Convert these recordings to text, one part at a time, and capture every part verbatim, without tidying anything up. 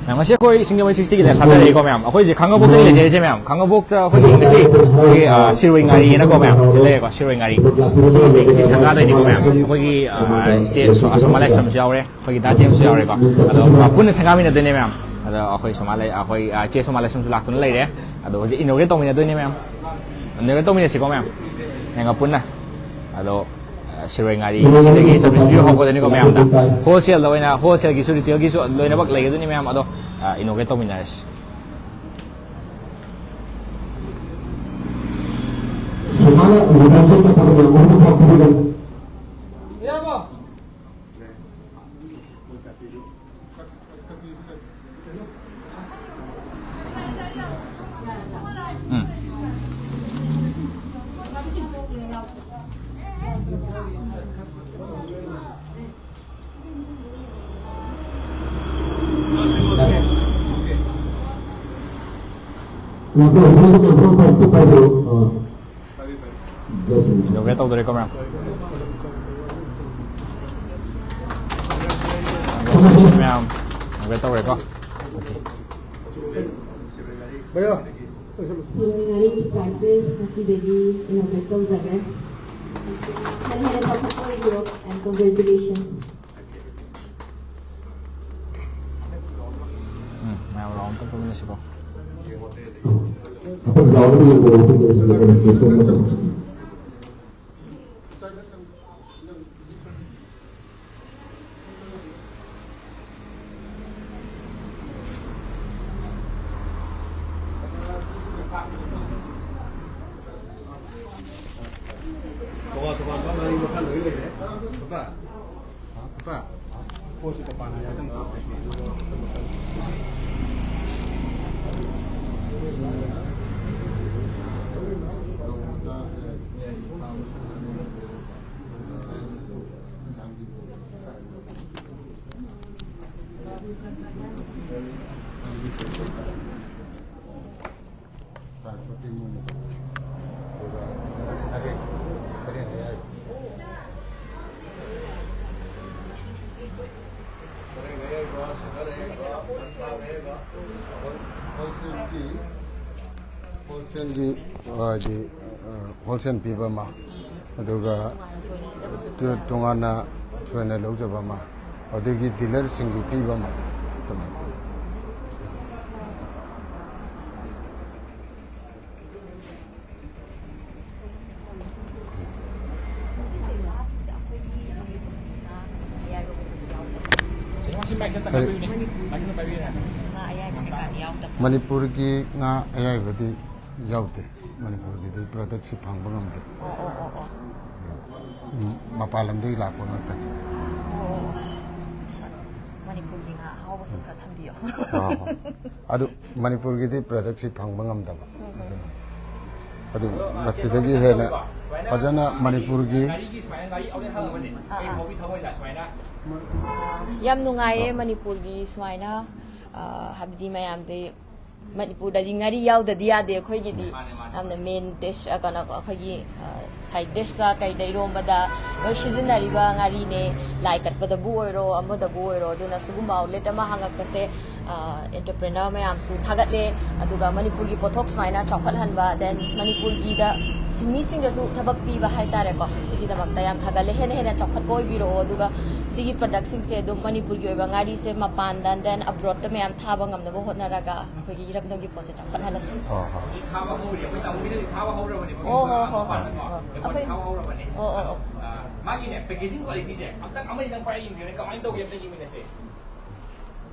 ꯃꯌꯥꯝ, ꯉꯁꯤ ꯑꯩꯈꯣꯏ ꯁꯤꯡꯖꯃꯩ ꯁꯤꯛꯁꯇꯤꯒꯤ ꯂꯥꯏꯐ ꯊꯥꯗꯔꯛꯏꯀꯣ ꯃꯌꯥꯝ꯫ ꯑꯩꯈꯣꯏꯁꯦ ꯈꯥꯡꯉꯕꯣꯛꯇꯒꯤ ꯂꯩꯖꯔꯤꯁꯦ ꯃꯌꯥꯝ꯫ ꯈꯥꯡꯉꯕꯣꯛꯇ ꯑꯩꯈꯣꯏꯒꯤ ꯉꯁꯤ ꯑꯩꯈꯣꯏꯒꯤ, ꯑ, ꯁꯤꯔꯣꯏ ꯉꯥꯔꯤꯅꯀꯣ ꯃꯌꯥꯝ, ꯁꯤ ꯂꯩꯔꯦꯀꯣ, ꯁꯤꯔꯣꯏ ꯉꯥꯔꯤ꯫ ꯁꯤꯒꯤꯁꯦ ꯉꯁꯤ ꯁꯪꯒꯥꯗꯣꯏꯅꯤꯀꯣ ꯃꯌꯥꯝ꯫ ꯑꯩꯈꯣꯏꯒꯤ, ꯑ, ꯏꯆꯦ ꯁꯣ-, ꯁꯣꯃꯥ ꯂꯥꯏꯁ꯭ꯔꯝꯁꯨ ꯌꯥꯎꯔꯦ, ꯑꯩꯈꯣꯏꯒꯤ ꯗꯥ ꯖꯦꯝꯁꯁꯨ ꯌꯥꯎꯔꯦꯀꯣ꯫ ꯑꯗꯣ, ꯑ, ꯄꯨꯟꯅ ꯁꯪꯒꯥꯃꯤꯟꯅꯗꯣꯏꯅꯦ ꯃꯌꯥꯝ꯫ ꯑꯗꯣ ꯑꯩꯈꯣꯏ ꯁꯣꯃꯥ ꯂꯩ-, ꯑꯩꯈꯣꯏ, ꯑ, ꯏꯆꯦ ꯁꯣꯃꯥ ꯂꯥꯏꯁ꯭ꯔꯝꯁꯨ ꯂꯥꯛꯇꯨꯅ ꯂꯩꯔꯦ꯫ ꯑꯗꯣ ꯍꯧꯖꯤꯛ ꯏꯅꯣꯒ꯭ꯔꯦꯠ ꯇꯧꯃꯤꯟꯅꯗꯣꯏꯅꯦ ꯃꯌꯥꯝ꯫ ꯏꯅꯣꯒ꯭ꯔꯦꯠ ꯇꯧꯃꯤꯟꯅꯁꯤꯀꯣ ꯃꯌꯥꯝ, ꯃꯌꯥꯝꯒ ꯄꯨꯟꯅ꯫ ꯑꯗꯣ, ꯑ, ꯁꯤꯔꯣꯏ ꯉꯥꯔꯤ ꯁꯤꯗꯒꯤ ꯁꯔꯚꯤꯁ ꯄꯤꯕ ꯍꯧꯒꯗꯣꯏꯅꯤꯀꯣ ꯃꯌꯥꯝꯗ꯫ ꯍꯣꯜꯁꯦꯜꯗ ꯑꯣꯏꯅ, ꯍꯣꯜꯁꯦꯜꯒꯤꯁꯨ, ꯔꯤꯇꯦꯜꯒꯤꯁꯨ ꯂꯣꯏꯅꯃꯛ ꯂꯩꯒꯗꯣꯏꯅꯤ ꯃꯌꯥꯝ꯫ ꯑꯗꯣ, ꯑ, ꯏꯅꯣꯒ꯭ꯔꯦꯠ ꯇꯧꯃꯤꯟꯅꯔꯁꯤ꯫ ꯁꯨꯃꯥꯏꯅ ꯏꯟꯇ꯭ꯔꯣꯗꯛꯁꯟ ꯇꯧꯕꯗ ꯌꯥꯝ ꯃꯔꯨ ꯑꯣꯏꯕ ꯄꯥꯎꯈꯨꯝ ꯑꯃ꯫ ꯎꯝ꯫ ꯏꯅꯣꯒ꯭ꯔꯦꯠ ꯇꯧꯗꯣꯔꯦꯀꯣ ꯃꯌꯥꯝ꯫ ꯃꯌꯥꯝ ꯏꯅꯣꯒ꯭ꯔꯦꯠ ꯇꯧꯔꯦꯀꯣ꯫ ꯁꯤꯔꯣꯏ ꯉꯥꯔꯤꯒꯤ prices ꯉꯁꯤꯗꯒꯤ ꯏꯅꯣꯒ꯭ꯔꯦꯠ ꯇꯧꯖꯔꯦ꯫ ꯍꯦꯟꯅ ꯍꯦꯟꯅ ꯆꯥꯎꯈꯠꯄ ꯑꯣꯏꯕꯤꯔꯣ, and congratulations. ꯎꯝ, ꯃꯌꯥꯝ ꯔꯥꯎꯟ ꯑꯝꯇ ꯄꯨꯟꯃꯤꯟꯅꯁꯤꯀꯣ꯫ ꯇꯣꯉꯥꯟ ꯇꯣꯉꯥꯟꯕ ꯉꯥꯔꯤ ꯃꯈꯜ ꯂꯣꯏ ꯂꯩꯔꯦ꯫ ꯄꯥ, ꯄꯥ, ꯄꯣꯠꯁꯤ ꯇꯣꯉꯥꯟꯅ ꯌꯥꯎꯁꯟꯕ꯫ ꯍꯣꯜꯁꯦꯜꯒꯤ, ꯍꯣꯜꯁꯦꯜꯒꯤ, ꯍꯥꯏꯗꯤ, ꯑ, ꯍꯣꯜꯁꯦꯜ ꯄꯤꯕ ꯑꯃ, ꯑꯗꯨꯒ ꯇꯣꯉꯥꯟꯅ ꯆꯣꯏꯅ ꯂꯧꯖꯕ ꯑꯃ, ꯑꯗꯒꯤ ꯗꯤꯂꯔꯁꯤꯡꯒꯤ ꯄꯤꯕ ꯑꯃ, ꯑꯗꯨꯃꯥꯏꯅ ꯇꯧꯋꯤ꯫ ꯃꯅꯤꯄꯨꯔꯒꯤ ꯉꯥ ꯑꯌꯥꯏꯕꯗꯤ ꯌꯥꯎꯗꯦ꯫ ꯃꯅꯤꯄꯨꯔꯒꯤꯗꯤ ꯄ꯭ꯔꯗꯛꯁꯤ ꯐꯪꯕ ꯉꯝꯗꯦ꯫ ꯑꯣ, ꯑꯣ, ꯑꯣ, ꯑꯣ꯫ ꯎꯝ, ꯃꯄꯥꯟ ꯂꯝꯗꯒꯤ ꯂꯥꯛꯄ ꯉꯥꯛꯇꯅꯤ꯫ ꯑꯣ, ꯑꯣ, ꯑꯣ꯫ ꯃꯅꯤꯄꯨꯔꯒꯤ ꯉꯥ ꯑꯍꯥꯎꯕꯁꯨ ꯈꯔ ꯊꯝꯕꯤꯌꯣ꯫ ꯑꯥ, ꯍꯣꯏ꯫ ꯑꯗꯨ ꯃꯅꯤꯄꯨꯔꯒꯤꯗꯤ ꯄ꯭ꯔꯗꯛꯁꯤ ꯐꯪꯕ ꯉꯝꯗꯕ꯫ ꯎꯝ, ꯎꯝ꯫ ꯑꯗꯨ ꯃꯁꯤꯗꯒꯤ ꯍꯦꯟꯅ ꯐꯖꯅ ꯃꯅꯤꯄꯨꯔꯒꯤ ꯑꯥ, ꯑꯥ꯫ ꯌꯥꯝ ꯅꯨꯡꯉꯥꯏꯌꯦ ꯃꯅꯤꯄꯨꯔꯒꯤ ꯁꯨꯃꯥꯏꯅ, ꯑ, ꯍꯥꯏꯕꯗꯤ ꯃꯌꯥꯝꯗꯤ ꯃꯅꯤꯄꯨꯔꯗꯗꯤ ꯉꯥꯔꯤ ꯌꯥꯎꯗꯗꯤ ꯌꯥꯗꯦ ꯑꯩꯈꯣꯏꯒꯤꯗꯤ꯫ ꯃꯥꯅꯦ, ꯃꯥꯅꯦ, ꯌꯥꯝꯅ ꯃꯥꯅꯦ꯫ ꯃꯦꯟ ꯗꯤꯁ, ꯑ, ꯀꯩꯅꯣ, ꯑꯩꯈꯣꯏꯒꯤ, ꯑ, ꯁꯥꯏꯠ ꯗꯤꯁꯇ ꯀꯩꯗ ꯏꯔꯣꯝꯕꯗ ꯂꯣꯏ ꯁꯤꯖꯤꯟꯅꯔꯤꯕ ꯉꯥꯔꯤꯅꯦ, ꯂꯥꯏ ꯀꯠꯄꯗꯕꯨ ꯑꯣꯏꯔꯣ, ꯑꯃꯗꯕꯨ ꯑꯣꯏꯔꯣ꯫ ꯑꯗꯨꯅ ꯁꯤꯒꯨꯝꯕ ꯑꯥꯎꯠꯂꯦꯠ ꯑꯃ ꯍꯥꯡꯉꯛꯄꯁꯦ, ꯑ, ꯑꯦꯟꯇꯔꯄ꯭ꯔꯦꯅꯔ ꯃꯌꯥꯝꯁꯨ ꯊꯥꯒꯠꯂꯦ꯫ ꯑꯗꯨꯒ ꯃꯅꯤꯄꯨꯔꯒꯤ ꯄꯣꯠꯊꯣꯛ ꯁꯨꯃꯥꯏꯅ ꯆꯥꯎꯈꯠꯍꯟꯕ, then ꯃꯅꯤꯄꯨꯔꯒꯤꯗ ꯁꯤꯟꯃꯤꯁꯤꯡꯗꯁꯨ ꯊꯕꯛ ꯄꯤꯕ ꯍꯥꯏꯇꯥꯔꯦꯀꯣ, ꯁꯤꯒꯤꯗꯃꯛꯇ ꯌꯥꯝ ꯊꯥꯒꯠꯂꯦ꯫ ꯍꯦꯟꯅ ꯍꯦꯟꯅ ꯆꯥꯎꯈꯠꯄ ꯑꯣꯏꯕꯤꯔꯛꯑꯣ꯫ ꯑꯗꯨꯒ ꯁꯤꯒꯤ ꯄ꯭ꯔꯗꯛꯁꯤꯡꯁꯦ ꯑꯗꯨꯝ ꯃꯅꯤꯄꯨꯔꯒꯤ ꯑꯣꯏꯕ ꯉꯥꯔꯤꯁꯦ ꯃꯄꯥꯟꯗ, then ꯑꯕ꯭ꯔꯣꯗꯇ ꯃꯌꯥꯝ ꯊꯥꯕ ꯉꯝꯅꯕ ꯍꯣꯠꯅꯔꯒ ꯑꯩꯈꯣꯏꯒꯤ ꯏꯔꯝꯗꯝꯒꯤ ꯄꯣꯠꯁꯦ ꯆꯥꯎꯈꯠꯍꯜꯂꯁꯤ꯫ ꯍꯣꯏ, ꯍꯣꯏ꯫ ꯊꯥꯕ ꯍꯧꯔꯦ, ꯑꯩꯈꯣꯏ ꯇꯥꯃꯣꯒꯤꯗꯗꯤ ꯊꯥꯕ ꯍꯧꯔꯕꯅꯦꯕ꯫ ꯑꯣ, ꯍꯣ, ꯍꯣ, ꯍꯣ, ꯃꯄꯥꯟꯗꯀꯣ꯫ ꯍꯣ꯫ ꯑꯩꯈꯣꯏ ꯑꯩꯈꯣꯏ ꯊꯥꯕ ꯍꯧꯔꯕꯅꯦ꯫ ꯑꯣ, ꯑꯣ, ꯑꯣ꯫ ꯑ, ꯃꯥꯒꯤꯅꯦ, ꯄꯦꯀꯦꯖꯤꯡ ꯀ꯭ꯋꯥꯂꯤꯇꯤꯁꯦ ꯑꯝꯇꯪ ꯑꯃꯅꯤꯗꯪ ꯄꯥꯏꯔ ꯌꯦꯡꯕꯤꯌꯨꯅꯦ, ꯀꯃꯥꯏꯅ ꯇꯧꯒꯦ ꯑꯝꯇ ꯌꯦꯡꯃꯤꯟꯅꯁꯦ꯫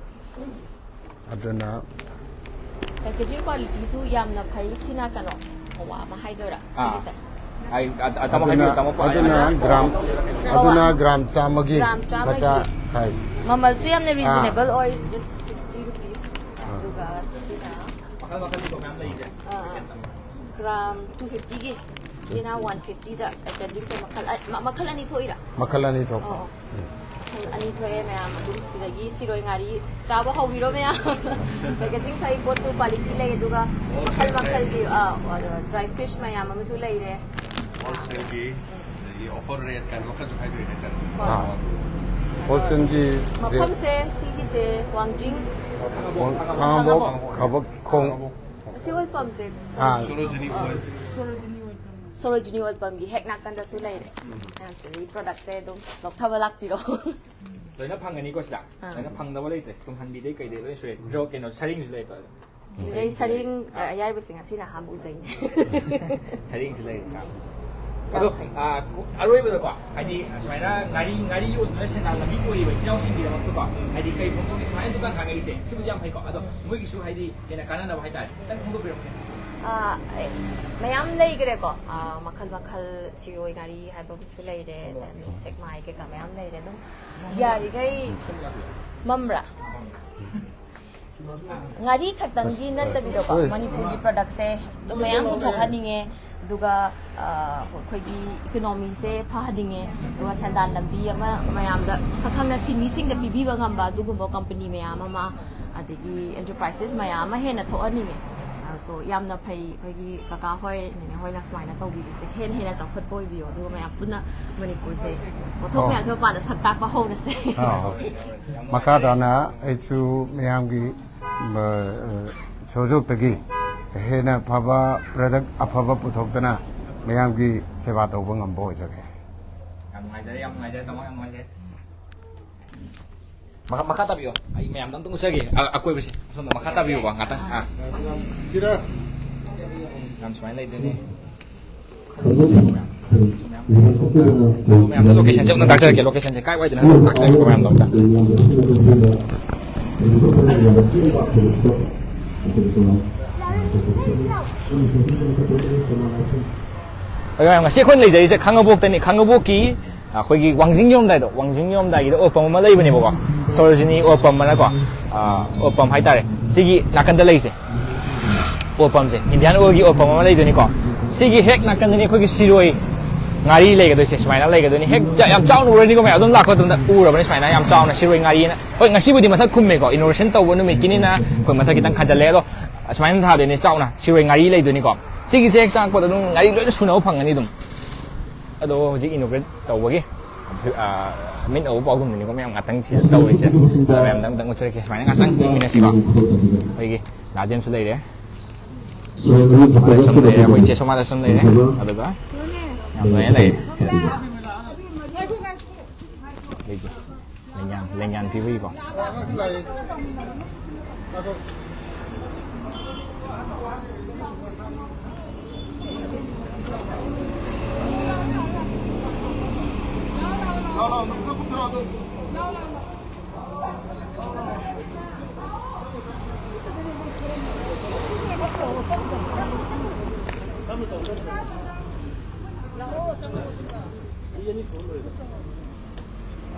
ꯑꯗꯨꯅ ꯄꯦꯀꯦꯖꯤꯡ ꯀ꯭ꯋꯥꯂꯤꯇꯤꯁꯨ ꯌꯥꯝꯅ ꯐꯩ꯫ ꯁꯤꯅ ꯀꯩꯅꯣ, ꯄꯋꯥ ꯑꯃ ꯍꯥꯏꯗꯣꯏꯔꯥ? ꯑꯥ꯫ ꯁꯤꯒꯤꯁꯦ꯫ ꯑꯩ, ꯑ-, ꯑ-, ꯇꯥꯃꯣ ꯑꯗꯨꯅ, ꯍꯥꯏꯕꯤꯌꯨ, ꯇꯥꯃꯣ, ꯄꯋꯥ ꯑꯗꯨꯅ ꯑꯃ꯫ ꯒ꯭ꯔꯥꯝ, ꯄꯋꯥ꯫ ꯑꯗꯨꯅ ꯒ꯭ꯔꯥꯝ ꯆꯥꯝꯃꯒꯤ ꯒ꯭ꯔꯥꯝ ꯆꯥꯝꯃꯒꯤ꯫ ꯃꯆꯥ ꯁꯥꯏꯖ꯫ ꯃꯃꯜꯁꯨ ꯌꯥꯝꯅ ꯑꯥ꯫ ꯔꯤꯖꯅꯦꯕꯜ ꯑꯣꯏ, just sixty rupees꯫ ꯑꯥ꯫ ꯑꯗꯨꯒ ꯁꯤꯅ, ꯃꯈꯜ ꯃꯈꯜꯒꯤꯀꯣ ꯃꯌꯥꯝ ꯂꯩꯔꯤꯁꯦ꯫ ꯑꯥ, ꯑꯥ꯫ ꯒ꯭ꯔꯥꯝ two fiftyꯒꯤ꯫ ꯁꯤꯅ one fiftyꯗ ꯄꯦꯀꯦꯖꯤꯡꯁꯦ ꯃꯈꯜ ꯑ-, ꯃ-, ꯃꯈꯜ ꯑꯅꯤ ꯊꯣꯛꯏꯔꯥ? ꯃꯈꯜ ꯑꯅꯤ ꯊꯣꯛꯄ꯫ ꯑꯣ, ꯑꯣ꯫ ꯎꯝ꯫ ꯃꯈꯜ ꯑꯅꯤ ꯊꯣꯛꯑꯦ ꯃꯌꯥꯝ꯫ ꯑꯗꯨꯝ ꯁꯤꯗꯒꯤ ꯁꯤꯔꯣꯏ ꯉꯥꯔꯤ ꯆꯥꯕ ꯍꯧꯕꯤꯔꯣ ꯃꯌꯥꯝ꯫ ꯄꯦꯀꯦꯖꯤꯡ ꯐꯩ, ꯄꯣꯠꯁꯨ ꯀ꯭ꯋꯥꯂꯤꯇꯤ ꯂꯩ, ꯑꯗꯨꯒ ꯃꯈꯜ ꯃꯈꯜꯒꯤ, ꯑ, ꯑ, ꯗ꯭ꯔꯥꯏ ꯐꯤꯁ ꯃꯌꯥꯝ ꯑꯃꯁꯨ ꯂꯩꯔꯦ꯫ ꯍꯣꯜꯁꯦꯜꯒꯤ, ꯎꯝ꯫ ꯑꯗꯒꯤ ꯑꯣꯐꯔ ꯔꯦꯠ ꯀꯥꯏꯅ ꯃꯈꯜꯁꯨ ꯈꯥꯏꯗꯣꯛꯑꯦ ꯍꯥꯏꯇꯥꯔꯦ꯫ ꯍꯣꯏ꯫ ꯑꯥ꯫ ꯍꯣꯜꯁꯦꯜꯒꯤ ꯃꯐꯝꯁꯦ ꯁꯤꯒꯤꯁꯦ ꯋꯥꯡꯖꯤꯡ ꯈꯥꯉꯕꯣꯛ, ꯈꯥꯉꯕꯣꯛ, ꯈꯥꯕꯛꯈꯣꯡ꯫ ꯁꯤ ꯑꯣꯏꯜ ꯄꯝꯁꯦ ꯑꯥ꯫ ꯁꯣꯔꯣꯖꯤꯅꯤ ꯑꯣꯏꯜ꯫ ꯁꯣꯔꯣꯖꯤꯅꯤ ꯑꯣꯏꯜ ꯄꯝꯒꯤ ꯍꯦꯛ ꯅꯥꯀꯟꯗꯁꯨ ꯂꯩꯔꯦ꯫ ꯑꯁꯤꯗꯒꯤ ꯄ꯭ꯔꯗꯛꯁꯦ ꯑꯗꯨꯝ ꯂꯧꯊꯕ ꯂꯥꯛꯄꯤꯔꯣ꯫ ꯂꯣꯏꯅ ꯐꯪꯒꯅꯤꯀꯣ ꯁꯤꯗ? ꯑꯥ꯫ ꯂꯣꯏꯅ ꯐꯪꯗꯕ ꯂꯩꯇ꯭ꯔꯦ꯫ ꯇꯨꯡꯍꯟꯕꯤꯗꯩ ꯀꯩꯗꯩ ꯂꯣꯏ ꯁꯨꯔꯦ꯫ ꯗ꯭ꯔꯣ ꯀꯩꯅꯣ ꯁꯔꯤꯡꯁꯨ ꯂꯩꯇ꯭ꯔꯣ ꯑꯗꯣ? ꯑꯗꯨꯗꯩ ꯁꯔꯦꯡ, ꯑ, ꯑꯌꯥꯏꯕꯁꯦ ꯉꯁꯤꯅ ꯑꯍꯥꯟꯕ ꯎꯖꯩꯅꯦ꯫ ꯁꯔꯦꯡꯁꯨ ꯂꯩ꯫ ꯌꯥꯝ ꯑꯗꯣ, ꯐꯩ꯫ ꯑ, ꯀꯣ-, ꯑꯔꯣꯏꯕꯗ ꯀꯣ, ꯍꯥꯏꯗꯤ, ꯑꯁꯨꯃꯥꯏꯅ ꯉꯥꯔꯤ, ꯉꯥꯔꯤ ꯌꯣꯟꯗꯨꯅ ꯁꯦꯟꯗꯥꯟ ꯂꯝꯕꯤ ꯑꯣꯏꯔꯤꯕ ꯏꯆꯤꯜ ꯏꯅꯥꯎꯁꯤꯡꯒꯤꯗꯃꯛꯇꯀꯣ, ꯍꯥꯏꯗꯤ, ꯀꯩ ꯐꯣꯡꯗꯣꯛꯅꯤ ꯁꯨꯃꯥꯏꯅ ꯗꯨꯀꯥꯟ ꯍꯥꯡꯉꯛꯏꯁꯦ, ꯁꯤꯕꯨꯗꯤ ꯌꯥꯝ ꯐꯩꯀꯣ꯫ ꯑꯗꯣ, ꯃꯣꯏꯒꯤꯁꯨ, ꯍꯥꯏꯗꯤ, ꯍꯦꯟꯅ ꯀꯥꯟꯅꯅꯕ ꯍꯥꯏꯇꯥꯔꯦ, ꯈꯤꯇꯪ ꯐꯣꯡꯗꯣꯛꯄꯤꯔꯛꯎꯅꯦ꯫ ꯑ, ꯑꯦ, ꯃꯌꯥꯝ ꯂꯩꯈ꯭ꯔꯦꯀꯣ꯫ ꯑ, ꯃꯈꯜ ꯃꯈꯜ ꯁꯤꯔꯣꯏ ꯉꯥꯔꯤ ꯍꯥꯏꯕ ꯑꯃꯁꯨ ꯂꯩꯔꯦ, ꯑꯗꯒꯤ ꯁꯦꯛꯃꯥꯏ ꯀꯩꯀꯥ ꯃꯌꯥꯝ ꯂꯩꯔꯦ꯫ ꯑꯗꯨꯝ ꯌꯥꯔꯤꯈꯩ ꯃꯝꯕ꯭ꯔꯥ? ꯉꯥꯔꯤ ꯈꯛꯇꯪꯒꯤ ꯅꯠꯇꯕꯤꯗꯀꯣ, ꯍꯣꯏ꯫ ꯃꯅꯤꯄꯨꯔꯒꯤ ꯄ꯭ꯔꯗꯛꯁꯦ ꯑꯗꯨꯝ ꯃꯌꯥꯝ ꯄꯨꯊꯣꯛꯍꯟꯅꯤꯡꯉꯦ, ꯑꯗꯨꯒ, ꯑ, ꯑꯩꯈꯣꯏꯒꯤ ꯏꯀꯣꯅꯣꯃꯤꯁꯦ ꯐꯍꯟꯅꯤꯡꯉꯦ, ꯑꯗꯨꯒ ꯁꯦꯟꯗꯥꯟ ꯂꯝꯕꯤ ꯑꯃ ꯃꯌꯥꯝꯗ ꯁꯛꯈꯪꯅ ꯁꯤꯟꯃꯤꯁꯤꯡꯗ ꯄꯤꯕꯤꯕ ꯉꯝꯕ ꯑꯗꯨꯒꯨꯝꯕ ꯀꯝꯄꯅꯤ ꯃꯌꯥꯝ ꯑꯃ, ꯑꯗꯒꯤ ꯑꯦꯟꯇꯔꯄ꯭ꯔꯥꯏꯁꯦꯁ ꯃꯌꯥꯝ ꯑꯃ ꯍꯦꯟꯅ ꯊꯣꯛꯍꯟꯅꯤꯡꯉꯦ꯫ ꯑ, so ꯌꯥꯝꯅ ꯐꯩ ꯑꯩꯈꯣꯏꯒꯤ ꯀꯀꯥ ꯍꯣꯏ, ꯅꯦꯅꯦ ꯍꯣꯏꯅ ꯁꯨꯃꯥꯏꯅ ꯇꯧꯕꯤꯕꯁꯦ꯫ ꯍꯦꯟꯅ ꯍꯦꯟꯅ ꯆꯥꯎꯈꯠꯄ ꯑꯣꯏꯕꯤꯌꯣ, ꯑꯗꯨꯒ ꯃꯌꯥꯝ ꯄꯨꯟꯅ ꯃꯅꯤꯄꯨꯔꯁꯦ ꯄꯣꯠꯊꯣꯛ ꯑꯣ꯫ ꯃꯌꯥꯝꯁꯦ ꯃꯄꯥꯟꯗ ꯁꯛ ꯇꯥꯛꯄ ꯍꯧꯔꯁꯦ꯫ ꯑꯥ, ꯍꯣꯏ꯫ ꯃꯈꯥ ꯇꯥꯅ ꯑꯩꯁꯨ ꯃꯌꯥꯝꯒꯤ, ꯑ, ꯁꯍꯌꯣꯒꯇꯒꯤ ꯍꯦꯟꯅ ꯐꯕ ꯄ꯭ꯔꯗꯛ ꯑꯐꯕ ꯄꯨꯊꯣꯛꯇꯅ ꯃꯌꯥꯝꯒꯤ ꯁꯦꯕꯥ ꯇꯧꯕ ꯉꯝꯕ ꯑꯣꯏꯖꯒꯦ꯫ ꯌꯥꯝ ꯅꯨꯡꯉꯥꯏꯖꯔꯦ, ꯌꯥꯝ ꯅꯨꯡꯉꯥꯏꯖꯔꯦ, ꯇꯥꯃꯣ, ꯌꯥꯝ ꯅꯨꯡꯉꯥꯏꯖꯔꯦ꯫ ꯃꯈꯥ, ꯃꯈꯥ ꯇꯥꯕꯤꯌꯣ꯫ ꯑꯩ ꯃꯌꯥꯝꯗ ꯑꯝꯇꯪ ꯎꯠꯆꯒꯦ꯫ ꯑ-, ꯑꯀꯣꯏꯕꯁꯦ꯫ ꯁꯣꯝꯗ ꯃꯈꯥ ꯇꯥꯕꯤꯌꯨꯀꯣ, ꯉꯥꯛꯇꯪ꯫ ꯑꯥ꯫ ꯌꯥꯝ ꯁꯨꯃꯥꯏꯅ ꯂꯩꯗꯣꯏꯅꯦ꯫ ꯃꯌꯥꯝꯗ ꯂꯣꯀꯦꯁꯟꯁꯦ ꯑꯝꯇꯪ ꯇꯥꯛꯆꯔꯛꯀꯦ꯫ ꯂꯣꯀꯦꯁꯟꯁꯦ ꯀꯥꯏ ꯋꯥꯏꯗꯅꯣ ꯍꯥꯏꯕꯗꯣ ꯇꯥꯛꯆꯔꯛꯀꯦꯀꯣ ꯃꯌꯥꯝꯗꯣ ꯑꯝꯇ꯫ ꯑꯣꯀꯦ, ꯃꯌꯥꯝ, ꯉꯁꯤ ꯑꯩꯈꯣꯏꯅ ꯂꯩꯖꯔꯤꯁꯦ ꯈꯥꯉꯕꯣꯛꯇꯅꯤ꯫ ꯈꯥꯉꯕꯣꯛꯀꯤ ꯑꯩꯈꯣꯏꯒꯤ ꯋꯥꯡꯖꯤꯡ ꯌꯧꯔꯝꯗꯥꯏꯗꯣ, ꯋꯥꯡꯖꯤꯡ ꯌꯧꯔꯝꯗꯥꯏꯒꯤꯗ ꯑꯣꯏꯜ ꯄꯝ ꯑꯃ ꯂꯩꯕꯅꯦꯕꯀꯣ, ꯁꯣꯔꯣꯖꯤꯅꯤ ꯑꯣꯏꯜ ꯄꯝ ꯑꯅꯀꯣ, ꯑ, ꯑꯣꯏꯜ ꯄꯝ ꯍꯥꯏꯇꯥꯔꯦ꯫ ꯁꯤꯒꯤ ꯅꯥꯀꯟꯗ ꯂꯩꯁꯦ ꯑꯣꯏꯜ ꯄꯝꯁꯦ, ꯏꯟꯗꯤꯌꯥꯟ ꯑꯣꯏꯜꯒꯤ ꯑꯣꯏꯜ ꯄꯝ ꯑꯃ ꯂꯩꯗꯣꯏꯅꯤꯀꯣ꯫ ꯁꯤꯒꯤ ꯍꯦꯛ ꯅꯥꯀꯟꯗꯅꯤ ꯑꯩꯈꯣꯏꯒꯤ ꯁꯤꯔꯣꯏ ꯉꯥꯔꯤ ꯂꯩꯒꯗꯣꯏꯁꯦ, ꯁꯨꯃꯥꯏꯅ ꯂꯩꯒꯗꯣꯏꯅꯤ꯫ ꯍꯦꯛ ꯆ-, ꯌꯥꯝ ꯆꯥꯎꯅ ꯎꯔꯅꯤꯀꯣ ꯃꯌꯥꯝ, ꯑꯗꯨꯝ ꯂꯥꯛꯄ ꯃꯇꯝꯗ ꯎꯔꯕꯅꯤ ꯁꯨꯃꯥꯏꯅ ꯌꯥꯝ ꯆꯥꯎꯅ ꯁꯤꯔꯣꯏ ꯉꯥꯔꯤꯅ꯫ ꯍꯣꯏ, ꯉꯁꯤꯕꯨꯗꯤ ꯃꯊꯛ ꯈꯨꯝꯃꯦꯀꯣ, ꯏꯅꯣꯒ꯭ꯔꯦꯁꯟ ꯇꯧꯕ ꯅꯨꯃꯤꯠꯀꯤꯅꯤꯅ ꯑꯩꯈꯣꯏ ꯃꯊꯛ ꯈꯤꯇꯪ ꯈꯟꯖꯜꯂꯦ꯫ ꯑꯗꯣ ꯑꯁꯨꯃꯥꯏꯅ ꯊꯥꯗꯣꯏꯅꯦ ꯆꯥꯎꯅ, ꯁꯤꯔꯣꯏ ꯉꯥꯔꯤ ꯂꯩꯗꯣꯏꯅꯤꯀꯣ꯫ ꯁꯤꯒꯤꯁꯦ ꯍꯦꯛ ꯆꯪꯉꯛꯄꯗ ꯑꯗꯨꯝ ꯉꯥꯔꯤ ꯂꯣꯏꯅ ꯁꯨꯅꯕ ꯐꯪꯒꯅꯤ ꯑꯗꯨꯝ꯫ ꯑꯗꯣ ꯍꯧꯖꯤꯛ ꯏꯅꯣꯒ꯭ꯔꯦꯠ ꯇꯧꯕꯒꯤ ꯑ, ꯃꯤꯠ ꯎꯕ ꯄꯥꯎꯈꯨꯝꯗꯨꯅꯤꯀꯣ ꯃꯌꯥꯝ ꯉꯥꯛꯇꯪ ꯁꯤꯗ ꯇꯧꯔꯤꯁꯦ꯫ ꯑꯗ ꯃꯌꯥꯝꯗ ꯑꯝꯇꯪ ꯎꯠꯆꯔꯛꯀꯦ꯫ ꯁꯨꯃꯥꯏꯅ ꯉꯥꯛꯇꯪ ꯌꯦꯡꯃꯤꯟꯅꯁꯤꯀꯣ꯫ ꯑꯩꯈꯣꯏꯒꯤ ꯗꯥ ꯖꯦꯝꯁꯁꯨ ꯂꯩꯔꯦ꯫ ꯁꯣꯃꯥꯗꯁꯨ ꯂꯩꯔꯦ, ꯑꯩꯈꯣꯏ ꯆꯦ ꯁꯣꯃꯥꯗꯁꯨ ꯂꯩꯔꯦ꯫ ꯑꯗꯨꯒ ꯌꯥꯝ ꯂꯣꯏꯅ ꯂꯩꯔꯦ꯫ ꯂꯩꯒꯦ꯫ ꯂꯦꯡꯌꯥꯟ, ꯂꯦꯡꯌꯥꯟ ꯄꯤꯕꯒꯤꯀꯣ꯫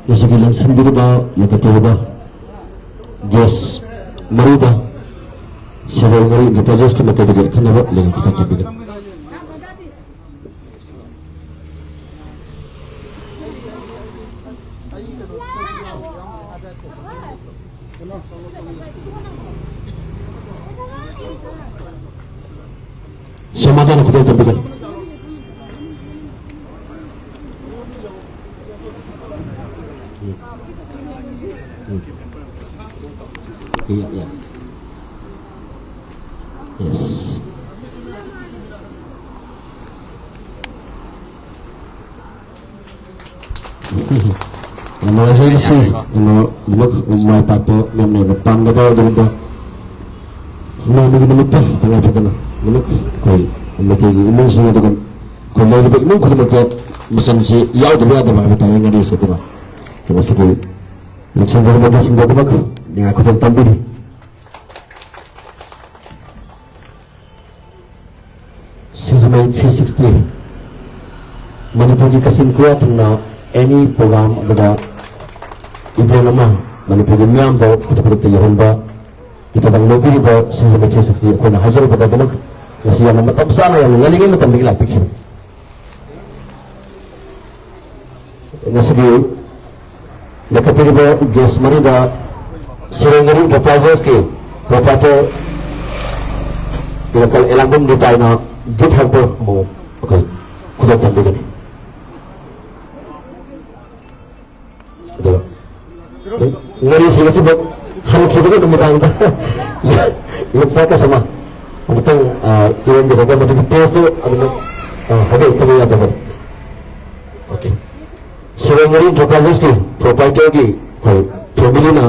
ꯉꯁꯤꯒꯤ ꯂꯦꯡꯁꯤꯟꯕꯤꯔꯤꯕ ꯂꯦꯡꯈꯠꯄꯤꯔꯤꯕ ꯒꯦꯁ ꯃꯔꯤꯗ ꯁꯦꯔꯦꯜ ꯃꯔꯤ ꯏꯟꯇꯔꯄ꯭ꯔꯥꯏꯖꯦꯁꯀꯤ ꯃꯥꯏꯀꯩꯗꯒꯤ ꯑꯈꯟꯅꯕ ꯂꯦꯡ ꯄꯤꯊꯣꯛꯆꯕꯤꯒꯅꯤ꯫ ꯁꯃꯥꯙꯥꯅ ꯈꯨꯗꯣꯜ ꯇꯝꯕꯤꯒꯅꯤ꯫ Yeah, yeah. Yes. ꯌꯥꯝ ꯅꯨꯡꯉꯥꯏꯖꯩ꯫ ꯉꯁꯤ ꯀꯩꯅꯣ ꯂꯣꯏꯅꯃꯛ ꯃꯥꯏ ꯄꯥꯛꯄ ꯃꯌꯥꯝꯅ ꯄꯥꯝꯒꯗꯕ ꯑꯗꯨꯒꯨꯝꯕ ꯅꯣꯡꯃꯒꯤ ꯅꯨꯃꯤꯠꯇ ꯇꯉꯥꯏ ꯐꯗꯅ ꯂꯣꯏꯅꯃꯛ ꯑꯩꯈꯣꯏ ꯃꯩꯇꯩꯒꯤ ꯏꯃꯨꯡꯁꯤꯡ ꯑꯗꯨꯒ ꯑꯩꯈꯣꯏ ꯂꯩꯔꯤꯕ ꯏꯃꯨꯡ ꯈꯨꯗꯤꯡꯃꯛꯇ ꯃꯆꯜꯁꯤ ꯌꯥꯎꯗꯕ ꯌꯥꯗꯕ ꯍꯥꯏꯕ ꯇꯥꯔꯦ꯫ ꯉꯥꯔꯤꯁꯦ ꯑꯗꯨꯒ ꯀꯩꯅꯣꯁꯤꯒꯤ ꯂꯨꯆꯤꯡꯕ ꯃꯗꯨꯁꯤꯡꯗ ꯑꯗꯨꯃꯛ ꯅꯤꯡꯉꯥꯏ ꯈꯨꯗꯣꯜ ꯇꯝꯕꯤꯔꯤ꯫ ꯁꯤꯡꯖꯃꯩ ꯊ꯭ꯔꯤ ꯁꯤꯛꯁꯇꯤ꯫ ꯃꯅꯤꯄꯨꯔꯒꯤ ꯀꯛꯆꯤꯡ ꯀꯣꯌꯥ ꯊꯪꯅ ꯑꯦꯅꯤ ꯄ꯭ꯔꯣꯒ꯭ꯔꯥꯝ ꯑꯗꯨꯗ ꯏꯚꯦꯟ ꯑꯃ ꯃꯅꯤꯄꯨꯔꯒꯤ ꯃꯤꯌꯥꯝꯗ ꯈꯨꯗꯛ ꯈꯨꯗꯛꯇ ꯌꯧꯍꯟꯕ ꯏꯊꯧꯗꯥꯡ ꯂꯧꯕꯤꯔꯤꯕ ꯁꯤꯡꯖꯃꯩ ꯊ꯭ꯔꯤ ꯁꯤꯛꯁꯇꯤ ꯑꯩꯈꯣꯏꯅ ꯍꯥꯏꯖꯔꯨꯕꯗ ꯑꯗꯨꯃꯛ ꯉꯁꯤ ꯌꯥꯝꯅ ꯃꯇꯝ ꯆꯥꯅ ꯌꯥꯝꯅ ꯉꯜꯂꯤꯉꯩ ꯃꯇꯝꯗꯒꯤ ꯂꯥꯛꯄꯤꯈꯤꯕ꯫ ꯉꯁꯤꯒꯤ ꯂꯦꯞꯈꯠꯄꯤꯔꯤꯕ ꯒꯦꯁ ꯃꯔꯤꯗ ꯁꯤꯔꯣꯏ ꯉꯥꯔꯤ ꯏꯟꯇꯔꯄ꯭ꯔꯥꯏꯖꯦꯁꯀꯤ ꯄ꯭ꯔꯣꯄ꯭ꯔꯥꯏꯇꯔ ꯂꯣꯀꯦꯜ ꯑꯦꯂꯥꯡꯕꯝ ꯅꯤꯇꯥꯏꯅ ꯒꯤꯐ ꯍꯦꯝꯄꯔ ꯑꯃꯃꯝ ꯑꯩꯈꯣꯏ ꯈꯨꯗꯣꯜ ꯇꯝꯕꯤꯒꯅꯤ꯫ ꯉꯥꯔꯤꯁꯤꯡ ꯑꯁꯤꯕꯨ ꯍꯟꯈꯤꯕꯒꯤ ꯅꯨꯃꯤꯗꯥꯡꯗ ꯌꯣꯡꯆꯥꯛ ꯀꯁꯃ ꯑꯃꯨꯛꯇꯪ, ꯑ, ꯏꯔꯣꯟꯕꯤꯔꯒ ꯃꯗꯨꯒꯤ taste ꯇꯨ ꯑꯗꯨꯃꯛ, ꯑ, ꯍꯥꯏꯕꯤꯔꯛꯇꯕ ꯌꯥꯗꯕꯅꯤ꯫ Okay. ꯁꯤꯔꯣꯏ ꯉꯥꯔꯤ Enterprises ꯀꯤ proprietor ꯒꯤ ꯑꯩꯈꯣꯏ family ꯅ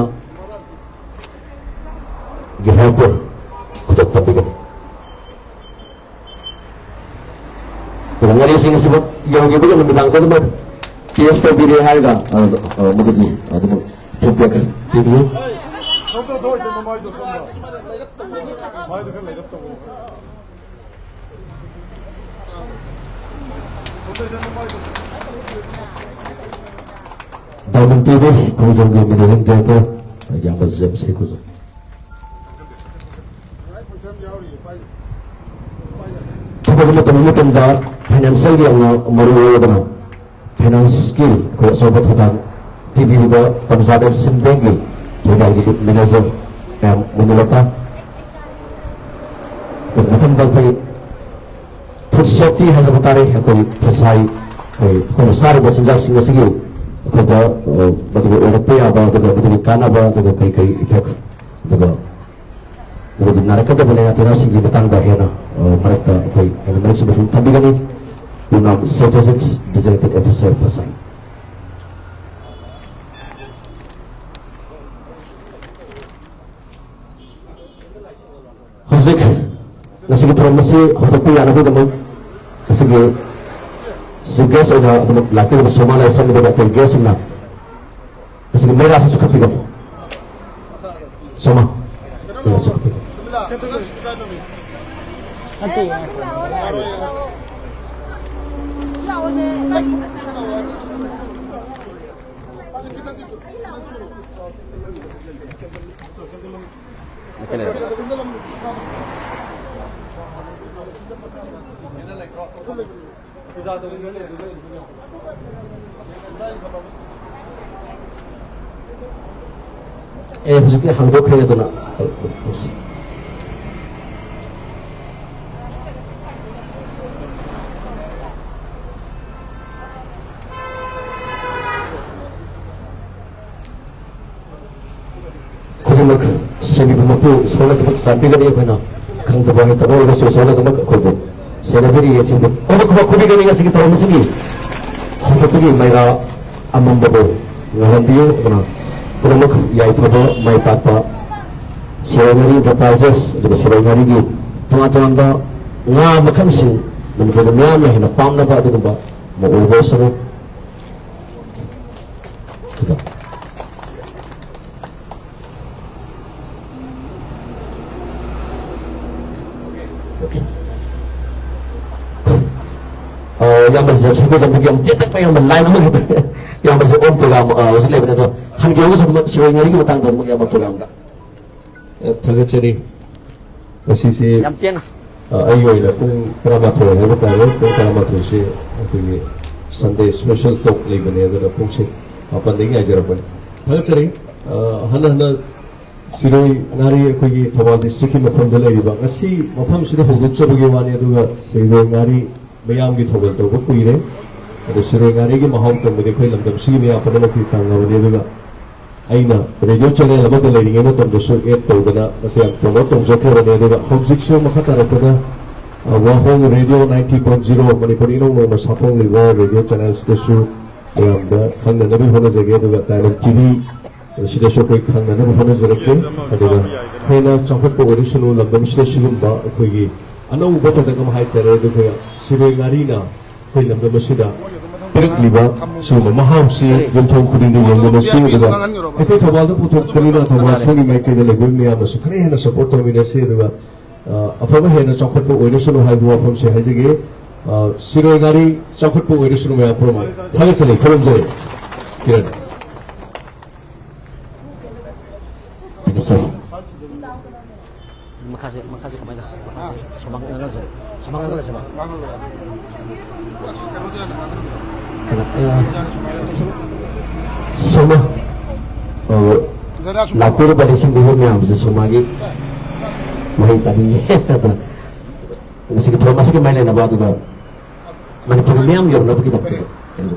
gift hamper ꯈꯨꯗꯣꯜ ꯇꯝꯕꯤꯒꯅꯤ꯫ ꯑꯗꯨꯒ ꯉꯥꯔꯤꯁꯤꯡ ꯑꯁꯤꯃꯛ ꯌꯧꯈꯤꯕꯒ ꯅꯨꯃꯤꯗꯥꯡꯗ ꯑꯗꯨꯃꯛ taste ꯇꯧꯕꯤꯔꯦ ꯍꯥꯏꯔꯒ, ꯑ, ꯑ, ꯃꯗꯨꯒꯤ ꯑꯗꯨꯃꯛ feedback ꯄꯤꯕꯤꯌꯨ꯫ Diamond T V ꯈꯣꯡꯖꯣꯝꯒꯤ managing director ꯏꯌꯥꯝꯕ ꯖꯦꯝꯁ ꯍꯩꯀꯨꯖꯝ꯫ ꯊꯕꯛ ꯑꯃ ꯇꯧꯕ ꯃꯇꯝꯗ financial ꯒꯤ ꯌꯥꯝꯅ ꯃꯔꯨ ꯑꯣꯏ꯫ ꯑꯗꯨꯅ finance ꯀꯤ ꯑꯩꯈꯣꯏ ꯑꯆꯧꯕ ꯊꯧꯗꯥꯡ ꯄꯤꯕꯤꯔꯤꯕ Punjab and Sind Bank ꯀꯤ ꯊꯧꯗꯥꯡꯒꯤ manager ꯃꯌꯥꯝ ꯃꯨꯅꯤꯂꯇꯥ꯫ ꯑꯗꯨꯒ ꯃꯊꯪꯗ ꯑꯩꯈꯣꯏ food safety ꯍꯥꯏꯖꯕ ꯇꯥꯔꯦ꯫ ꯑꯩꯈꯣꯏ ꯐꯤꯁꯥꯏ, ꯑꯩꯈꯣꯏ, ꯑꯩꯈꯣꯏꯅ ꯆꯥꯔꯤꯕ ꯆꯤꯟꯖꯥꯛꯁꯤꯡ ꯑꯁꯤꯒꯤ ꯑꯩꯈꯣꯏꯗ, ꯑ, ꯃꯗꯨꯒꯤ ꯑꯣꯏꯔꯛꯄ ꯌꯥꯕ, ꯑꯗꯨꯒ ꯃꯗꯨꯒꯤ ꯀꯥꯟꯅꯕ, ꯑꯗꯨꯒ ꯀꯔꯤ ꯀꯔꯤ effect, ꯑꯗꯨꯒ ꯃꯗꯨꯒꯤ ꯅꯥꯔꯛꯀꯗꯕ ꯂꯥꯏꯅꯥ ꯇꯤꯟꯅꯥꯁꯤꯡꯒꯤ ꯃꯇꯥꯡꯗ ꯍꯦꯟꯅ, ꯑ, ꯃꯔꯛꯇ ꯑꯩꯈꯣꯏ ꯑꯩꯅ ꯃꯔꯛꯁꯤꯗ ꯁꯨꯝ ꯊꯝꯕꯤꯒꯅꯤ꯫ ꯄꯨꯅꯥꯝ State Designated Officer ꯐꯤꯁꯥꯏ꯫ ꯍꯧꯖꯤꯛ ꯉꯁꯤꯒꯤ ꯊꯧꯔꯝ ꯑꯁꯤ ꯍꯧꯗꯣꯛꯄ ꯌꯥꯅꯕꯒꯤꯗꯃꯛ ꯉꯁꯤꯒꯤ chief guest ꯑꯣꯏꯅ ꯑꯗꯨꯃꯛ ꯂꯥꯛꯄꯤꯔꯤꯕ ꯁꯣꯃꯥ ꯂꯥꯏꯁ꯭ꯔꯝ ꯑꯗꯨꯒ ꯑꯩꯈꯣꯏ guest ꯁꯤꯡꯅ ꯉꯁꯤꯒꯤ ꯃꯩꯔꯥꯁꯤ ꯆꯨꯈꯠꯄꯤꯒꯅꯤ꯫ ꯁꯣꯃꯥ, ꯃꯩꯔꯥꯁꯤ ꯆꯨꯈꯠꯄꯤꯒꯅꯤ꯫ ꯑꯦ, ꯍꯧꯖꯤꯛꯇꯤ ꯍꯥꯡꯗꯣꯛꯈ꯭ꯔꯦ ꯑꯗꯨꯅ꯫ ꯈꯨꯗꯤꯡꯃꯛ ꯁꯦꯝꯕꯤꯕ ꯃꯄꯨ ꯏꯁꯣꯔꯅ ꯑꯗꯨꯃꯛ ꯆꯥꯟꯕꯤꯒꯅꯤ꯫ ꯑꯩꯈꯣꯏꯅ ꯈꯪꯗꯕ ꯍꯩꯇꯕ ꯑꯣꯏꯔꯒꯁꯨ ꯏꯁꯣꯔꯅ ꯑꯗꯨꯃꯛ ꯑꯩꯈꯣꯏꯕꯨ ꯁꯦꯟꯅꯕꯤꯔꯤ꯫ ꯑꯁꯤꯕꯨ ꯑꯃꯨꯛ ꯈꯨꯕꯥꯛ ꯈꯨꯕꯤꯒꯅꯤ꯫ ꯉꯁꯤꯒꯤ ꯊꯧꯔꯝ ꯑꯁꯤꯒꯤ ꯍꯧꯔꯛꯄꯒꯤ ꯃꯩꯔꯥ ꯑꯃꯝꯕꯕꯨ ꯉꯥꯜꯍꯟꯕꯤꯌꯨ꯫ ꯑꯗꯨꯅ ꯄꯨꯝꯅꯃꯛ ꯌꯥꯏꯐꯕ, ꯃꯥꯏ ꯄꯥꯛꯄ, ꯁꯤꯔꯣꯏ ꯉꯥꯔꯤ Enterprises ꯑꯗꯨꯒ ꯁꯤꯔꯣꯏ ꯉꯥꯔꯤꯒꯤ ꯇꯣꯉꯥꯟ ꯇꯣꯉꯥꯟꯕ ꯉꯥ ꯃꯈꯜꯁꯤꯡ ꯃꯅꯤꯄꯨꯔꯗ ꯃꯤꯌꯥꯝꯅ ꯍꯦꯟꯅ ꯄꯥꯝꯅꯕ ꯑꯗꯨꯒꯨꯝꯕ ꯑꯃ ꯑꯣꯏꯕ ꯑꯣꯏꯁꯅꯨ꯫ ꯑ, ꯏꯌꯥꯝꯕꯁꯦ ꯁꯒꯣꯜ ꯆꯝꯐꯨꯠꯀꯤ ꯌꯥꯝ ꯇꯦꯟꯇꯛꯄ ꯏꯌꯥꯝꯕ line ꯑꯃꯈꯛꯇ꯫ ꯏꯌꯥꯝꯕꯁꯦ ꯑꯣꯟ program, ꯑ, ꯍꯧꯖꯤꯛ ꯂꯩꯕꯅꯦ, ꯑꯗꯣ ꯍꯟꯈꯤꯕꯒ ꯁꯤꯔꯣꯏ ꯉꯥꯔꯤꯒꯤ ꯃꯇꯥꯡꯗ ꯑꯃꯨꯛ ꯏꯌꯥꯝꯕ program ꯗ꯫ ꯑ, ꯊꯥꯒꯠꯆꯔꯤ꯫ ꯉꯁꯤꯁꯦ, ꯌꯥꯝ ꯇꯦꯟꯅ꯫ ꯑ, ꯑꯩꯒꯤ ꯑꯣꯏꯅ ꯄꯨꯡ ꯇꯔꯥꯃꯥꯊꯣꯏ ꯍꯥꯏꯕ ꯇꯥꯔꯦ꯫ ꯄꯨꯡ ꯇꯔꯥꯃꯥꯊꯣꯏꯁꯦ ꯑꯩꯈꯣꯏꯒꯤ Sunday special talk ꯂꯩꯕꯅꯦ, ꯑꯗꯨꯅ ꯄꯨꯡꯁꯦ ꯃꯥꯄꯟꯗꯒꯤ ꯉꯥꯏꯖꯔꯛꯄꯅꯤ꯫ ꯊꯥꯒꯠꯆꯔꯤ꯫ ꯑ, ꯍꯟꯅ ꯍꯟꯅ ꯁꯤꯔꯣꯏ ꯉꯥꯔꯤ ꯑꯩꯈꯣꯏꯒꯤ ꯊꯧꯕꯥꯜ district ꯀꯤ ꯃꯐꯝꯗ ꯂꯩꯔꯤꯕ, ꯉꯁꯤ ꯃꯐꯝꯁꯤꯗ ꯍꯧꯗꯣꯛꯆꯕꯒꯤ ꯋꯥꯅꯤ, ꯑꯗꯨꯒ ꯁꯤꯔꯣꯏ ꯉꯥꯔꯤ ꯃꯌꯥꯝꯒꯤ ꯊꯧꯒꯜ ꯇꯧꯕ ꯀꯨꯏꯔꯦ꯫ ꯑꯗꯣ ꯁꯤꯔꯣꯏ ꯉꯥꯔꯤꯒꯤ ꯃꯍꯥꯎ ꯇꯪꯕꯗꯤ ꯑꯩꯈꯣꯏ ꯂꯝꯗꯝꯁꯤꯒꯤ ꯃꯤꯌꯥꯝ ꯄꯨꯝꯅꯃꯛꯀꯤ ꯇꯪꯉꯕꯅꯤ꯫ ꯑꯗꯨꯒ ꯑꯩꯅ radio channel ꯑꯃꯗ ꯂꯩꯔꯤꯉꯩ ꯃꯇꯝꯗꯁꯨ add ꯇꯧꯗꯅ ꯃꯁꯤ ꯌꯥꯝ promote ꯇꯧꯖꯈ꯭ꯔꯕꯅꯤ꯫ ꯑꯗꯨꯒ ꯍꯧꯖꯤꯛꯁꯨ ꯃꯈꯥ ꯇꯥꯔꯛꯄꯗ, ꯑ, ꯋꯥꯍꯣꯡ Radio ninety point zero, Manipur ꯏꯅꯧ ꯅꯧꯅ ꯁꯥꯐꯣꯡꯂꯤꯕ radio channels ꯇꯁꯨ ꯃꯌꯥꯝꯗ ꯈꯪꯅꯅꯕ ꯍꯣꯠꯅꯖꯒꯦ꯫ ꯑꯗꯨꯒ Diamond TV ꯁꯤꯗꯁꯨ ꯑꯩꯈꯣꯏ ꯈꯪꯅꯅꯕ ꯍꯣꯠꯅꯖꯔꯛꯀꯦ꯫ ꯑꯗꯨꯒ ꯍꯦꯟꯅ ꯆꯥꯎꯈꯠꯄ ꯑꯣꯏꯔꯁꯅꯨ, ꯂꯝꯗꯝꯁꯤꯗ ꯁꯤꯒꯨꯝꯕ ꯑꯩꯈꯣꯏꯒꯤ ꯑꯅꯧꯕ ꯊꯧꯗꯣꯛ ꯑꯃ ꯍꯥꯏꯇꯥꯔꯦ, ꯑꯗꯨꯒ ꯁꯤꯔꯣꯏ ꯉꯥꯔꯤꯅ ꯑꯩꯈꯣꯏ ꯂꯝꯗꯝ ꯑꯁꯤꯗ ꯄꯤꯔꯛꯂꯤꯕ ꯁꯤꯒꯨꯝꯕ ꯃꯍꯥꯎꯁꯤ ꯌꯨꯝꯊꯣꯡ ꯈꯨꯗꯤꯡꯗ ꯌꯦꯡꯃꯤꯟꯅꯁꯤ꯫ ꯑꯗꯨꯒ ꯑꯩꯈꯣꯏ ꯊꯧꯕꯥꯜꯗ ꯄꯨꯊꯣꯛꯄꯅꯤꯅ ꯊꯧꯕꯥꯜ ꯁꯣꯝꯒꯤ ꯃꯥꯏꯀꯩꯗ ꯂꯩꯕ ꯃꯌꯥꯝꯅꯁꯨ ꯈꯔ ꯍꯦꯟꯅ support ꯇꯧꯃꯤꯟꯅꯁꯤ꯫ ꯑꯗꯨꯒ, ꯑ, ꯑꯐꯕ ꯍꯦꯟꯅ ꯆꯥꯎꯈꯠꯄ ꯑꯣꯏꯔꯁꯅꯨ ꯍꯥꯏꯕ ꯋꯥꯐꯝꯁꯦ ꯍꯥꯏꯖꯒꯦ꯫ ꯑ, ꯁꯤꯔꯣꯏ ꯉꯥꯔꯤ ꯆꯥꯎꯈꯠꯄ ꯑꯣꯏꯔꯁꯅꯨ ꯃꯌꯥꯝ ꯄꯨꯝꯅꯃꯛ꯫ ꯊꯥꯒꯠꯆꯔꯤ, ꯈꯨꯔꯨꯝꯖꯔꯤ꯫ ꯀꯤꯔꯟ꯫ ꯊꯥꯒꯠꯆꯔꯤ꯫ ꯃꯈꯥꯁꯦ, ꯃꯈꯥꯁꯦ ꯀꯃꯥꯏꯅ? ꯃꯈꯥꯁꯦ ꯁꯨꯃꯥꯡ ꯉꯥꯡꯅꯁꯦ꯫ ꯁꯨꯃꯥꯡ ꯉꯥꯡꯅꯁꯦꯕ꯫ ꯀꯩꯅꯣ, ꯑ, ꯁꯣꯃꯥ, ꯑ, ꯂꯥꯛꯄꯤꯔꯤꯕ ꯂꯤꯁꯤꯡ ꯅꯤꯐꯨ ꯃꯌꯥꯝꯁꯦ ꯁꯣꯃꯥꯒꯤ ꯋꯥꯍꯩ ꯇꯥꯅꯤꯡꯉꯦ꯫ ꯑꯗꯣ ꯉꯁꯤꯒꯤ ꯊꯧꯔꯝ ꯑꯁꯤꯒꯤ ꯃꯥꯏ ꯂꯩꯅꯕ ꯑꯗꯨꯒ ꯃꯅꯤꯄꯨꯔꯒꯤ ꯃꯤꯌꯥꯝ ꯌꯧꯅꯕꯒꯤꯗꯃꯛꯇ ꯀꯩꯅꯣ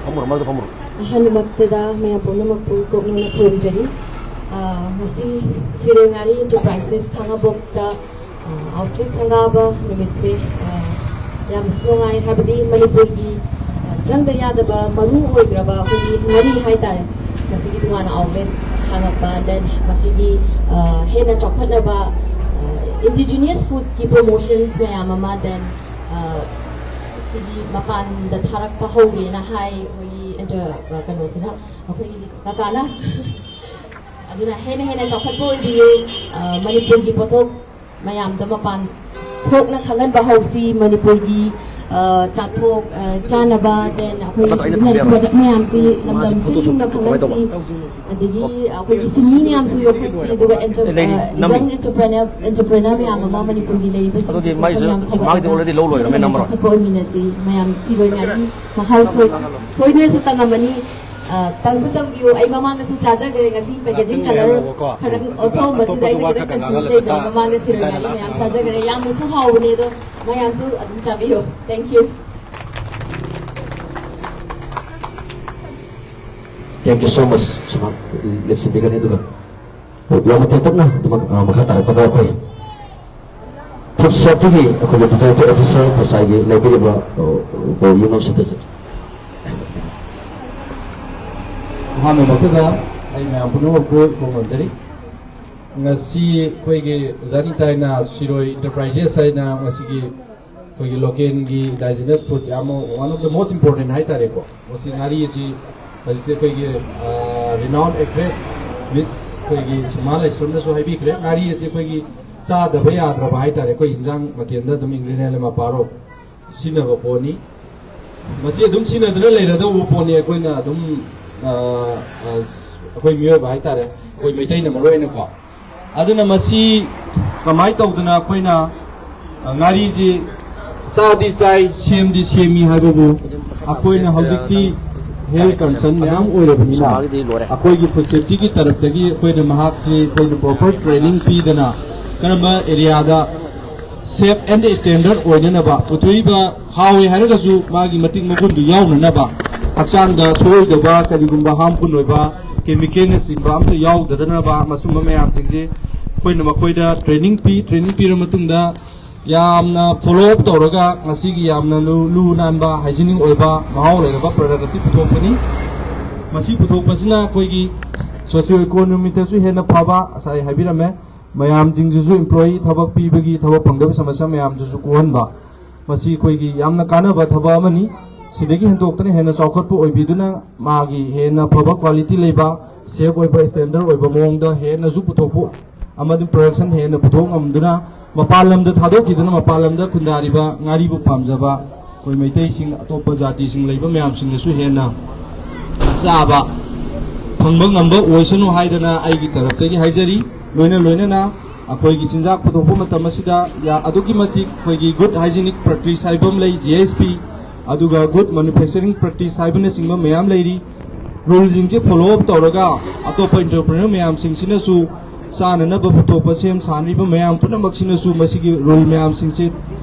ꯐꯝꯃꯨꯔꯣ, ꯃꯔꯛꯇ ꯐꯝꯃꯨꯔꯣ꯫ ꯑꯍꯥꯟꯕꯃꯛꯇꯗ ꯃꯌꯥꯝ ꯄꯨꯝꯅꯃꯛꯄꯨ ꯀꯣꯛꯅꯅ ꯈꯨꯔꯨꯝꯖꯔꯤ꯫ ꯑ, ꯉꯁꯤ ꯁꯤꯔꯣꯏ ꯉꯥꯔꯤ ꯏꯟꯇꯔꯄ꯭ꯔꯥꯏꯁꯦꯁ ꯈꯥꯉꯕꯣꯛꯇ, ꯑ, ꯑꯥꯎꯠꯂꯦꯠ ꯁꯪꯒꯥꯕ ꯅꯨꯃꯤꯠꯁꯦ, ꯑ, ꯌꯥꯝꯅꯁꯨ ꯅꯨꯡꯉꯥꯏ, ꯍꯥꯏꯕꯗꯤ ꯃꯅꯤꯄꯨꯔꯒꯤ, ꯑ, ꯆꯪꯗ ꯌꯥꯗꯕ ꯃꯔꯨ ꯑꯣꯏꯈ꯭ꯔꯕ ꯑꯩꯈꯣꯏꯒꯤ ꯉꯥꯔꯤ ꯍꯥꯏꯇꯥꯔꯦ, ꯉꯁꯤꯒꯤ ꯇꯣꯉꯥꯟꯅ ꯑꯥꯎꯠꯂꯦꯠ ꯍꯥꯡꯉꯛꯄ, then ꯃꯁꯤꯒꯤ, ꯑ, ꯍꯦꯟꯅ ꯆꯥꯎꯈꯠꯅꯕ, ꯑ, ꯏꯟꯗꯤꯖꯤꯅꯤꯌꯁ ꯐꯨꯗꯀꯤ ꯄ꯭ꯔꯣꯃꯣꯁꯟꯁ ꯃꯌꯥꯝ ꯑꯃ, then, ꯑ, ꯁꯤꯒꯤ ꯃꯄꯥꯟꯗ ꯊꯥꯔꯛꯄ ꯍꯧꯔꯦꯅ ꯍꯥꯏ ꯑꯩꯈꯣꯏꯒꯤ ꯏꯟꯇꯔ-, ꯑ, ꯀꯩꯅꯣꯁꯤꯅ, ꯑꯩꯈꯣꯏꯒꯤ ꯀꯀꯥꯅ꯫ ꯑꯗꯨꯅ ꯍꯦꯟꯅ ꯍꯦꯟꯅ ꯆꯥꯎꯈꯠꯄ ꯑꯣꯏꯕꯤꯌꯨ꯫ ꯑ, ꯃꯅꯤꯄꯨꯔꯒꯤ ꯄꯣꯠꯊꯣꯛ ꯃꯌꯥꯝꯗ ꯃꯄꯥꯟ ꯊꯣꯛꯅ ꯈꯪꯍꯟꯕ ꯍꯧꯁꯤ꯫ ꯃꯅꯤꯄꯨꯔꯒꯤ, ꯑ, ꯆꯥꯊꯣꯛ, ꯑ, ꯆꯥꯅꯕ, then ꯑꯩꯈꯣꯏꯒꯤ ꯁꯤꯖꯤꯟꯅꯔꯤꯕ ꯄ꯭ꯔꯗꯛ ꯃꯌꯥꯝꯁꯤ ꯂꯝꯗꯝ ꯁꯤꯟ ꯊꯨꯡꯅ ꯈꯪꯍꯟꯁꯤ꯫ ꯑꯗꯒꯤ ꯑꯩꯈꯣꯏꯒꯤ ꯁꯤꯟꯃꯤ ꯃꯌꯥꯝꯁꯨ ꯌꯣꯛꯈꯠꯁꯤ, ꯑꯗꯨꯒ ꯑꯦꯟꯇꯔ-, ꯑ, ꯌꯪ ꯑꯦꯟꯇꯔꯄ꯭ꯔꯦꯅꯔ, ꯑꯦꯟꯇꯔꯄ꯭ꯔꯦꯅꯔ ꯃꯌꯥꯝ ꯑꯃ ꯃꯅꯤꯄꯨꯔꯒꯤ ꯂꯩꯔꯤꯕꯁꯤꯡꯁꯤ ꯃꯌꯥꯝ ꯁꯧꯒꯠꯂꯒ ꯍꯦꯟꯅ ꯍꯦꯟꯅ ꯆꯥꯎꯈꯠꯄ ꯑꯣꯏꯃꯤꯟꯅꯁꯤ꯫ ꯃꯌꯥꯝ ꯁꯤꯔꯣꯏ ꯉꯥꯔꯤ ꯃꯍꯥꯎ ꯁꯣꯏ-, ꯁꯣꯏꯗꯅ ꯇꯪꯉꯝꯃꯅꯤ꯫ ꯑ, ꯇꯪꯁꯨ ꯇꯪꯕꯤꯌꯨ꯫ ꯑꯩ ꯃꯃꯥꯡꯗꯁꯨ ꯆꯥꯖꯈ꯭ꯔꯦ, ꯉꯁꯤ ꯄꯦꯀꯦꯖꯤꯡ ꯀꯂꯔ ꯈꯔ ꯑꯣꯟꯊꯣꯛꯑꯝꯕꯁꯤꯗ ꯑꯩꯁꯦ ꯈꯤꯇꯪ ꯀꯟꯐ꯭ꯌꯨꯁ ꯂꯩꯕ꯫ ꯃꯃꯥꯡꯗ ꯁꯤꯔꯣꯏ ꯉꯥꯔꯤ ꯃꯌꯥꯝ ꯆꯥꯖꯈ꯭ꯔꯦ, ꯌꯥꯝꯅꯁꯨ ꯍꯥꯎꯕꯅꯦ꯫ ꯑꯗꯣ ꯃꯌꯥꯝꯁꯨ ꯑꯗꯨꯝ ꯆꯥꯕꯤꯌꯨ꯫ Thank you꯫ Thank you so much, ꯁꯨꯃꯥꯡ꯫ ꯂꯦꯞꯁꯤꯟꯕꯤꯒꯅꯤ, ꯑꯗꯨꯒ ꯌꯥꯝꯅ ꯇꯦꯟꯇꯛꯅ ꯑꯗꯨꯃꯛ, ꯑ, ꯃꯈꯥ ꯇꯥꯔꯛꯄꯗ ꯑꯩꯈꯣꯏ ꯐꯨꯗ ꯁꯦꯐꯇꯤꯒꯤ ꯑꯩꯈꯣꯏꯒꯤ ꯗꯤꯖꯥꯏꯟꯇꯤꯡ ꯑꯣꯐꯤꯁꯔ ꯉꯁꯥꯏꯒꯤ ꯂꯩꯕꯤꯔꯤꯕ, ꯑ, ꯑ, ꯌꯨꯝꯅꯥꯝ ꯁꯤꯗ ꯑꯍꯥꯟꯕꯃꯛꯇꯗ ꯑꯩ ꯃꯌꯥꯝ ꯄꯨꯝꯅꯃꯛꯄꯨ ꯈꯨꯔꯨꯝꯖꯔꯤ꯫ ꯉꯁꯤ ꯑꯩꯈꯣꯏꯒꯤ ꯑꯣꯖꯥ ꯅꯤꯇꯥꯏꯅ ꯁꯤꯔꯣꯏ ꯏꯟꯇꯔꯄ꯭ꯔꯥꯏꯖꯦꯁ ꯍꯥꯏꯅ ꯉꯁꯤꯒꯤ ꯑꯩꯈꯣꯏꯒꯤ ꯂꯣꯀꯦꯜꯒꯤ ꯏꯟꯗꯥꯏꯖꯤꯅꯁ ꯐꯨꯗ ꯌꯥꯝ, one of the most important ꯍꯥꯏꯇꯥꯔꯦꯀꯣ꯫ ꯃꯁꯤ ꯉꯥꯔꯤ ꯑꯁꯤ ꯍꯧꯖꯤꯛꯁꯦ ꯑꯩꯈꯣꯏꯒꯤ, ꯑ, renowned actress Miss ꯑꯩꯈꯣꯏꯒꯤ ꯁꯤꯃꯥ ꯂꯥꯏꯁ꯭ꯔꯝꯅꯁꯨ ꯍꯥꯏꯕꯤꯈ꯭ꯔꯦ, ꯉꯥꯔꯤ ꯑꯁꯤ ꯑꯩꯈꯣꯏꯒꯤ ꯆꯥꯗꯕ ꯌꯥꯗ꯭ꯔꯕ ꯍꯥꯏꯇꯥꯔꯦ, ꯑꯩꯈꯣꯏ ꯏꯟꯖꯥꯡ ꯃꯊꯦꯜꯗ ꯑꯗꯨꯝ ꯏꯟꯒ꯭ꯔꯤꯗꯤꯌꯦꯟ ꯑꯃ ꯄꯥꯔꯣ ꯁꯤꯖꯤꯟꯅꯕ ꯄꯣꯠꯅꯤ꯫ ꯃꯁꯤ ꯑꯗꯨꯝ ꯁꯤꯖꯤꯟꯅꯗꯨꯅ ꯂꯩꯔꯗꯧꯕ ꯄꯣꯠꯅꯤ꯫ ꯑꯩꯈꯣꯏꯅ ꯑꯗꯨꯝ, ꯑ, ꯑ, ꯑꯩꯈꯣꯏ ꯃꯤꯑꯣꯏꯕ ꯍꯥꯏꯇꯥꯔꯦ, ꯑꯩꯈꯣꯏ ꯃꯩꯇꯩꯅ ꯃꯔꯨ ꯑꯣꯏꯅꯀꯣ꯫ ꯑꯗꯨꯅ ꯃꯁꯤ ꯀꯃꯥꯏꯅ ꯇꯧꯗꯅ ꯑꯩꯈꯣꯏꯅ, ꯑ, ꯉꯥꯔꯤꯁꯤ ꯆꯥꯗꯤ ꯆꯥꯏ, ꯁꯦꯝꯗꯤ ꯁꯦꯝꯃꯤ ꯍꯥꯏꯕꯕꯨ ꯑꯩꯈꯣꯏꯅ ꯍꯧꯖꯤꯛꯇꯤ ꯍꯦꯜꯊ ꯀꯟꯁꯔꯟ ꯃꯌꯥꯝ ꯑꯣꯏꯔꯕꯅꯤꯅ ꯑꯩꯈꯣꯏꯒꯤ ꯐꯨꯗ ꯁꯦꯐꯇꯤꯒꯤ ꯇꯔꯞꯇꯒꯤ ꯑꯩꯈꯣꯏꯅ ꯃꯍꯥꯛꯁꯤ ꯑꯩꯈꯣꯏꯅ ꯄ꯭ꯔꯣꯄꯔ ꯇ꯭ꯔꯦꯅꯤꯡ ꯄꯤꯗꯅ ꯀꯔꯝꯕ ꯑꯦꯔꯤꯌꯥꯗ ꯁꯦꯐ ꯑꯦꯟ ꯁ꯭ꯇꯦꯟꯗꯔꯗ ꯑꯣꯏꯅꯅꯕ, ꯄꯨꯊꯣꯛꯏꯕ ꯍꯥꯎꯏ ꯍꯥꯏꯔꯒꯁꯨ ꯃꯥꯒꯤ ꯃꯇꯤꯛ ꯃꯒꯨꯟꯗꯨ ꯌꯥꯎꯅꯅꯕ ꯍꯛꯆꯥꯡꯗ ꯁꯣꯏꯗꯕ ꯀꯔꯤꯒꯨꯝꯕ ꯍꯥꯝꯐꯨꯜ ꯑꯣꯏꯕ ꯀꯦꯃꯤꯀꯦꯜꯅꯆꯤꯡꯕ ꯑꯝꯇ ꯌꯥꯎꯗꯅꯕ ꯃꯁꯨꯝꯕ ꯃꯌꯥꯝꯁꯤꯡꯁꯦ ꯑꯩꯈꯣꯏꯅ ꯃꯈꯣꯏꯗ ꯇ꯭ꯔꯦꯅꯤꯡ ꯄꯤ꯫ ꯇ꯭ꯔꯦꯅꯤꯡ ꯄꯤꯔ ꯃꯇꯨꯡꯗ ꯌꯥꯝꯅ ꯐꯣꯂꯣ ꯑꯞ ꯇꯧꯔꯒ ꯉꯁꯤꯒꯤ ꯌꯥꯝꯅ ꯂꯨ ꯂꯨ ꯅꯥꯟꯕ ꯍꯥꯏꯖꯤꯅꯤꯛ ꯑꯣꯏꯕ ꯃꯍꯥꯎ ꯂꯩꯔꯕ ꯄ꯭ꯔꯗꯛ ꯑꯁꯤ ꯄꯨꯊꯣꯛꯄꯅꯤ꯫ ꯃꯁꯤ ꯄꯨꯊꯣꯛꯄꯁꯤꯅ ꯑꯩꯈꯣꯏꯒꯤ ꯁꯣꯁꯤꯌꯣ ꯏꯀꯣꯅꯣꯃꯤꯛꯇꯁꯨ ꯍꯦꯟꯅ ꯐꯕ ꯉꯁꯥꯏ ꯍꯥꯏꯕꯤꯔꯝꯃꯦ꯫ ꯃꯌꯥꯝꯁꯤꯡꯁꯤꯁꯨ ꯑꯦꯝꯄ꯭ꯂꯣꯌꯤ ꯊꯕꯛ ꯄꯤꯕꯒꯤ ꯊꯕꯛ ꯐꯪꯗꯕ ꯁꯃꯁ꯭ꯌꯥ ꯃꯌꯥꯝꯗꯨꯁꯨ ꯀꯣꯛꯍꯟꯕ꯫ ꯃꯁꯤ ꯑꯩꯈꯣꯏꯒꯤ ꯌꯥꯝꯅ ꯀꯥꯟꯅꯕ ꯊꯕꯛ ꯑꯃꯅꯤ꯫ ꯁꯤꯗꯒꯤ ꯍꯦꯟꯗꯣꯛꯇꯅ ꯍꯦꯟꯅ ꯆꯥꯎꯈꯠꯄ ꯑꯣꯏꯕꯤꯗꯨꯅ ꯃꯥꯒꯤ ꯍꯦꯟꯅ ꯐꯕ ꯀ꯭ꯋꯥꯂꯤꯇꯤ ꯂꯩꯕ, ꯁꯦꯐ ꯑꯣꯏꯕ, ꯁ꯭ꯇꯦꯟꯗꯔꯗ ꯑꯣꯏꯕ ꯃꯑꯣꯡꯗ ꯍꯦꯟꯅꯁꯨ ꯄꯨꯊꯣꯛꯄ ꯑꯃꯗꯤ ꯄ꯭ꯔꯗꯛꯁꯟ ꯍꯦꯟꯅ ꯄꯨꯊꯣꯛ ꯉꯝꯗꯨꯅ ꯃꯄꯥꯟ ꯂꯝꯗ ꯊꯥꯗꯣꯛꯈꯤꯗꯨꯅ ꯃꯄꯥꯟ ꯂꯝꯗ ꯈꯨꯟꯗꯥꯔꯤꯕ ꯉꯥꯔꯤꯕꯨ ꯄꯥꯝꯖꯕ ꯑꯩꯈꯣꯏ ꯃꯩꯇꯩꯁꯤꯡ, ꯑꯇꯣꯞꯄ ꯖꯥꯇꯤꯁꯤꯡ ꯂꯩꯕ ꯃꯌꯥꯝꯁꯤꯡꯅꯁꯨ ꯍꯦꯟꯅ ꯆꯥꯕ ꯐꯪꯕ ꯉꯝꯕ ꯑꯣꯏꯁꯅꯨ ꯍꯥꯏꯗꯅ ꯑꯩꯒꯤ ꯇꯔꯞꯇꯒꯤ ꯍꯥꯏꯖꯔꯤ꯫ ꯂꯣꯏꯅ ꯂꯣꯏꯅꯅ ꯑꯩꯈꯣꯏꯒꯤ ꯆꯤꯟꯖꯥꯛ ꯄꯨꯊꯣꯛꯄ ꯃꯇꯝ ꯑꯁꯤꯗ ꯌꯥ-, ꯑꯗꯨꯛꯀꯤ ꯃꯇꯤꯛ ꯑꯩꯈꯣꯏꯒꯤ ꯒꯨꯗ ꯍꯥꯏꯖꯤꯅꯤꯛ ꯄ꯭ꯔꯦꯛꯇꯤꯁ ꯍꯥꯏꯕ ꯑꯃ ꯂꯩ, ꯖꯤ ꯑꯦꯁ ꯄꯤ, ꯑꯗꯨꯒ ꯒꯨꯗ ꯃꯦꯅꯨꯐꯦꯛꯆꯔꯤꯡ ꯄ꯭ꯔꯦꯛꯇꯤꯁ ꯍꯥꯏꯕꯅꯆꯤꯡꯕ ꯃꯌꯥꯝ ꯂꯩꯔꯤ꯫ ꯔꯨꯜꯁꯤꯡꯁꯦ ꯐꯣꯂꯣ ꯑꯞ ꯇꯧꯔꯒ ꯑꯇꯣꯞꯄ ꯑꯦꯟꯇꯔꯄ꯭ꯔꯦꯅꯔ ꯃꯌꯥꯝꯁꯤꯡꯁꯤꯅꯁꯨ ꯆꯥꯅꯅꯕ ꯄꯨꯊꯣꯛꯄ ꯁꯦꯝ ꯁꯥꯅꯔꯤꯕ ꯃꯌꯥꯝ ꯄꯨꯝꯅꯃꯛꯁꯤꯅꯁꯨ ꯃꯁꯤꯒꯤ ꯔꯨꯜ ꯃꯌꯥꯝꯁꯤꯡꯁꯦ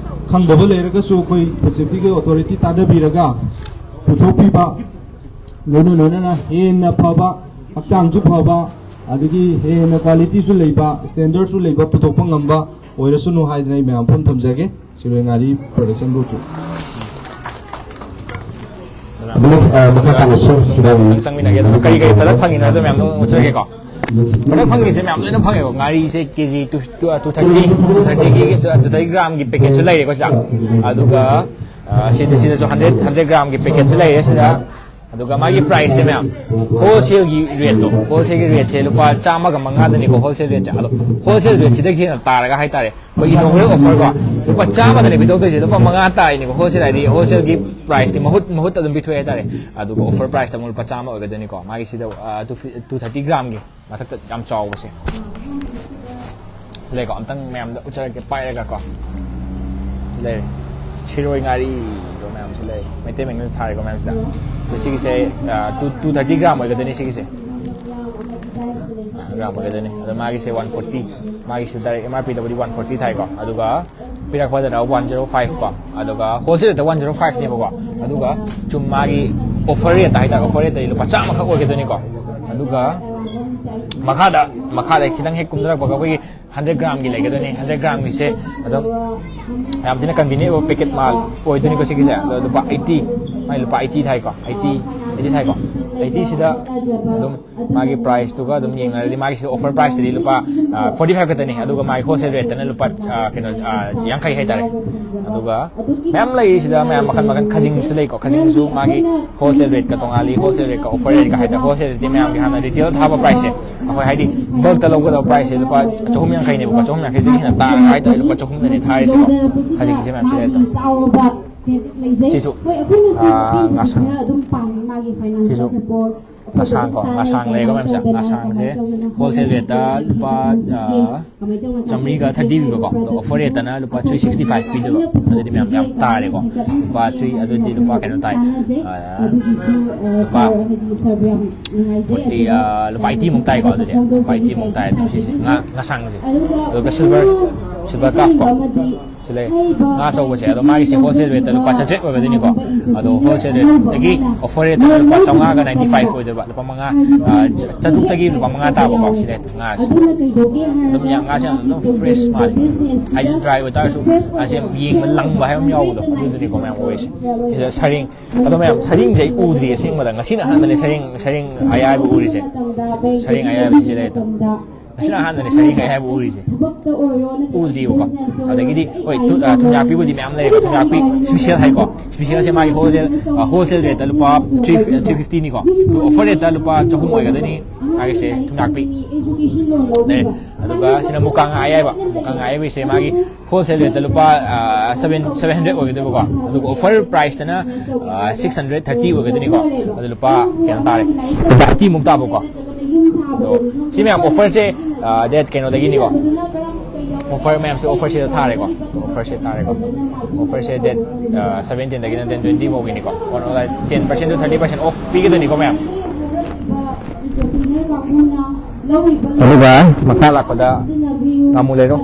ꯈꯪꯗꯕ ꯂꯩꯔꯒꯁꯨ ꯑꯩꯈꯣꯏ ꯐꯨꯗ ꯁꯦꯐꯇꯤꯒꯤ ꯑꯣꯊꯣꯔꯤꯇꯤ ꯇꯥꯟꯅꯕꯤꯔꯒ ꯄꯨꯊꯣꯛꯄꯤꯕ, ꯂꯣꯏꯅ ꯂꯣꯏꯅꯅ ꯍꯦꯟꯅ ꯐꯕ, ꯍꯛꯆꯥꯡꯁꯨ ꯐꯕ, ꯑꯗꯒꯤ ꯍꯦꯟꯅ ꯀ꯭ꯋꯥꯂꯤꯇꯤꯁꯨ ꯂꯩꯕ, ꯁ꯭ꯇꯦꯟꯗꯔꯗꯁꯨ ꯂꯩꯕ ꯄꯨꯊꯣꯛꯄ ꯉꯝꯕ ꯑꯣꯏꯔꯁꯅꯨ ꯍꯥꯏꯗꯅ ꯑꯩ ꯃꯌꯥꯝ ꯃꯐꯝ ꯊꯝꯖꯒꯦ꯫ ꯁꯤꯔꯣꯏ ꯉꯥꯔꯤ ꯄ꯭ꯔꯗꯛꯁꯟ ꯒ꯭ꯔꯨꯞꯀꯤ꯫ ꯑꯗꯨꯅ, ꯑ, ꯃꯈꯥ ꯇꯥꯅ ꯁꯣꯝ ꯁꯤꯗ ꯑꯃꯨꯛ ꯈꯤꯇꯪ ꯆꯪꯃꯤꯟꯅꯒꯦ꯫ ꯑꯗꯨꯒ ꯀꯔꯤ ꯀꯔꯤ ꯄ꯭ꯔꯗꯛ ꯐꯪꯉꯤꯅꯣ ꯍꯥꯏꯕꯗꯣ ꯃꯌꯥꯝꯗꯣ ꯑꯃꯨꯛ ꯎꯠꯆꯔꯒꯦꯀꯣ꯫ ꯄ꯭ꯔꯗꯛ ꯐꯪꯉꯤꯁꯦ ꯃꯌꯥꯝ ꯂꯣꯏꯅ ꯐꯪꯉꯦꯀꯣ꯫ ꯉꯥꯔꯤꯁꯦ K G two, two, two thirty, two ꯊꯥꯔꯇꯤꯒꯤ, ꯇꯨ ꯊꯥꯔꯇꯤ ꯒ꯭ꯔꯥꯝꯒꯤ ꯄꯦꯀꯦꯠꯁꯨ ꯂꯩꯔꯦꯀꯣ ꯁꯤꯗ꯫ ꯑꯗꯨꯒ, ꯑ, ꯁꯤꯗ, ꯁꯤꯗꯁꯨ ꯍꯟꯗ꯭ꯔꯦꯠ, ꯍꯟꯗ꯭ꯔꯦꯠ ꯒ꯭ꯔꯥꯝꯒꯤ ꯄꯦꯀꯦꯠꯁꯨ ꯂꯩꯔꯦ ꯁꯤꯗ꯫ ꯑꯗꯨꯒ ꯃꯥꯒꯤ ꯄ꯭ꯔꯥꯏꯁꯁꯦ ꯃꯌꯥꯝ, ꯍꯣꯜꯁꯦꯜꯒꯤ ꯔꯦꯠꯇꯣ, ꯍꯣꯜꯁꯦꯜꯒꯤ ꯔꯦꯠꯁꯦ ꯂꯨꯄꯥ ꯆꯥꯝꯃꯒ ꯃꯉꯥꯗꯅꯤꯀꯣ ꯍꯣꯜꯁꯦꯜ ꯔꯦꯠꯁꯦ꯫ ꯑꯗꯣ ꯍꯣꯜꯁꯦꯜ ꯔꯦꯠꯁꯤꯗꯒꯤ ꯍꯦꯟꯅ ꯇꯥꯔꯒ ꯍꯥꯏꯇꯥꯔꯦ, ꯑꯩꯈꯣꯏꯒꯤ ꯏꯅꯣꯒ꯭ꯔꯦꯜ ꯑꯣꯐꯔ ꯀꯣ, ꯂꯨꯄꯥ ꯆꯥꯝꯃꯗꯅꯦ ꯄꯤꯊꯣꯛꯇꯣꯏꯁꯦ, ꯂꯨꯄꯥ ꯃꯉꯥ ꯇꯥꯔꯤꯅꯦꯀꯣ ꯍꯣꯜꯁꯦꯜ, ꯍꯥꯏꯗꯤ ꯍꯣꯜꯁꯦꯜꯒꯤ ꯄ꯭ꯔꯥꯏꯁꯇꯤ ꯃꯍꯨꯠ, ꯃꯍꯨꯠ ꯑꯗꯨꯝ ꯄꯤꯊꯣꯛꯑꯦ ꯍꯥꯏꯇꯥꯔꯦ꯫ ꯑꯗꯨꯒ ꯑꯣꯐꯔ ꯄ꯭ꯔꯥꯏꯁꯇ ꯑꯃꯨꯛ ꯂꯨꯄꯥ ꯆꯥꯝꯃ ꯑꯣꯏꯒꯗꯣꯏꯅꯤꯀꯣ꯫ ꯃꯥꯒꯤ ꯁꯤꯗ, ꯑ, ꯇꯨ ꯐꯤ-, ꯇꯨ ꯊꯥꯔꯇꯤ ꯒ꯭ꯔꯥꯝꯒꯤ ꯃꯊꯛꯇ ꯌꯥꯝ ꯆꯥꯎꯕꯁꯦ ꯂꯩꯀꯣ꯫ ꯑꯝꯇꯪ ꯃꯌꯥꯝꯗ ꯎꯠꯆꯔꯛꯀꯦ ꯄꯥꯏꯔꯒ ꯀꯣ꯫ ꯂꯩꯔꯦ꯫ ꯁꯤꯔꯣꯏ ꯉꯥꯔꯤꯗꯣ ꯃꯌꯥꯝꯁꯨ ꯂꯩ꯫ ꯃꯩꯇꯩ ꯃꯌꯦꯛꯅꯁꯨ ꯊꯥꯔꯦꯀꯣ ꯃꯌꯥꯝꯁꯤꯗ꯫ ꯑꯗꯣ ꯁꯤꯒꯤꯁꯦ, ꯑ, ꯇꯨ, ꯇꯨ ꯊꯥꯔꯇꯤ ꯒ꯭ꯔꯥꯝ ꯑꯣꯏꯒꯗꯣꯏꯅꯤ ꯁꯤꯒꯤꯁꯦ꯫ ꯒ꯭ꯔꯥꯝ ꯑꯣꯏꯒꯗꯣꯏꯅꯤ꯫ ꯑꯗꯣ ꯃꯥꯒꯤꯁꯦ ꯋꯥꯟ ꯐꯣꯔꯇꯤ, ꯃꯥꯒꯤꯁꯨ ꯗꯥꯏꯔꯦꯛ ꯑꯦꯝ ꯑꯥꯔ ꯄꯤꯗꯕꯨꯗꯤ ꯋꯥꯟ ꯐꯣꯔꯇꯤ ꯊꯥꯏꯀꯣ꯫ ꯑꯗꯨꯒ ꯄꯤꯔꯛꯄꯗꯅ ꯋꯥꯟ ꯖꯦꯔꯣ ꯐꯥꯏꯚ ꯀꯣ꯫ ꯑꯗꯨꯒ ꯍꯣꯜꯁꯦꯜꯗ ꯋꯥꯟ ꯖꯦꯔꯣ ꯐꯥꯏꯚꯅꯦꯕꯀꯣ꯫ ꯑꯗꯨꯒ ꯁꯨꯝ ꯃꯥꯒꯤ ꯑꯣꯐꯔ ꯔꯦꯠꯇ ꯍꯥꯏꯇꯥꯔꯦ, ꯑꯣꯐꯔ ꯔꯦꯠꯇꯗꯤ ꯂꯨꯄꯥ ꯆꯥꯝꯃꯈꯛ ꯑꯣꯏꯒꯗꯣꯏꯅꯤꯀꯣ꯫ ꯑꯗꯨꯒ ꯃꯈꯥꯗ, ꯃꯈꯥꯗ ꯈꯤꯇꯪ ꯍꯦꯛ ꯀꯨꯝꯊꯔꯛꯄꯒ ꯑꯩꯈꯣꯏꯒꯤ ꯍꯟꯗ꯭ꯔꯦꯠ ꯒ꯭ꯔꯥꯝꯒꯤ ꯂꯩꯒꯗꯣꯏꯅꯤ꯫ ꯍꯟꯗ꯭ꯔꯦꯠ ꯒ꯭ꯔꯥꯝꯒꯤꯁꯦ ꯑꯗꯨꯝ ꯌꯥꯝ ꯊꯤꯅ ꯀꯟꯚꯤꯅꯤꯌꯦꯟ ꯑꯣꯏꯕ ꯄꯦꯀꯦꯠ ꯃꯥꯜ ꯑꯣꯏꯗꯣꯏꯅꯤꯀꯣ ꯁꯤꯒꯤꯁꯦ꯫ ꯑꯗꯣ ꯂꯨꯄꯥ ꯑꯩꯠꯇꯤ, ꯃꯥꯏ ꯂꯨꯄꯥ ꯑꯩꯠꯇꯤ ꯊꯥꯏꯀꯣ, ꯑꯩꯠꯇꯤ, ꯑꯩꯠꯇꯤ ꯊꯥꯏꯀꯣ꯫ ꯑꯩꯠꯇꯤꯁꯤꯗ ꯑꯗꯨꯝ ꯃꯥꯒꯤ ꯄ꯭ꯔꯥꯏꯁꯇꯨꯒ ꯑꯗꯨꯝ ꯌꯦꯡꯅꯔꯗꯤ ꯃꯥꯒꯤꯁꯤꯗ ꯑꯣꯐꯔ ꯄ꯭ꯔꯥꯏꯁꯇꯗꯤ ꯂꯨꯄꯥ ꯐꯣꯔꯇꯤ ꯐꯥꯏꯚ ꯈꯛꯇꯅꯤ, ꯑꯗꯨꯒ ꯃꯥꯒꯤ ꯍꯣꯜꯁꯦꯜ ꯔꯦꯠꯇꯅ ꯂꯨꯄꯥ, ꯑ, ꯀꯩꯅꯣ, ꯑ, ꯌꯥꯡꯈꯩ ꯍꯥꯏꯇꯥꯔꯦ꯫ ꯑꯗꯨꯒ ꯃꯌꯥꯝ ꯂꯩꯔꯤꯁꯤꯗ ꯃꯌꯥꯝ ꯃꯈꯜ ꯃꯈꯜ ꯈꯥꯖꯤꯡꯁꯨ ꯂꯩꯀꯣ꯫ ꯈꯥꯖꯤꯡꯁꯨ ꯃꯥꯒꯤ ꯍꯣꯜꯁꯦꯜ ꯔꯦꯠꯀ ꯇꯣꯉꯥꯜꯂꯤ, ꯍꯣꯜꯁꯦꯜ ꯔꯦꯠꯀ ꯑꯣꯐꯔ ꯔꯦꯠꯀ ꯍꯥꯏꯗꯅ꯫ ꯍꯣꯜꯁꯦꯜ ꯔꯦꯠꯇꯤ ꯃꯌꯥꯝꯒꯤ ꯍꯥꯟꯅ ꯔꯤꯇꯦꯜ ꯊꯥꯕ ꯄ꯭ꯔꯥꯏꯁꯁꯦ, ꯑꯩꯈꯣꯏ ꯍꯥꯏꯗꯤ ꯕꯜꯛꯇ ꯂꯧꯒꯗꯕ ꯄ꯭ꯔꯥꯏꯁꯁꯦ ꯂꯨꯄꯥ ꯆꯍꯨꯝ ꯌꯥꯡꯈꯩꯅꯦꯕꯀꯣ꯫ ꯆꯍꯨꯝ ꯌꯥꯡꯈꯩꯗꯒꯤ ꯍꯦꯟꯅ ꯇꯥꯔꯒ ꯍꯥꯏꯇꯥꯔꯦ ꯂꯨꯄꯥ ꯆꯍꯨꯝꯗꯅꯦ ꯊꯥꯔꯤꯁꯦꯀꯣ꯫ ꯈꯥꯖꯤꯡꯁꯦ ꯃꯌꯥꯝꯁꯤ ꯂꯩ꯫ ꯁꯤꯁꯨ, ꯑꯥ, ꯉꯥꯁꯪ꯫ ꯁꯤꯁꯨ ꯉꯁꯥꯡ ꯀꯣ, ꯉꯁꯥꯡ ꯂꯩꯔꯦꯀꯣ ꯃꯌꯥꯝꯁꯦ꯫ ꯉꯁꯥꯡꯁꯦ ꯍꯣꯜꯁꯦꯜ ꯔꯦꯠꯇ ꯂꯨꯄꯥ, ꯑ, ꯆꯥꯃꯔꯤꯒ ꯊꯥꯔꯇꯤ ꯄꯤꯕꯀꯣ, ꯑꯗꯣ ꯑꯣꯐꯔ ꯔꯦꯠꯇꯅ ꯂꯨꯄꯥ ꯊ꯭ꯔꯤ ꯁꯤꯛꯁꯇꯤ ꯐꯥꯏꯚ ꯄꯤꯗꯣꯏꯕ꯫ ꯑꯗꯨꯗꯤ ꯃꯌꯥꯝ ꯌꯥꯝ ꯇꯥꯔꯦꯀꯣ꯫ ꯂꯨꯄꯥ ꯊ꯭ꯔꯤ, ꯑꯗꯨꯗꯤ ꯂꯨꯄꯥ ꯀꯩꯅꯣ ꯇꯥꯏ, ꯑ, ꯂꯨꯄꯥ ꯐꯣꯔꯇꯤ, ꯑ, ꯂꯨꯄꯥ ꯑꯩꯠꯇꯤꯃꯨꯛ ꯇꯥꯏꯀꯣ꯫ ꯑꯗꯨꯗꯤ ꯂꯨꯄꯥ ꯑꯩꯠꯇꯤꯃꯨꯛ ꯇꯥꯏ꯫ ꯑꯗꯨ ꯁꯤꯁꯦ ꯉꯥ, ꯉꯁꯥꯡꯁꯦ꯫ ꯑꯗꯨꯒ ꯁꯤꯜꯚꯔ, ꯁꯤꯜꯚꯔ ꯀꯥꯞ ꯀꯣ꯫ ꯁꯤ ꯂꯩ꯫ ꯉꯥ ꯑꯆꯧꯕꯁꯦ, ꯑꯗꯣ ꯃꯥꯒꯤꯁꯦ ꯍꯣꯜꯁꯦꯜ ꯔꯦꯠꯇ ꯂꯨꯄꯥ ꯆꯥꯇ꯭ꯔꯦꯠ ꯑꯣꯏꯒꯗꯣꯏꯅꯤꯀꯣ꯫ ꯑꯗꯣ ꯍꯣꯜꯁꯦꯜ ꯔꯦꯠꯇꯒꯤ ꯑꯣꯐꯔ ꯔꯦꯠꯇ ꯂꯨꯄꯥ ꯆꯥꯝꯃꯉꯥꯒ ꯅꯥꯏꯟꯇꯤ ꯐꯥꯏꯚ ꯑꯣꯏꯗꯣꯏꯕ꯫ ꯂꯨꯄꯥ ꯃꯉꯥ, ꯑ, ꯆ-, ꯆꯥꯇ꯭ꯔꯨꯛꯇꯒꯤ ꯂꯨꯄꯥ ꯃꯉꯥ ꯇꯥꯕꯀꯣ꯫ ꯁꯤ ꯂꯩ ꯉꯥꯁꯦ꯫ ꯑꯗꯨꯝ ꯌꯥꯝ, ꯉꯥꯁꯦ ꯌꯥꯝ ꯑꯗꯨꯝ ꯐ꯭ꯔꯦꯁ ꯃꯥꯜꯂꯦ꯫ ꯍꯥꯏꯗꯤ ꯗ꯭ꯔꯥꯏ ꯑꯣꯏꯇꯥꯔꯁꯨ ꯉꯥꯁꯦ ꯌꯥꯝ ꯌꯦꯡꯕ ꯂꯪꯕ ꯍꯥꯏꯕ ꯑꯃ ꯌꯥꯎꯕꯗꯣ, ꯑꯗꯨꯗꯨꯅꯤꯀꯣ ꯃꯌꯥꯝ ꯑꯣꯏꯔꯤꯁꯦ꯫ ꯁꯤꯗ ꯁꯔꯦꯡ꯫ ꯑꯗꯣ ꯃꯌꯥꯝ, ꯁꯔꯦꯡꯁꯦ ꯑꯩ ꯎꯗ꯭ꯔꯤ ꯑꯁꯦꯡꯕꯗ꯫ ꯉꯁꯤꯅ ꯑꯍꯥꯟꯕꯅꯦ ꯁꯔꯦꯡ, ꯁꯔꯦꯡ ꯑꯌꯥꯏꯕ ꯎꯔꯤꯁꯦ꯫ ꯁꯔꯦꯡ ꯑꯌꯥꯏꯕꯁꯤ ꯁꯤꯗ ꯂꯩ꯫ ꯉꯁꯤꯅ ꯑꯍꯥꯟꯕꯅꯦ ꯁꯔꯦꯡ ꯑꯌꯥꯏꯕ ꯎꯔꯤꯁꯦ꯫ ꯎꯗ꯭ꯔꯤꯕꯀꯣ꯫ ꯑꯗꯒꯤꯗꯤ, ꯍꯣꯏ, ꯊꯨ-, ꯑ, ꯊꯨꯝꯌꯥꯛꯄꯤꯕꯨꯗꯤ ꯃꯌꯥꯝ ꯂꯩꯔꯦꯀꯣ꯫ ꯊꯨꯝꯌꯥꯛꯄꯤ ꯁ꯭ꯄꯤꯁꯦꯜ ꯍꯥꯏꯀꯣ꯫ ꯁ꯭ꯄꯤꯁꯦꯜꯁꯦ ꯃꯥꯒꯤ ꯍꯣꯜꯁꯦꯜ, ꯑ, ꯍꯣꯜꯁꯦꯜ ꯔꯦꯠꯇ ꯂꯨꯄꯥ ꯊ꯭ꯔꯤ, ꯊ꯭ꯔꯤ ꯐꯤꯐꯇꯤꯅꯤꯀꯣ꯫ ꯑꯗꯨꯒ ꯑꯣꯐꯔ ꯔꯦꯠꯇ ꯂꯨꯄꯥ ꯆꯍꯨꯝ ꯑꯣꯏꯒꯗꯣꯏꯅꯤ꯫ ꯃꯥꯒꯤꯁꯦ ꯊꯨꯝꯌꯥꯛꯄꯤ꯫ ꯂꯩꯔꯦ꯫ ꯑꯗꯨꯒ ꯁꯤꯅ ꯃꯨꯀꯥ ꯉꯥ ꯑꯌꯥꯏꯕ꯫ ꯃꯨꯀꯥ ꯉꯥ ꯑꯌꯥꯏꯕꯁꯦ ꯃꯥꯒꯤ ꯍꯣꯜꯁꯦꯜ ꯔꯦꯠꯇ ꯂꯨꯄꯥ, ꯑ, ꯁꯚꯦꯟ, ꯁꯚꯦꯟ ꯍꯟꯗ꯭ꯔꯦꯠ ꯑꯣꯏꯒꯗꯣꯏꯕꯀꯣ꯫ ꯑꯗꯨꯒ ꯑꯣꯐꯔ ꯄ꯭ꯔꯥꯏꯁꯇꯅ, ꯑ, ꯁꯤꯛꯁ ꯍꯟꯗ꯭ꯔꯦꯠ ꯊꯥꯔꯇꯤ ꯑꯣꯏꯒꯗꯣꯏꯅꯤꯀꯣ꯫ ꯑꯗꯨ ꯂꯨꯄꯥ ꯀꯩꯅꯣ ꯇꯥꯔꯦ, ꯂꯨꯄꯥ ꯑꯩꯠꯇꯤꯃꯨꯛ ꯇꯥꯕꯀꯣ꯫ ꯑꯗꯣ ꯁꯤ ꯃꯌꯥꯝ ꯑꯣꯐꯔꯁꯦ, ꯑ, ꯗꯦꯠ ꯀꯩꯅꯣꯗꯒꯤꯅꯤꯀꯣ꯫ ꯑꯣꯐꯔ ꯃꯌꯥꯝꯁꯦ ꯑꯣꯐꯔꯁꯤꯗ ꯊꯥꯔꯦꯀꯣ꯫ ꯑꯣꯐꯔꯁꯦ ꯊꯥꯔꯦꯀꯣ꯫ ꯑꯣꯐꯔꯁꯦ ꯗꯦꯠ, ꯑ, ꯁꯚꯦꯟꯇꯤꯟꯗꯒꯤꯅ ꯗꯦꯠ ꯇ꯭ꯋꯦꯟꯇꯤ ꯐꯥꯎꯒꯤꯅꯤꯀꯣ꯫ Online ten percent two thirty percent off ꯄꯤꯒꯗꯣꯏꯅꯤꯀꯣ ꯃꯌꯥꯝ꯫ ꯑꯗꯨꯒ ꯃꯈꯥ ꯂꯥꯛꯄꯗ ꯉꯥꯃꯨ ꯂꯩꯔꯣ꯫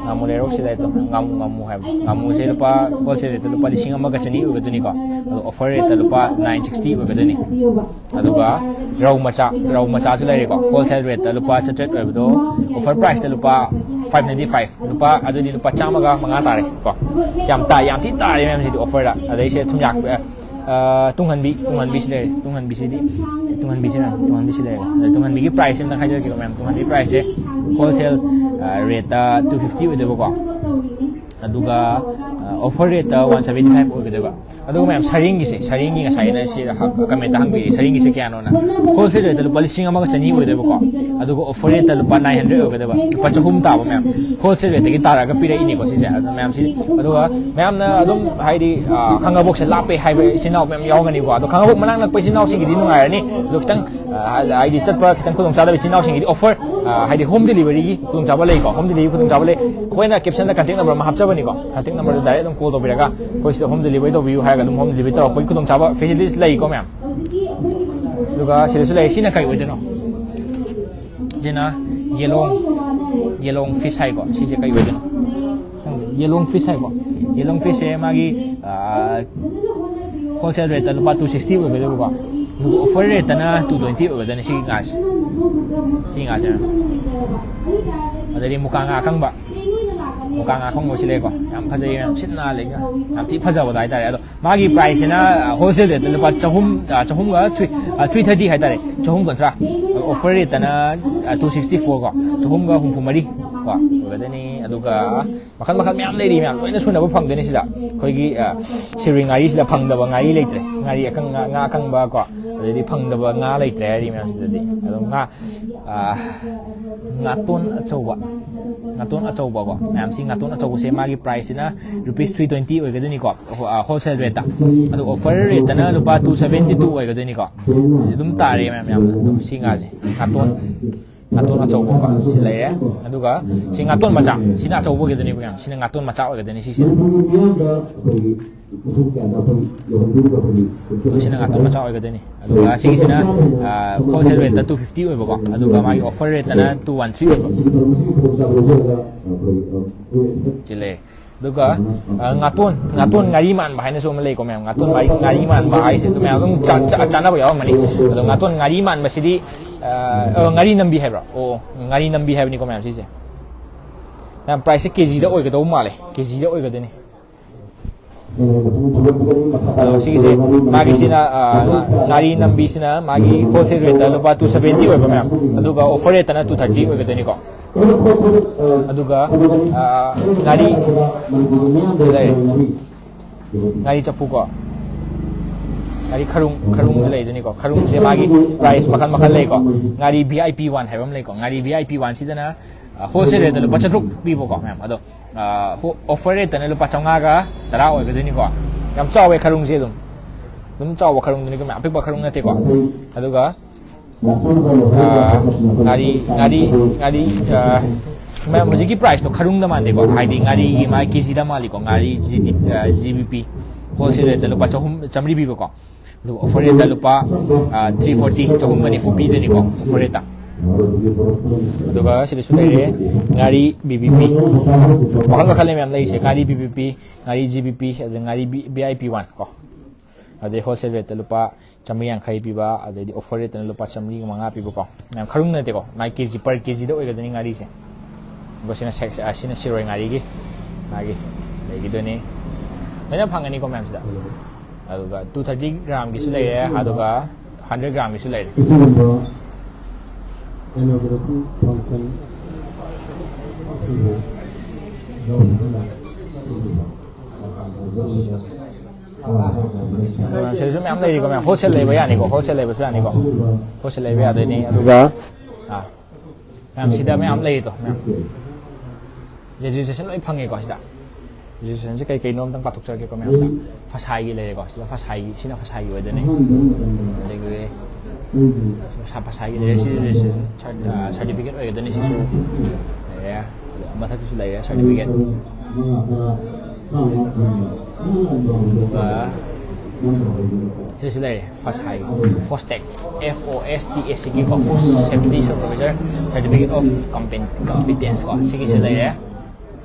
ꯉꯥꯃꯨ ꯂꯩꯔꯧꯁꯤꯗ ꯍꯦꯛꯇ ꯉꯥꯃꯨ ꯉꯥꯃꯨ ꯍꯥꯏꯕ ꯉꯥꯃꯨꯁꯦ ꯂꯨꯄꯥ ꯍꯣꯜꯁꯦꯜ ꯔꯦꯠꯇ ꯂꯨꯄꯥ ꯂꯤꯁꯤꯡ ꯑꯃꯒ ꯆꯅꯤ ꯑꯣꯏꯒꯗꯣꯏꯅꯤꯀꯣ꯫ ꯑꯗꯣ ꯑꯣꯐꯔ ꯔꯦꯠꯇ ꯂꯨꯄꯥ ꯅꯥꯏꯟ ꯁꯤꯛꯁꯇꯤ ꯑꯣꯏꯒꯗꯣꯏꯅꯤ꯫ ꯑꯗꯨꯒ ꯔꯧ ꯃꯆꯥ ꯔꯧ ꯃꯆꯥꯁꯨ ꯂꯩꯔꯦꯀꯣ꯫ ꯍꯣꯜꯁꯦꯜ ꯔꯦꯠꯇ ꯂꯨꯄꯥ ꯆꯥꯇ꯭ꯔꯦꯠ ꯑꯣꯏꯕꯗꯣ ꯑꯣꯐꯔ ꯄ꯭ꯔꯥꯏꯁꯇ ꯂꯨꯄꯥ ꯐꯥꯏꯚ ꯅꯥꯏꯟꯇꯤ ꯐꯥꯏꯚ ꯂꯨꯄꯥ ꯑꯗꯨꯗꯤ ꯂꯨꯄꯥ ꯆꯥꯝꯃꯒ ꯃꯉꯥ ꯇꯥꯔꯦ ꯀꯣ꯫ ꯌꯥꯝ ꯇꯥ ꯌꯥꯝ ꯊꯤ ꯇꯥꯔꯦ ꯃꯌꯥꯝꯁꯤꯗꯤ ꯑꯣꯐꯔꯗ꯫ ꯑꯗꯩꯁꯦ ꯊꯨꯝꯌꯥꯛ ꯇꯨꯡꯍꯟꯕꯤ ꯇꯨꯡꯍꯟꯕꯤꯁꯤ ꯂꯩꯔꯦ꯫ ꯇꯨꯡꯍꯟꯕꯤꯁꯤꯗꯤ ꯇꯨꯡꯍꯟꯕꯤꯁꯤ ꯃꯌꯥꯝ ꯇꯨꯡꯍꯟꯕꯤꯁꯤ ꯂꯩꯔꯦ꯫ ꯑꯗ ꯇꯨꯡꯍꯟꯕꯤꯒꯤ ꯄ꯭ꯔꯥꯏꯁꯁꯤ ꯑꯝꯇꯪ ꯍꯥꯏꯖꯔꯛꯀꯦꯀꯣ ꯃꯌꯥꯝ꯫ ꯇꯨꯡꯍꯟꯕꯤ ꯄ꯭ꯔꯥꯏꯁꯁꯦ ꯍꯣꯜꯁꯦꯜ ꯔꯦꯠꯇ ꯇꯨ ꯐꯤꯐꯇꯤ ꯑꯣꯏꯗꯣꯏꯕꯀꯣ꯫ ꯑꯗꯨꯒ ꯑꯣꯐꯔ ꯔꯦꯠꯇ ꯋꯥꯟ ꯁꯕꯦꯟꯇꯤ ꯐꯥꯏꯚ ꯑꯣꯏꯒꯗꯣꯏꯕ꯫ ꯑꯗꯨꯒ ꯃꯌꯥꯝ ꯁꯔꯦꯡꯒꯤꯁꯦ ꯁꯔꯦꯡꯒꯤ ꯉꯁꯥꯏꯅ ꯁꯤ ꯀꯃꯦꯟꯇ ꯍꯪꯕꯤꯔꯤ ꯁꯔꯦꯡꯒꯤꯁꯦ ꯀꯌꯥꯅꯣꯅ꯫ ꯍꯣꯜꯁꯦꯜ ꯔꯦꯠꯇ ꯂꯨꯄꯥ ꯂꯤꯁꯤꯡ ꯑꯃꯒ ꯆꯅꯤ ꯑꯣꯏꯗꯣꯏꯕꯀꯣ꯫ ꯑꯗꯨꯒ ꯑꯣꯐꯔ ꯔꯦꯠꯇ ꯂꯨꯄꯥ ꯅꯥꯏꯟ ꯍꯟꯗ꯭ꯔꯦꯗ ꯑꯣꯏꯒꯗꯕ꯫ ꯂꯨꯄꯥ ꯆꯍꯨꯝ ꯇꯥꯕ ꯃꯌꯥꯝ ꯍꯣꯜꯁꯦꯜ ꯔꯦꯠꯇꯒꯤ ꯇꯥꯔꯛꯑꯒ ꯄꯤꯔꯛꯏꯅꯤꯀꯣ ꯁꯤꯁꯦ꯫ ꯑꯗꯨ ꯃꯌꯥꯝꯁꯤ ꯑꯗꯨꯒ ꯃꯌꯥꯝꯅ ꯑꯗꯨꯝ ꯍꯥꯏꯗꯤ ꯈꯥꯡꯉꯕꯣꯛꯁꯦ ꯂꯥꯞꯄꯦ ꯍꯥꯏꯕ ꯏꯆꯤꯟ ꯏꯅꯥꯎ ꯃꯌꯥꯝ ꯌꯥꯎꯔꯝꯒꯅꯤꯀꯣ꯫ ꯑꯗꯣ ꯈꯥꯡꯉꯕꯣꯛ ꯃꯅꯥꯛ ꯅꯛꯄ ꯏꯆꯤꯟ ꯏꯅꯥꯎꯁꯤꯡꯒꯤꯗꯤ ꯅꯨꯡꯉꯥꯏꯔꯅꯤ꯫ ꯑꯗꯣ ꯈꯤꯇꯪ ꯍꯥꯏꯗꯤ ꯆꯠꯄ ꯈꯤꯇꯪ ꯈꯨꯗꯣꯡꯆꯥꯗꯕ ꯏꯆꯤꯟ ꯏꯅꯥꯎꯁꯤꯡꯒꯤꯗꯤ ꯑꯣꯐꯔ ꯍꯥꯏꯗꯤ ꯍꯣꯝ ꯗꯦꯂꯤꯚꯔꯤꯒꯤ ꯈꯨꯗꯣꯡꯆꯥꯕ ꯂꯩꯀꯣ꯫ ꯍꯣꯝ ꯗꯦꯂꯤꯚꯔꯤ ꯈꯨꯗꯣꯡꯆꯥꯕ ꯂꯩ꯫ ꯑꯩꯈꯣꯏꯅ ꯀꯦꯞꯁꯟꯗ ꯀꯟꯇꯦꯛ ꯅꯝꯕꯔ ꯑꯃ ꯍꯥꯞꯆꯕꯅꯤꯀꯣ꯫ ꯀꯟꯇꯦꯛ ꯅꯝꯕꯔꯗ ꯗꯥꯏꯔꯦꯛ ꯑꯗꯨꯝ ꯀꯣꯜ ꯇꯧꯕꯤꯔꯒ ꯑꯩꯈꯣꯏ ꯁꯤꯗ ꯍꯣꯝ ꯗꯦꯂꯤꯚꯔꯤ ꯇꯧꯕꯤꯌꯨ ꯍꯥꯏꯔꯒ ꯑꯗꯨꯝ ꯍꯣꯝ ꯗꯦꯂꯤꯚꯔꯤ ꯇꯧꯔꯛꯄꯒꯤ ꯈꯨꯗꯣꯡꯆꯥꯕ ꯐꯦꯁꯤꯂꯤꯇꯤꯁ ꯂꯩꯀꯣ ꯃꯌꯥꯝ꯫ ꯑꯗꯨꯒ ꯁꯤꯗꯁꯨ ꯂꯩ꯫ ꯁꯤꯅ ꯀꯩ ꯑꯣꯏꯗꯣꯏꯅꯣ? ꯁꯤꯅ ꯌꯦꯂꯣꯡ ꯌꯦꯂꯣꯡ ꯐꯤꯁ ꯍꯥꯏꯀꯣ꯫ ꯁꯤꯁꯦ ꯀꯩ ꯑꯣꯏꯗꯣꯏꯅꯣ? ꯌꯦꯂꯣꯡ ꯐꯤꯁ ꯍꯥꯏꯀꯣ꯫ ꯌꯦꯂꯣꯡ ꯐꯤꯁꯁꯦ ꯃꯥꯒꯤ ꯍꯣꯜꯁꯦꯜ ꯔꯦꯠꯇ ꯂꯨꯄꯥ ꯇꯨ ꯁꯤꯛꯁꯇꯤ ꯑꯣꯏꯒꯗꯣꯏꯕꯀꯣ꯫ ꯑꯗꯨꯒ ꯑꯣꯐꯔ ꯔꯦꯠꯇꯅ ꯇꯨ ꯇ꯭ꯋꯦꯟꯇꯤ ꯑꯣꯏꯒꯗꯣꯏꯅꯤ ꯁꯤꯒꯤ ꯉꯥꯁꯦ꯫ ꯁꯤꯒꯤ ꯉꯥꯁꯦ꯫ ꯑꯗꯩꯗꯤ ꯃꯨꯀꯥ ꯉꯥ ꯑꯀꯪꯕ ꯃꯨꯀꯥ ꯉꯥ ꯑꯀꯪꯕꯁꯤ ꯂꯩꯀꯣ꯫ ꯌꯥꯝ ꯐꯖꯩ ꯃꯌꯥꯝ ꯁꯤꯠ ꯅꯥꯜꯂꯦ꯫ ꯌꯥꯝ ꯊꯤ ꯐꯖꯕꯗꯣ ꯍꯥꯏꯇꯥꯔꯦ꯫ ꯑꯗꯣ ꯃꯥꯒꯤ ꯄ꯭ꯔꯥꯏꯁꯁꯤꯅ ꯍꯣꯜꯁꯦꯜ ꯔꯦꯠꯇ ꯂꯨꯄꯥ ꯆꯍꯨꯝ ꯆꯍꯨꯝꯒ ꯊ꯭ꯔꯤ ꯊ꯭ꯔꯤ ꯊꯥꯔꯇꯤ ꯍꯥꯏꯇꯥꯔꯦ꯫ ꯆꯍꯨꯝ ꯀꯨꯟꯊ꯭ꯔꯥ꯫ ꯑꯣꯐꯔ ꯔꯦꯠꯇꯅ ꯇꯨ ꯁꯤꯛꯁꯇꯤ ꯐꯣꯔ ꯀꯣ꯫ ꯆꯍꯨꯝꯒ ꯍꯨꯝꯐꯨ ꯃꯔꯤ ꯀꯣ ꯑꯣꯏꯒꯗꯣꯏꯅꯤ꯫ ꯑꯗꯨꯒ ꯃꯈꯜ ꯃꯈꯜ ꯃꯌꯥꯝ ꯂꯩꯔꯤ ꯃꯌꯥꯝ ꯂꯣꯏꯅ ꯁꯨꯅꯕ ꯐꯪꯗꯣꯏꯅꯤ ꯁꯤꯗ꯫ ꯑꯩꯈꯣꯏꯒꯤ ꯁꯤꯔꯨꯏ ꯉꯥꯔꯤꯁꯤꯗ ꯐꯪꯗꯕ ꯉꯥꯔꯤ ꯂꯩꯇ꯭ꯔꯦ꯫ ꯉꯥꯔꯤ ꯑꯀꯪ ꯉꯥ ꯑꯀꯪꯕ ꯀꯣ꯫ ꯑꯗꯩꯗꯤ ꯐꯪꯗꯕ ꯉꯥ ꯂꯩꯇ꯭ꯔꯦ ꯍꯥꯏꯔꯤ ꯃꯌꯥꯝꯁꯤꯗꯗꯤ꯫ ꯑꯗꯣ ꯉꯥ ꯉꯥꯇꯣꯟ ꯑꯆꯧꯕ ꯉꯥꯇꯣꯟ ꯑꯆꯧꯕꯀꯣ꯫ ꯃꯌꯥꯝꯁꯤ ꯉꯥꯇꯣꯟ ꯑꯆꯧꯕꯁꯦ ꯃꯥꯒꯤ ꯄ꯭ꯔꯥꯏꯁꯁꯤꯅ ꯔꯨꯄꯤꯁ ꯊ꯭ꯔꯤ ꯇ꯭ꯋꯦꯟꯇꯤ ꯑꯣꯏꯒꯗꯣꯏꯅꯤꯀꯣ꯫ ꯍꯣꯜꯁꯦꯜ ꯔꯦꯠꯇ꯫ ꯑꯗꯣ ꯑꯣꯐꯔ ꯔꯦꯠꯇꯅ ꯂꯨꯄꯥ ꯇꯨ ꯁꯕꯦꯟꯇꯤ ꯇꯨ ꯑꯣꯏꯒꯗꯣꯏꯅꯤꯀꯣ꯫ ꯑꯗꯨꯝ ꯇꯥꯔꯦ ꯃꯌꯥꯝ ꯌꯥꯝꯅ꯫ ꯑꯗꯣ ꯁꯤ ꯉꯥꯁꯦ ꯉꯥꯇꯣꯟ ꯉꯥꯇꯣꯟ ꯑꯆꯧꯕꯀꯣ ꯁꯤ ꯂꯩꯔꯦ꯫ ꯑꯗꯨꯒ ꯁꯤ ꯉꯥꯇꯣꯟ ꯃꯆꯥ, ꯁꯤꯅ ꯑꯆꯧꯕ ꯑꯣꯏꯒꯗꯣꯏꯅꯤꯀꯣ ꯃꯌꯥꯝ, ꯁꯤꯅ ꯉꯥꯇꯣꯟ ꯃꯆꯥ ꯑꯣꯏꯒꯗꯣꯏꯅꯤ ꯁꯤꯁꯦ꯫ ꯁꯤꯅ ꯉꯥꯇꯣꯟ ꯃꯆꯥ ꯑꯣꯏꯒꯗꯣꯏꯅꯤ꯫ ꯑꯗꯨꯒ ꯁꯤꯒꯤꯁꯤꯅ ꯍꯣꯜꯁꯦꯜ ꯔꯦꯠꯇ ꯇꯨ ꯐꯤꯐꯇꯤ ꯑꯣꯏꯕꯀꯣ, ꯑꯗꯨꯒ ꯃꯥꯒꯤ ꯑꯣꯐꯔ ꯔꯦꯠꯇꯅ ꯇꯨ ꯋꯥꯟ ꯊ꯭ꯔꯤ ꯑꯣꯏꯕ꯫ ꯁꯤ ꯂꯩꯔꯦ꯫ ꯑꯗꯨꯒ ꯉꯥꯇꯣꯟ, ꯉꯥꯇꯣꯟ ꯉꯥꯔꯤ ꯃꯥꯟꯕ ꯍꯥꯏꯅꯁꯨ ꯑꯃ ꯂꯩꯀꯣ ꯃꯌꯥꯝ꯫ ꯉꯥꯇꯣꯟ ꯉꯥꯔꯤ, ꯉꯥꯔꯤ ꯃꯥꯟꯕ ꯍꯥꯏꯁꯤꯁꯨ ꯃꯌꯥꯝ ꯑꯗꯨꯝ ꯆꯥ-, ꯆꯥ-, ꯆꯥꯅꯕ ꯌꯥꯎꯔꯝꯒꯅꯤ꯫ ꯑꯗꯣ ꯉꯥꯇꯣꯟ ꯉꯥꯔꯤ ꯃꯥꯟꯕꯁꯤꯗꯤ, ꯑ, ꯉꯥꯔꯤ ꯅꯝꯕꯤ ꯍꯥꯏꯕ꯭ꯔꯥ? ꯑꯣ, ꯉꯥꯔꯤ ꯅꯝꯕꯤ ꯍꯥꯏꯕꯅꯤꯀꯣ ꯃꯌꯥꯝ ꯁꯤꯁꯦ꯫ ꯃꯌꯥꯝ ꯄ꯭ꯔꯥꯏꯁꯁꯦ ꯀꯦꯖꯤꯗ ꯑꯣꯏꯒꯗꯧꯕ ꯃꯥꯜꯂꯦ, ꯀꯦꯖꯤꯗ ꯑꯣꯏꯒꯗꯣꯏꯅꯤ꯫ ꯑꯗꯣ ꯁꯤꯒꯤꯁꯦ, ꯃꯥꯒꯤꯁꯤꯅ, ꯑ, ꯉꯥꯔꯤ ꯅꯝꯕꯤꯁꯤꯅ ꯃꯥꯒꯤ ꯍꯣꯜꯁꯦꯜ ꯔꯦꯠꯇ ꯂꯨꯄꯥ ꯇꯨ ꯁꯚꯦꯟꯇꯤ ꯑꯣꯏꯕ ꯃꯌꯥꯝ, ꯑꯗꯨꯒ ꯑꯣꯐꯔ ꯔꯦꯠꯇꯅ ꯇꯨ ꯊꯥꯔꯇꯤ ꯑꯣꯏꯒꯗꯣꯏꯅꯤꯀꯣ꯫ ꯑꯗꯨꯒ, ꯑ, ꯉꯥꯔꯤ, ꯂꯩ꯫ ꯉꯥꯔꯤ ꯆꯐꯨꯀꯣ, ꯉꯥꯔꯤ ꯈꯔꯨꯡ, ꯈꯔꯨꯡꯁꯦ ꯂꯩꯗꯣꯏꯅꯤꯀꯣ꯫ ꯈꯔꯨꯡꯁꯦ ꯃꯥꯒꯤ ꯄ꯭ꯔꯥꯏꯁ ꯃꯈꯜ ꯃꯈꯜ ꯂꯩꯀꯣ꯫ ꯉꯥꯔꯤ ꯚꯤ ꯑꯥꯏ ꯄꯤ ꯋꯥꯟ ꯍꯥꯏꯕ ꯑꯃ ꯂꯩꯀꯣ꯫ ꯉꯥꯔꯤ ꯚꯤ ꯑꯥꯏ ꯄꯤ ꯋꯥꯟꯁꯤꯗꯅ, ꯑ, ꯍꯣꯜꯁꯦꯜ ꯔꯦꯠꯇ ꯂꯨꯄꯥ ꯆꯥꯇ꯭ꯔꯨꯛ ꯄꯤꯕꯀꯣ ꯃꯌꯥꯝ꯫ ꯑꯗꯣ, ꯑ, ꯍꯣ-, ꯑꯣꯐꯔ ꯔꯦꯠꯇꯅ ꯂꯨꯄꯥ ꯆꯥꯝꯃꯉꯥꯒ ꯇꯔꯥ ꯑꯣꯏꯒꯗꯣꯏꯅꯤꯀꯣ꯫ ꯌꯥꯝ ꯆꯥꯎꯋꯦ ꯈꯔꯨꯡꯁꯦ ꯑꯗꯨꯝ꯫ ꯑꯗꯨꯝ ꯆꯥꯎꯕ ꯈꯔꯨꯡꯗꯨꯅꯤꯀꯣ ꯃꯌꯥꯝ, ꯑꯄꯤꯛꯄ ꯈꯔꯨꯡ ꯅꯠꯇꯦꯀꯣ꯫ ꯑꯗꯨꯒ ꯑꯥ, ꯉꯥꯔꯤ, ꯉꯥꯔꯤ, ꯉꯥꯔꯤ, ꯑꯥ, ꯃꯌꯥꯝ ꯍꯧꯖꯤꯛꯀꯤ ꯄ꯭ꯔꯥꯏꯁꯇꯣ ꯈꯔꯨꯡꯗ ꯃꯥꯟꯗꯦꯀꯣ, ꯍꯥꯏꯗꯤ ꯉꯥꯔꯤꯒꯤ ꯃꯥꯒꯤ ꯀꯦꯖꯤꯗ ꯃꯥꯜꯂꯤꯀꯣ, ꯉꯥꯔꯤ ꯖꯤ ꯗꯤ, ꯑꯥ, ꯖꯤ ꯕꯤ ꯄꯤ ꯍꯣꯜꯁꯦꯜ ꯔꯦꯠꯇ ꯂꯨꯄꯥ ꯆꯍꯨꯝ, ꯆꯥꯝꯃꯔꯤ ꯄꯤꯕꯀꯣ, ꯑꯗꯨꯒ ꯑꯣꯐꯔ ꯔꯦꯠꯇ ꯂꯨꯄꯥ, ꯑꯥ, ꯊ꯭ꯔꯤ ꯐꯣꯔꯇꯤ, ꯆꯍꯨꯝꯒ ꯅꯤꯐꯨ ꯄꯤꯗꯣꯏꯅꯤꯀꯣ ꯑꯣꯐꯔ ꯔꯦꯠꯇ꯫ ꯑꯗꯨꯒ ꯁꯤꯗꯁꯨ ꯂꯩꯔꯦ ꯉꯥꯔꯤ ꯕꯤ ꯕꯤ ꯄꯤ, ꯃꯈꯜ ꯃꯈꯜ ꯃꯌꯥꯝ ꯂꯩꯔꯤꯁꯦ, ꯉꯥꯔꯤ ꯕꯤ ꯕꯤ ꯄꯤ, ꯉꯥꯔꯤ ꯖꯤ ꯕꯤ ꯄꯤ, ꯑꯗꯩ ꯉꯥꯔꯤ ꯚꯤ ꯑꯥꯏ ꯄꯤ ꯋꯥꯟ ꯀꯣ꯫ ꯑꯗꯩ ꯍꯣꯜꯁꯦꯜ ꯔꯦꯠꯇ ꯂꯨꯄꯥ ꯆꯥꯝꯃꯔꯤ ꯌꯥꯡꯈꯩ ꯄꯤꯕ, ꯑꯗꯩꯗꯤ ꯑꯣꯐꯔ ꯔꯦꯠꯇꯅ ꯂꯨꯄꯥ ꯆꯥꯝꯃꯔꯤ ꯃꯉꯥ ꯄꯤꯕꯀꯣ꯫ ꯃꯌꯥꯝ ꯈꯔꯨꯡ ꯅꯠꯇꯦꯀꯣ, ꯃꯥꯒꯤ ꯀꯦꯖꯤ, ꯄꯔ ꯀꯦꯖꯤꯗ ꯑꯣꯏꯒꯗꯣꯏꯅꯤ ꯉꯥꯔꯤꯁꯦ꯫ ꯑꯗꯨꯒ ꯁꯤꯅ ꯁꯦꯛ-, ꯑ, ꯁꯤꯅ ꯁꯤꯔꯣꯏ ꯉꯥꯔꯤꯒꯤ ꯃꯥꯒꯤ ꯂꯩꯈꯤꯗꯣꯏꯅꯤ꯫ ꯂꯣꯏꯅ ꯐꯪꯒꯅꯤꯀꯣ ꯃꯌꯥꯝꯁꯤꯗ꯫ ꯑꯗꯨꯒ ꯇꯨ ꯊꯥꯔꯇꯤ ꯒ꯭ꯔꯥꯝꯒꯤꯁꯨ ꯂꯩꯔꯦ, ꯑꯗꯨꯒ ꯍꯟꯗ꯭ꯔꯦꯠ ꯒ꯭ꯔꯥꯝꯒꯤꯁꯨ ꯂꯩꯔꯦ꯫ ꯑꯁꯤꯒꯨꯝꯕ inauguration function ꯑꯁꯤꯕꯨ ꯌꯥꯎꯕꯤꯗꯨꯅ ꯑꯩꯈꯣꯏꯒꯤ ꯁꯤꯗꯁꯨ ꯃꯌꯥꯝ ꯂꯩꯔꯤꯀꯣ, ꯃꯌꯥꯝ ꯍꯣꯜꯁꯦꯜ ꯂꯩꯕ ꯌꯥꯅꯤꯀꯣ, ꯍꯣꯜꯁꯦꯜ ꯂꯩꯕꯁꯨ ꯌꯥꯅꯤꯀꯣ, ꯍꯣꯜꯁꯦꯜ ꯂꯩꯕ ꯌꯥꯗꯣꯏꯅꯤ꯫ ꯑꯗꯨꯒ, ꯑꯥ, ꯃꯌꯥꯝ ꯁꯤꯗ ꯃꯌꯥꯝ ꯂꯩꯔꯤꯗꯣ, ꯃꯌꯥꯝ ꯔꯦꯖꯤꯁꯇ꯭ꯔꯦꯁꯟ ꯂꯣꯏ ꯐꯪꯉꯦꯀꯣ ꯁꯤꯗ꯫ Registrationꯁꯦ ꯀꯩ ꯀꯩꯅꯣ ꯑꯝꯇꯪ ꯄꯥꯊꯣꯛꯆꯔꯛꯀꯦꯀꯣ ꯃꯌꯥꯝꯗ꯫ ꯐꯁꯥꯏꯒꯤ ꯂꯩꯔꯦꯀꯣ, ꯁꯤꯗ ꯐꯁꯥꯏꯒꯤ, ꯁꯤꯅ ꯐꯁꯥꯏꯒꯤ ꯑꯣꯏꯗꯣꯏꯅꯦ꯫ ꯑꯗꯒꯤ ꯁꯥ-, ꯐꯁꯥꯏꯒꯤ ꯂꯩꯔꯦ, ꯁꯤ registration ꯁꯥꯔ-, ꯑ, certificate ꯑꯣꯏꯒꯗꯣꯏꯅꯦ ꯁꯤꯁꯨ꯫ ꯂꯩꯔꯦ꯫ ꯃꯊꯛꯇꯁꯨ ꯂꯩꯔꯦ certificate꯫ ꯑꯗꯨꯒ ꯁꯤꯁꯨ ꯂꯩꯔꯦ, ꯐꯁꯥꯏꯒꯤ, ꯐꯣꯁꯇꯦꯛ, F O S T A C ꯀꯤ ꯀꯣ, Food Safety Supervisor Certificate of Compen-, Competence ꯀꯣ, ꯁꯤꯒꯤꯁꯨ ꯂꯩꯔꯦ꯫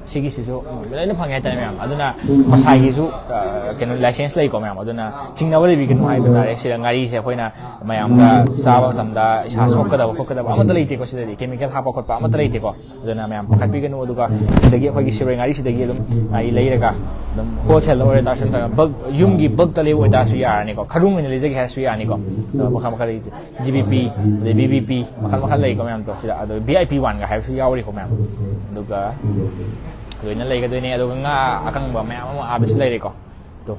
ꯁꯤꯒꯤꯁꯤꯁꯨ ꯂꯣꯏꯅ ꯐꯪꯉꯦ ꯍꯥꯏꯇꯥꯔꯦ ꯃꯌꯥꯝ꯫ ꯑꯗꯨꯅ ꯐꯁꯥꯏꯒꯤꯁꯨ, ꯑ, ꯀꯩꯅꯣ, license ꯂꯩꯀꯣ ꯃꯌꯥꯝ꯫ ꯑꯗꯨꯅ ꯆꯤꯡꯅꯕ ꯂꯩꯕꯤꯒꯅꯨ ꯍꯥꯏꯕ ꯇꯥꯔꯦ꯫ ꯁꯤꯗ ꯉꯥꯔꯤꯁꯦ ꯑꯩꯈꯣꯏꯅ ꯃꯌꯥꯝꯗ ꯆꯥꯕ ꯃꯇꯝꯗ ꯏꯁꯥ ꯁꯣꯛꯀꯗꯕ ꯈꯣꯠꯀꯗꯕ ꯑꯃꯠꯇ ꯂꯩꯇꯦꯀꯣ꯫ ꯁꯤꯗꯗꯤ chemical ꯍꯥꯞꯄ ꯈꯣꯠꯄ ꯑꯃꯠꯇ ꯂꯩꯇꯦꯀꯣ꯫ ꯑꯗꯨꯅ ꯃꯌꯥꯝ ꯄꯥꯈꯠꯄꯤꯒꯅꯨ꯫ ꯑꯗꯨꯒ ꯁꯤꯗꯒꯤ ꯑꯩꯈꯣꯏꯒꯤ ꯁꯤꯔꯣꯏ ꯉꯥꯔꯤꯁꯤꯗꯒꯤ ꯑꯗꯨꯝ ꯉꯥꯔꯤ ꯂꯩꯔꯒ ꯑꯗꯨꯝ wholesale ꯑꯣꯏꯔ ꯇꯥꯔꯁꯨ ꯅꯠꯇ꯭ꯔꯒ bulk, ꯌꯨꯝꯒꯤ bulkꯇ ꯂꯩꯕ ꯑꯣꯏꯇꯥꯔꯁꯨ ꯌꯥꯔꯅꯤꯀꯣ꯫ ꯈꯔꯨꯡ ꯑꯣꯏꯅ ꯂꯩꯖꯒꯦ ꯍꯥꯏꯔꯁꯨ ꯌꯥꯔꯅꯤꯀꯣ꯫ ꯑꯗꯣ ꯃꯈꯜ ꯃꯈꯜ ꯂꯩ꯫ G B P, ꯑꯗꯩ V B P, ꯃꯈꯜ ꯃꯈꯜ ꯂꯩꯀꯣ ꯃꯌꯥꯝꯗꯣ ꯁꯤꯗ꯫ ꯑꯗꯣ V I P one ꯒ ꯍꯥꯏꯕꯁꯨ ꯌꯥꯎꯔꯤꯀꯣ ꯃꯌꯥꯝ꯫ ꯑꯗꯨꯒ ꯂꯣꯏꯅ ꯂꯩꯒꯗꯣꯏꯅꯦ꯫ ꯑꯗꯨꯒ ꯉꯥ ꯑꯀꯪꯕ ꯃꯌꯥꯝ ꯑꯃ ꯑꯥꯗꯁꯨ ꯂꯩꯔꯦꯀꯣ꯫ ꯑꯗꯣ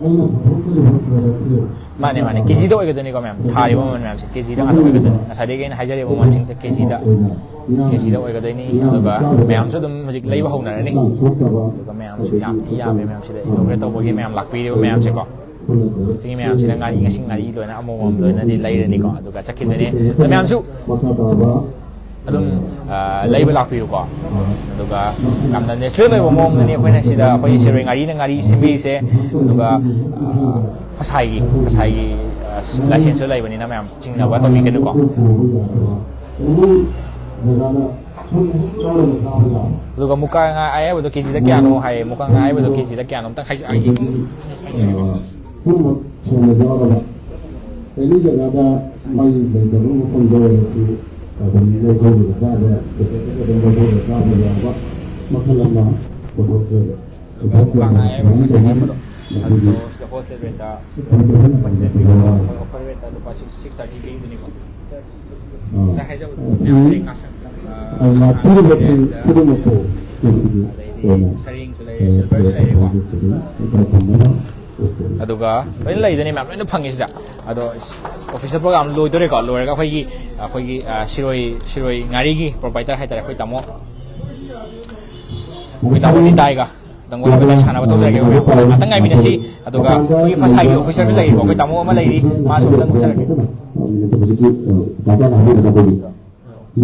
ꯃꯥꯅꯦ, ꯃꯥꯅꯦ, KGꯗ ꯑꯣꯏꯒꯗꯣꯏꯅꯤꯀꯣ ꯃꯌꯥꯝ꯫ ꯊꯥꯔꯤꯕ ꯃꯃꯜ ꯃꯌꯥꯝꯁꯦ KGꯗ ꯉꯥꯛꯇ ꯑꯣꯏꯒꯗꯣꯏꯅꯤ꯫ ꯉꯁꯥꯏꯗꯒꯤ ꯑꯩꯅ ꯍꯥꯏꯖꯔꯤꯕ ꯃꯃꯜꯁꯤꯡꯁꯦ KGꯗ, KGꯗ ꯑꯣꯏꯒꯗꯣꯏꯅꯤ꯫ ꯑꯗꯨꯒ ꯃꯌꯥꯝꯁꯨ ꯑꯗꯨꯝ ꯍꯧꯖꯤꯛ ꯂꯩꯕ ꯍꯧꯅꯔꯅꯤ꯫ ꯑꯗꯨꯒ ꯃꯌꯥꯝꯁꯨ ꯌꯥꯝ ꯊꯤ ꯌꯥꯝꯃꯦ ꯃꯌꯥꯝꯁꯤꯗ inaugural ꯇꯧꯕꯒꯤ ꯃꯌꯥꯝ ꯂꯥꯛꯄꯤꯔꯤꯕ ꯃꯌꯥꯝꯁꯦꯀꯣ꯫ ꯁꯤꯒꯤ ꯃꯌꯥꯝꯁꯤꯅ ꯉꯥꯔꯤ, ꯉꯁꯤ ꯉꯥꯔꯤ ꯂꯣꯏꯅ ꯑꯃꯃꯝ ꯂꯣꯏꯅꯗꯤ ꯂꯩꯔꯅꯤꯀꯣ꯫ ꯑꯗꯨꯒ ꯆꯠꯈꯤꯗꯣꯏꯅꯦ꯫ ꯑꯗꯣ ꯃꯌꯥꯝꯁꯨ ꯑꯗꯨꯝ, ꯑ, ꯂꯩꯕ ꯂꯥꯛꯄꯤꯌꯨꯀꯣ꯫ ꯑꯗꯨꯒ ꯌꯥꯝꯅ natural ꯑꯣꯏꯕ ꯃꯑꯣꯡꯗꯅꯤ ꯑꯩꯈꯣꯏꯅ ꯁꯤꯗ ꯑꯩꯈꯣꯏꯒꯤ ꯁꯤꯔꯣꯏ ꯉꯥꯔꯤꯅ ꯉꯥꯔꯤ ꯁꯦꯝꯕꯤꯔꯤꯁꯦ꯫ ꯑꯗꯨꯒ, ꯑ, ꯐꯁꯥꯏꯒꯤ, ꯐꯁꯥꯏꯒꯤ, ꯑ, licenseꯁꯨ ꯂꯩꯕꯅꯤꯅ ꯃꯌꯥꯝ ꯆꯤꯡꯅꯕ ꯇꯧꯕꯤꯒꯅꯨꯀꯣ꯫ ꯑꯗꯨꯒ ꯃꯨꯀꯥ ꯉꯥ ꯑꯌꯥꯏꯕꯗꯣ KGꯗ ꯀꯌꯥꯅꯣ ꯍꯥꯏꯌꯦ꯫ ꯃꯨꯀꯥ ꯉꯥ ꯑꯌꯥꯏꯕꯗꯣ KGꯗ ꯀꯌꯥꯅꯣ ꯑꯝꯇꯪ ꯍꯥꯏꯖ-, ꯍꯥꯏꯒꯦ꯫ ꯄꯨꯝꯅꯃꯛ ꯁꯨꯅ ꯌꯥꯎꯔꯕ ꯑꯦꯅꯤ ꯖꯒꯥꯗ ꯃꯩ ꯂꯩꯇꯕ ꯃꯐꯝꯗ ꯑꯣꯏꯔꯁꯨ ꯑꯗꯨꯝ ꯂꯧꯊꯣꯛꯂꯒ ꯆꯥꯕ, ꯑꯗꯨꯝ ꯂꯧꯊꯣꯛꯂꯒ ꯆꯥꯕ ꯌꯥꯕ ꯃꯈꯜ ꯑꯃ ꯄꯨꯊꯣꯛꯆꯔꯦ꯫ ꯃꯨꯀꯥ ꯉꯥ ꯑꯌꯥꯏꯕ ꯃꯈꯜ ꯑꯌꯥꯏꯕꯗꯣ꯫ ꯑꯗꯨꯗꯣ ꯁꯤꯗ wholesale rateꯇ ꯂꯨꯄꯥ ꯁꯤꯗ ꯄꯤꯕ, offer rateꯇ ꯂꯨꯄꯥ six, six thirty ꯄꯤꯕꯅꯤꯀꯣ꯫ ꯉꯁꯥꯏ ꯍꯥꯏꯖꯕꯗꯣ ꯃꯌꯥꯝ ꯂꯩ, ꯉꯥꯁꯪ, ꯑ, ꯂꯥꯛꯄꯤꯔꯤꯕꯁꯤꯡ ꯈꯨꯗꯤꯡꯃꯛꯄꯨ ꯉꯁꯤꯒꯤ ꯑꯣꯏꯅ, ꯑ, ꯁꯔꯦꯡꯁꯨ ꯂꯩꯔꯦ, silverꯁꯨ ꯂꯩꯔꯦꯀꯣ꯫ ꯑꯗꯨꯒ ꯂꯣꯏꯅ ꯂꯩꯗꯣꯏꯅꯦ ꯃꯌꯥꯝ, ꯂꯣꯏꯅ ꯐꯪꯉꯦ ꯁꯤꯗ꯫ ꯑꯗꯣ official program ꯂꯣꯏꯗꯣꯔꯦꯀꯣ꯫ ꯂꯣꯏꯔꯒ ꯑꯩꯈꯣꯏꯒꯤ, ꯑꯩꯈꯣꯏꯒꯤ, ꯑ, ꯁꯤꯔꯣꯏ, ꯁꯤꯔꯣꯏ ꯉꯥꯔꯤꯒꯤ proprietor ꯍꯥꯏꯇꯥꯔꯦ, ꯑꯩꯈꯣꯏ ꯇꯥꯃꯣ, ꯑꯩꯈꯣꯏ ꯇꯥꯃꯣ ꯅꯤꯇꯥꯏꯒ ꯋꯥꯔꯤ ꯋꯥꯇꯥꯏ ꯁꯥꯟꯅꯕ ꯇꯧꯖꯔꯒꯦ꯫ ꯑꯩꯈꯣꯏ ꯃꯌꯥꯝ ꯉꯥꯛꯇꯪ ꯉꯥꯏꯃꯤꯟꯅꯁꯤ꯫ ꯑꯗꯨꯒ ꯑꯩꯈꯣꯏꯒꯤ ꯐꯁꯥꯏꯒꯤ ꯑꯣꯐꯤꯁꯔꯁꯨ ꯂꯩꯔꯤꯀꯣ, ꯑꯩꯈꯣꯏ ꯇꯥꯃꯣ ꯑꯃ ꯂꯩꯔꯤ, ꯃꯥꯁꯨ ꯑꯝꯇꯪ ꯎꯠꯆꯔꯒꯦ꯫ ꯍꯧꯖꯤꯛꯀꯤ, ꯑ, ꯇꯥꯇꯥꯅ ꯍꯥꯏꯕꯤꯔꯤꯕ ꯑꯩꯈꯣꯏꯒꯤ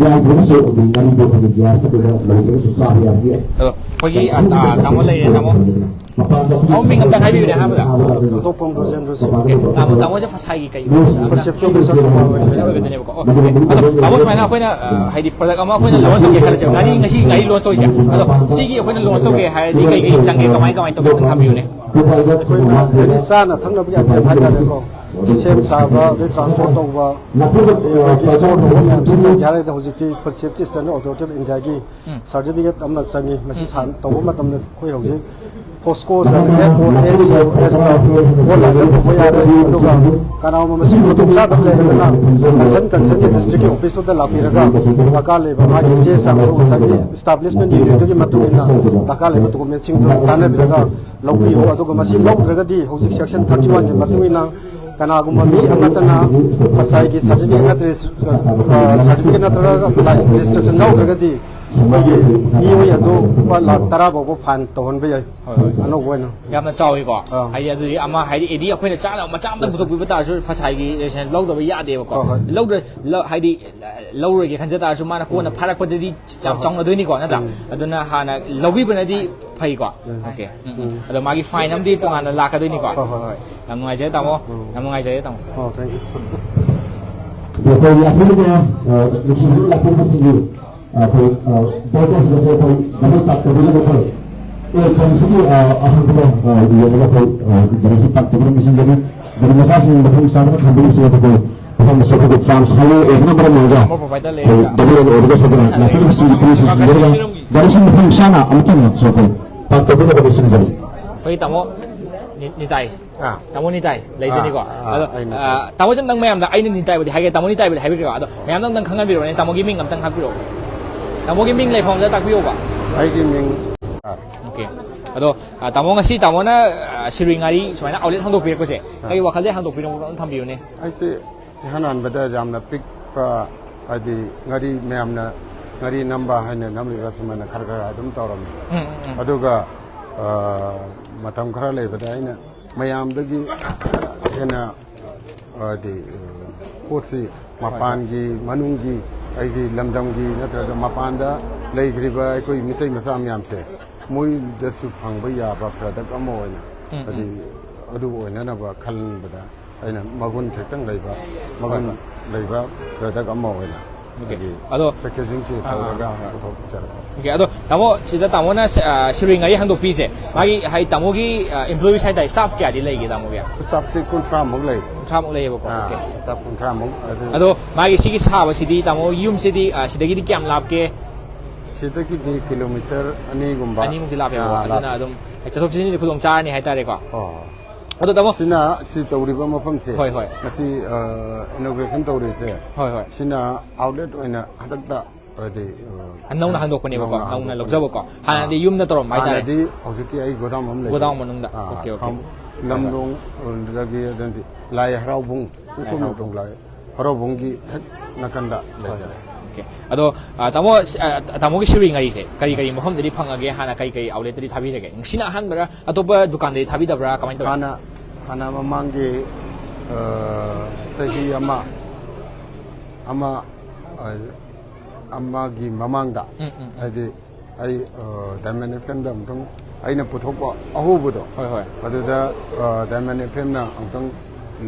ꯌꯥꯏꯗ꯭ꯔꯒꯁꯨ ꯑꯩꯈꯣꯏꯒꯤ ꯉꯥꯔꯤꯗꯣ ꯑꯩꯈꯣꯏꯒꯤ ꯒ꯭ꯌꯥꯁꯇ ꯀꯩꯗ ꯂꯩꯗ꯭ꯔꯒꯁꯨ ꯆꯥꯕ ꯌꯥꯕꯒꯤ ꯑꯩꯈꯣꯏꯒꯤ, ꯑ, ꯇꯥ-, ꯇꯥꯃꯣ ꯂꯩꯔꯦ, ꯇꯥꯃꯣ꯫ ꯃꯄꯥꯟꯗ ꯇꯥꯃꯣ ꯃꯤꯡ ꯑꯝꯇꯪ ꯍꯥꯏꯕꯤꯌꯨꯅꯦ ꯑꯍꯥꯟꯕꯗ꯫ ꯊꯣꯛꯄꯝ ꯕ꯭ꯔꯣꯖꯦꯟꯗ꯭ꯔ ꯁꯤꯡ꯫ ꯑꯣꯀꯦ, ꯇꯥꯃꯣ, ꯇꯥꯃꯣꯁꯦ ꯐꯁꯥꯏꯒꯤ ꯀꯩ ꯐꯁꯥꯏꯒꯤ ꯑꯣꯐꯤꯁꯔ ꯑꯃ ꯑꯣꯏꯒꯗꯣꯏꯅꯦꯕꯀꯣ꯫ ꯑꯣꯀꯦ, ꯑꯗꯣ ꯇꯥꯃꯣ, ꯁꯨꯃꯥꯏꯅ ꯑꯩꯈꯣꯏꯅ, ꯑ, ꯍꯥꯏꯗꯤ ꯄ꯭ꯔꯗꯛ ꯑꯃ ꯑꯩꯈꯣꯏꯅ ꯂꯣꯟꯁ ꯇꯧꯒꯦ ꯈꯜꯂꯁꯦꯕ, ꯉꯥꯔꯤ, ꯉꯁꯤ ꯉꯥꯔꯤ ꯂꯣꯟꯁ ꯇꯧꯔꯤꯁꯦ, ꯑꯗꯣ ꯁꯤꯒꯤ ꯑꯩꯈꯣꯏꯅ ꯂꯣꯟꯁ ꯇꯧꯒꯦ ꯍꯥꯏꯔꯗꯤ ꯀꯩ ꯀꯩ ꯆꯪꯒꯦ, ꯀꯃꯥꯏ ꯀꯃꯥꯏꯅ ꯇꯧꯒꯦ, ꯑꯝꯇꯪ ꯊꯝꯕꯤꯌꯨꯅꯦ꯫ ꯑꯩꯈꯣꯏꯅ ꯍꯥꯏꯗꯤ ꯆꯥꯅ ꯊꯛꯅꯕꯒꯤ ꯑꯥꯏꯇꯦꯝ ꯍꯥꯏꯇꯥꯔꯦꯀꯣ, ꯁꯦꯝ ꯁꯥꯕ, ꯑꯗꯩ ꯇ꯭ꯔꯥꯟꯁꯄꯣꯔꯠ ꯇꯧꯕ, ꯑꯗꯒꯤ ꯁ꯭ꯇꯣꯔ ꯇꯧꯕ ꯃꯌꯥꯝꯁꯦ ꯀꯩꯒꯤ ꯍꯥꯏꯔꯒꯗꯤ ꯍꯧꯖꯤꯛꯇꯤ food safety standard authority of ꯏꯟꯗꯤꯌꯥꯒꯤ ꯎꯝ꯫ ꯁꯥꯔꯇꯤꯐꯤꯀꯦꯠ ꯑꯃ ꯆꯪꯉꯤ꯫ ꯃꯁꯤ ꯎꯝ꯫ ꯁꯥꯟ-, ꯇꯧꯕ ꯃꯇꯝꯗ ꯑꯩꯈꯣꯏ ꯍꯧꯖꯤꯛ ꯐꯣꯁꯀꯣ ꯆꯪꯉꯦ, ꯑꯣ ꯑꯦꯁ ꯁꯤ ꯑꯣ ꯑꯦꯁꯇ ꯑꯣꯟꯂꯥꯏꯟꯗ ꯇꯧꯕ ꯌꯥꯔꯦ꯫ ꯑꯗꯨꯒ ꯀꯅꯥꯒꯨꯝꯕ ꯃꯁꯤꯒꯤ ꯈꯨꯗꯣꯡꯆꯥꯗꯕ ꯂꯩꯔꯒꯅ ꯀꯟꯁꯔꯟ, ꯀꯟꯁꯔꯟꯒꯤ ꯗꯤꯁꯇ꯭ꯔꯤꯛꯀꯤ ꯑꯣꯐꯤꯁꯇꯨꯗ ꯂꯥꯛꯄꯤꯔꯒ ꯗꯔꯀꯥꯔ ꯂꯩꯕ ꯃꯥꯒꯤ ꯆꯦ ꯆꯥꯡꯗꯣ ꯉꯁꯥꯏꯒꯤ ꯏꯁꯇꯥꯕ꯭ꯂꯤꯁꯃꯦꯟ ꯌꯨꯅꯤꯠꯇꯨꯒꯤ ꯃꯇꯨꯡ ꯏꯟꯅ ꯗꯔꯀꯥꯔ ꯂꯩꯕ ꯗꯣꯀꯨꯃꯦꯟꯁꯤꯡꯗꯨ ꯇꯥꯟꯅꯕꯤꯔꯒ ꯂꯧꯕꯤꯌꯨ꯫ ꯑꯗꯨꯒ ꯃꯁꯤ ꯂꯧꯗ꯭ꯔꯒꯗꯤ ꯍꯧꯖꯤꯛ ꯁꯦꯛꯁꯟ ꯊꯥꯔꯇꯤ ꯋꯥꯟꯒꯤ ꯃꯇꯨꯡ ꯏꯟꯅ ꯀꯅꯥꯒꯨꯝꯕ ꯃꯤ ꯑꯃꯠꯇꯅ ꯉꯁꯥꯏꯒꯤ ꯁꯥꯔꯇꯤꯐꯤꯀꯦꯠ ꯅꯠꯇ꯭ꯔ, ꯑ, ꯁꯥꯔꯇꯤꯐꯤꯀꯦꯠ ꯅꯠꯇ꯭ꯔꯒ ꯂꯥꯏꯁꯦꯟꯁ ꯔꯦꯖꯤꯁꯇ꯭ꯔꯦꯁꯟ ꯌꯥꯎꯗ꯭ꯔꯒꯗꯤ ꯑꯩꯈꯣꯏꯒꯤ ꯃꯤꯑꯣꯏ ꯑꯗꯨ ꯂꯨꯄꯥ ꯂꯥꯈ ꯇꯔꯥ ꯐꯥꯎꯕ ꯐꯥꯏꯟ ꯇꯧꯍꯟꯕ ꯌꯥꯏ꯫ ꯍꯣꯏ, ꯍꯣꯏ꯫ ꯑꯅꯧꯕ ꯑꯣꯏꯅ꯫ ꯌꯥꯝꯅ ꯆꯥꯎꯋꯤꯀꯣ꯫ ꯑꯥ꯫ ꯍꯥꯏꯗꯤ ꯑꯗꯨꯗꯤ ꯑꯃ, ꯍꯥꯏꯗꯤ ꯑꯦꯅꯤ ꯑꯩꯈꯣꯏꯅ ꯆꯥꯅꯕ ꯃꯆꯥ ꯑꯃꯇꯪ ꯄꯨꯊꯣꯛꯄꯤꯕ ꯇꯥꯔꯁꯨ ꯐꯁꯥꯏꯒꯤ ꯂꯥꯏꯁꯦꯟꯁ ꯂꯧꯗꯕ ꯌꯥꯗꯦꯕꯀꯣ꯫ ꯍꯣꯏ, ꯍꯣꯏ꯫ ꯂꯧꯗ꯭ꯔ-, ꯂ-, ꯍꯥꯏꯗꯤ ꯂꯧꯔꯣꯏꯒꯦ ꯈꯟꯖ ꯇꯥꯔꯁꯨ ꯃꯥꯅ ꯀꯣꯟꯅ ꯐꯥꯔꯛꯄꯗꯗꯤ ꯌꯥꯝ ꯍꯣꯏ, ꯍꯣꯏ꯫ ꯆꯥꯎꯅꯗꯣꯏꯅꯤꯀꯣ, ꯅꯠꯇ꯭ꯔꯥ? ꯎꯝ꯫ ꯑꯗꯨꯅ ꯍꯥꯟꯅ ꯂꯧꯕꯤꯕꯅꯗꯤ ꯐꯩꯀꯣ꯫ ꯎꯝ꯫ ꯑꯣꯀꯦ꯫ ꯎꯝ, ꯎꯝ꯫ ꯎꯝ꯫ ꯑꯗꯣ ꯃꯥꯒꯤ ꯐꯥꯏꯟ ꯑꯃꯗꯤ ꯇꯣꯉꯥꯟꯅ ꯂꯥꯛꯀꯗꯣꯏꯅꯤꯀꯣ꯫ ꯍꯣꯏ, ꯍꯣꯏ꯫ ꯍꯣꯏ꯫ ꯌꯥꯝ ꯅꯨꯡꯉꯥꯏꯖꯔꯦ, ꯇꯥꯃꯣ꯫ ꯎꯝ꯫ ꯌꯥꯝ ꯅꯨꯡꯉꯥꯏꯖꯔꯦ, ꯇꯥꯃꯣ꯫ ꯑꯣ, thank you꯫ ꯑꯗꯣ ꯑꯩꯈꯣꯏꯒꯤ ꯑꯊꯣꯏꯕ, ꯑ, ꯅꯨꯡꯁꯤꯕꯤꯕ ꯂꯥꯛꯄꯤꯕꯁꯤꯡꯒꯤ, ꯑ, ꯑꯩꯈꯣꯏ, ꯑ, ꯕꯣꯇꯜꯁꯤꯡ ꯑꯁꯦ ꯑꯩꯈꯣꯏ ꯗꯕꯜ ꯄꯥꯛ ꯇꯧꯕꯤꯅꯕ ꯑꯩꯈꯣꯏ ꯑꯦ, ꯀꯔꯤꯁꯤꯒꯤ, ꯑ, ꯑꯍꯥꯡꯕꯗ, ꯑ, ꯌꯦꯡꯉꯒ ꯑꯩꯈꯣꯏ, ꯑ, ꯒꯥꯔꯤꯁꯤ ꯄꯥꯛ ꯇꯧꯕꯤꯔꯝꯕꯁꯤꯡꯒꯤꯅꯤ꯫ ꯒꯥꯔꯤ ꯃꯆꯥꯁꯤꯡ ꯃꯐꯝ ꯆꯥꯗꯅ ꯊꯝꯕꯤꯔꯤꯕꯁꯤ ꯑꯩꯈꯣꯏ ꯃꯐꯝ ꯑꯁꯤ ꯑꯩꯈꯣꯏꯒꯤ ꯇ꯭ꯔꯥꯟꯁ ꯍꯥꯏꯋꯦ ꯑꯣꯏꯕꯅ ꯃꯔꯝ ꯑꯣꯏꯔꯒ ꯑꯃ ꯄ꯭ꯔꯣꯚꯥꯏꯗꯔ ꯑꯩꯈꯣꯏ ꯂꯩꯔꯒ ꯗꯕꯜ ꯂꯦꯟ ꯑꯣꯏꯔꯒ ꯆꯠꯇꯅ ꯂꯥꯛꯄꯤꯔꯤꯕꯁꯤꯡꯒꯤ ꯄꯨꯂꯤꯁꯁꯤꯡ ꯁꯤꯟꯖꯔꯒ ꯒꯥꯔꯤꯁꯤꯡ ꯃꯐꯝ ꯆꯥꯅ ꯑꯃꯨꯛꯀ ꯍꯟꯅ ꯁꯣꯛꯄ ꯄꯥꯛ ꯇꯧꯕꯤꯅꯕ ꯁꯤꯟꯖꯔꯤ꯫ ꯑꯩꯈꯣꯏ ꯇꯥꯃꯣ ꯅꯤ-, ꯅꯤꯇꯥꯏ꯫ ꯑꯥ꯫ ꯇꯥꯃꯣ ꯅꯤꯇꯥꯏ ꯂꯩꯗꯣꯏꯅꯤꯀꯣ꯫ ꯑꯥ, ꯑꯥ, ꯑꯗꯣ, ꯑꯩ ꯅꯤꯇꯥꯏ꯫ ꯑꯥ, ꯇꯥꯃꯣꯁꯦ ꯑꯝꯇꯪ ꯃꯌꯥꯝꯗ ꯑꯩꯅ ꯅꯤꯇꯥꯏꯕꯨꯗꯤ ꯍꯥꯏꯒꯦ, ꯇꯥꯃꯣ ꯅꯤꯇꯥꯏꯕꯨꯗꯤ ꯍꯥꯏꯕꯤꯔꯛꯑꯣ꯫ ꯑꯗꯣ ꯃꯌꯥꯝꯗ ꯑꯝꯇꯪ ꯈꯪꯍꯟꯕꯤꯔꯛꯑꯣꯅꯦ, ꯇꯥꯃꯣꯒꯤ ꯃꯤꯡ ꯑꯝꯇꯪ ꯍꯥꯞꯄꯤꯔꯛꯑꯣ꯫ ꯇꯥꯃꯣꯒꯤ ꯃꯤꯡ ꯂꯩꯐꯝ ꯑꯝꯇ ꯇꯥꯛꯄꯤꯌꯣꯕ꯫ ꯑꯩꯒꯤ ꯃꯤꯡ, ꯑꯥ꯫ ꯑꯣꯀꯦ꯫ ꯑꯗꯣ, ꯑꯥ, ꯇꯥꯃꯣ ꯉꯁꯤ ꯇꯥꯃꯣꯅ, ꯑꯥ, ꯁꯤꯔꯨꯏ ꯉꯥꯔꯤ ꯁꯨꯃꯥꯏꯅ ꯑꯥꯎꯠꯂꯦꯠ ꯍꯥꯡꯗꯣꯛꯄꯤꯔꯛꯄꯁꯦ, ꯑꯥ꯫ ꯀꯔꯤ ꯋꯥꯈꯜꯗꯒꯤ ꯍꯥꯡꯗꯣꯛꯄꯤꯔꯛꯄꯅꯣ ꯑꯝꯇ ꯊꯝꯕꯤꯌꯨꯅꯦ꯫ ꯑꯩꯁꯦ ꯏꯍꯥꯟ ꯍꯥꯟꯕꯗ ꯌꯥꯝꯅ ꯄꯤꯛꯄ, ꯍꯥꯏꯗꯤ ꯉꯥꯔꯤ ꯃꯌꯥꯝꯅ ꯉꯥꯔꯤ ꯅꯝꯕ ꯍꯥꯏꯅ ꯅꯝꯂꯤꯕ ꯁꯨꯃꯥꯏꯅ ꯈꯔ ꯈꯔ ꯑꯗꯨꯝ ꯇꯧꯔꯝꯃꯤ꯫ ꯎꯝ, ꯎꯝ, ꯎꯝ꯫ ꯑꯗꯨꯒ ꯑ, ꯃꯇꯝ ꯈꯔ ꯂꯩꯕꯗ ꯑꯩꯅ ꯃꯌꯥꯝꯗꯒꯤ ꯍꯦꯟꯅ, ꯍꯥꯏꯗꯤ, ꯑ, ꯄꯣꯠꯁꯤ ꯃꯄꯥꯟꯒꯤ, ꯃꯅꯨꯡꯒꯤ, ꯑꯩꯒꯤ ꯂꯝꯗꯝꯒꯤ ꯅꯠꯇ꯭ꯔꯒ ꯃꯄꯥꯟꯗ ꯂꯩꯈ꯭ꯔꯤꯕ ꯑꯩꯈꯣꯏ ꯃꯤꯇꯩ ꯃꯆꯥ ꯃꯌꯥꯝꯁꯦ, ꯃꯣꯏꯗꯁꯨ ꯐꯪꯕ ꯌꯥꯕ ꯄ꯭ꯔꯗꯛ ꯑꯃ ꯑꯣꯏꯅ, ꯎꯝ, ꯎꯝ꯫ ꯍꯥꯏꯗꯤ, ꯑꯗꯨ ꯑꯣꯏꯅꯅꯕ ꯈꯟꯕꯗ ꯑꯩꯅ ꯃꯒꯨꯟ ꯈꯤꯇꯪ ꯂꯩꯕ, ꯃꯒꯨꯟ ꯍꯣꯏ, ꯍꯣꯏ꯫ ꯂꯩꯕ ꯄ꯭ꯔꯗꯛ ꯑꯃ ꯑꯣꯏꯅ, ꯑꯣꯀꯦ꯫ ꯍꯥꯏꯗꯤ, ꯑꯗꯣ, ꯄꯦꯀꯦꯖꯤꯡꯁꯦ ꯑꯥ, ꯑꯥ, ꯇꯧꯔꯒ ꯑꯥ, ꯑꯥ꯫ ꯄꯨꯊꯣꯛꯆꯔꯛꯄ꯫ ꯑꯣꯀꯦ, ꯑꯗꯣ ꯇꯥꯃꯣ, ꯁꯤꯗ ꯇꯥꯃꯣꯅ ꯁ-, ꯑ, ꯁꯤꯔꯨꯏ ꯉꯥꯔꯤ ꯍꯥꯡꯗꯣꯛꯄꯤꯁꯦ, ꯃꯥꯒꯤ, ꯍꯥꯏꯗꯤ, ꯇꯥꯃꯣꯒꯤ, ꯑ, employees ꯍꯥꯏꯇꯥꯔꯦ, staff ꯀꯌꯥꯗꯤ ꯂꯩꯒꯦ ꯇꯥꯃꯣꯒꯤ? Staffꯁꯦ ꯀꯨꯟꯊ꯭ꯔꯥꯃꯨꯛ ꯂꯩ꯫ ꯀꯨꯟꯊ꯭ꯔꯥꯃꯨꯛ ꯂꯩꯌꯦꯕꯀꯣ? ꯑꯥ, ꯑꯣꯀꯦ꯫ Staff ꯀꯨꯟꯊ꯭ꯔꯥꯃꯨꯛ꯫ ꯑꯗꯨ ꯑꯗꯣ ꯃꯥꯒꯤ ꯁꯤꯒꯤ ꯁꯥꯕꯁꯤꯗꯤ, ꯇꯥꯃꯣ, ꯌꯨꯝꯁꯤꯗꯤ, ꯑ, ꯁꯤꯗꯒꯤꯗꯤ ꯀꯌꯥꯝ ꯂꯥꯞꯀꯦ? ꯁꯤꯗꯒꯤꯗꯤ ꯀꯤꯂꯣꯃꯤꯇꯔ ꯑꯅꯤꯒꯨꯝꯕ꯫ ꯑꯅꯤꯃꯨꯛꯇꯤ ꯂꯥꯞꯄꯦꯕꯀꯣ? ꯑꯥ, ꯑꯗꯨꯅ ꯂꯥꯞꯄꯦ꯫ ꯑꯗꯨꯝ ꯆꯠꯊꯣꯛ ꯆꯠꯁꯤꯟꯗꯤ ꯈꯨꯗꯣꯡ ꯆꯥꯔꯅꯤ ꯍꯥꯏꯇꯥꯔꯦꯀꯣ? ꯍꯣꯏ, ꯍꯣꯏ꯫ ꯑꯗꯣ ꯇꯥꯃꯣ, ꯁꯤꯅ, ꯁꯤ ꯇꯧꯔꯤꯕ ꯃꯐꯝꯁꯦ, ꯍꯣꯏ, ꯍꯣꯏ꯫ ꯃꯁꯤ, ꯑ, inauguration ꯇꯧꯔꯤꯕꯁꯦ, ꯍꯣꯏ, ꯍꯣꯏ꯫ ꯁꯤꯅ outlet ꯑꯣꯏꯅ ꯍꯟꯗꯛꯇ, ꯍꯥꯏꯗꯤ, ꯑ, ꯅꯧꯅ ꯍꯥꯡꯗꯣꯛꯄꯅꯦꯕꯀꯣ? ꯅꯧꯅ ꯅꯧꯅ ꯍꯥꯡꯗꯣꯛꯄꯅꯦ꯫ ꯂꯧꯖꯕꯀꯣ? ꯍꯥꯟꯅꯗꯤ ꯑꯥ꯫ ꯌꯨꯝꯗ ꯇꯧꯔꯝꯕ ꯍꯥꯏꯇꯥꯔꯦ? ꯍꯥꯟꯅꯗꯤ ꯍꯧꯖꯤꯛꯀꯤ ꯑꯩ ꯒꯣꯗꯥꯎꯟ ꯑꯃ ꯂꯩ꯫ ꯒꯣꯗꯥꯎꯟ ꯃꯅꯨꯡꯗ? ꯑꯥ, ꯑꯣꯀꯦ, ꯑꯣꯀꯦ꯫ ꯈꯝ-, ꯍꯣꯏ, ꯍꯣꯏ꯫ ꯂꯝꯂꯣꯡ, ꯑꯗꯨꯗꯒꯤ ꯑꯗꯨꯗꯤ ꯂꯥꯏ ꯍꯔꯥꯎꯕꯨꯡ, ꯂꯥꯏ ꯎꯈꯨꯜ ꯍꯔꯥꯎꯕꯨꯡ꯫ ꯃꯇꯣꯡ ꯂꯥꯏ ꯍꯔꯥꯎꯕꯨꯡꯒꯤ ꯍꯦꯛ ꯅꯥꯀꯟꯗ ꯍꯣꯏ, ꯂꯩꯖꯔꯦ꯫ ꯍꯣꯏ꯫ ꯑꯣꯀꯦ꯫ ꯑꯗꯣ, ꯑ, ꯇꯥꯃꯣ, ꯑ, ꯇꯥꯃꯣꯒꯤ ꯁꯤꯔꯨꯏ ꯉꯥꯔꯤꯁꯦ ꯀꯔꯤ ꯀꯔꯤ ꯃꯐꯝꯗꯗꯤ ꯐꯪꯉꯒꯦ? ꯍꯥꯟꯅ ꯀꯔꯤ ꯀꯔꯤ outletꯇꯗꯤ ꯊꯥꯕꯤꯔꯒꯦ? ꯉꯁꯤꯅ ꯑꯍꯥꯟꯕꯔꯥ? ꯑꯇꯣꯞꯄ ꯗꯨꯀꯥꯟꯗꯗꯤ ꯊꯥꯕꯤꯗꯕ꯭ꯔꯥ? ꯀꯃꯥꯏꯅ ꯇꯧꯋꯤ? ꯍꯥꯟꯅ, ꯍꯥꯟꯅ ꯃꯃꯥꯡꯒꯤ, ꯑ, ꯆꯍꯤ ꯑꯃ, ꯑꯃ, ꯑ, ꯑꯃꯒꯤ ꯃꯃꯥꯡꯗ, ꯎꯝ, ꯎꯝ, ꯎꯝ꯫ ꯍꯥꯏꯗꯤ, ꯑꯩ, ꯑ, Diamond FMꯗ ꯑꯃꯨꯛꯇꯪ ꯑꯩꯅ ꯄꯨꯊꯣꯛꯄ ꯑꯍꯧꯕꯗꯣ, ꯍꯣꯏ, ꯍꯣꯏ꯫ ꯑꯗꯨꯗ, ꯑ, Diamond FMꯅ ꯑꯃꯨꯛꯇꯪ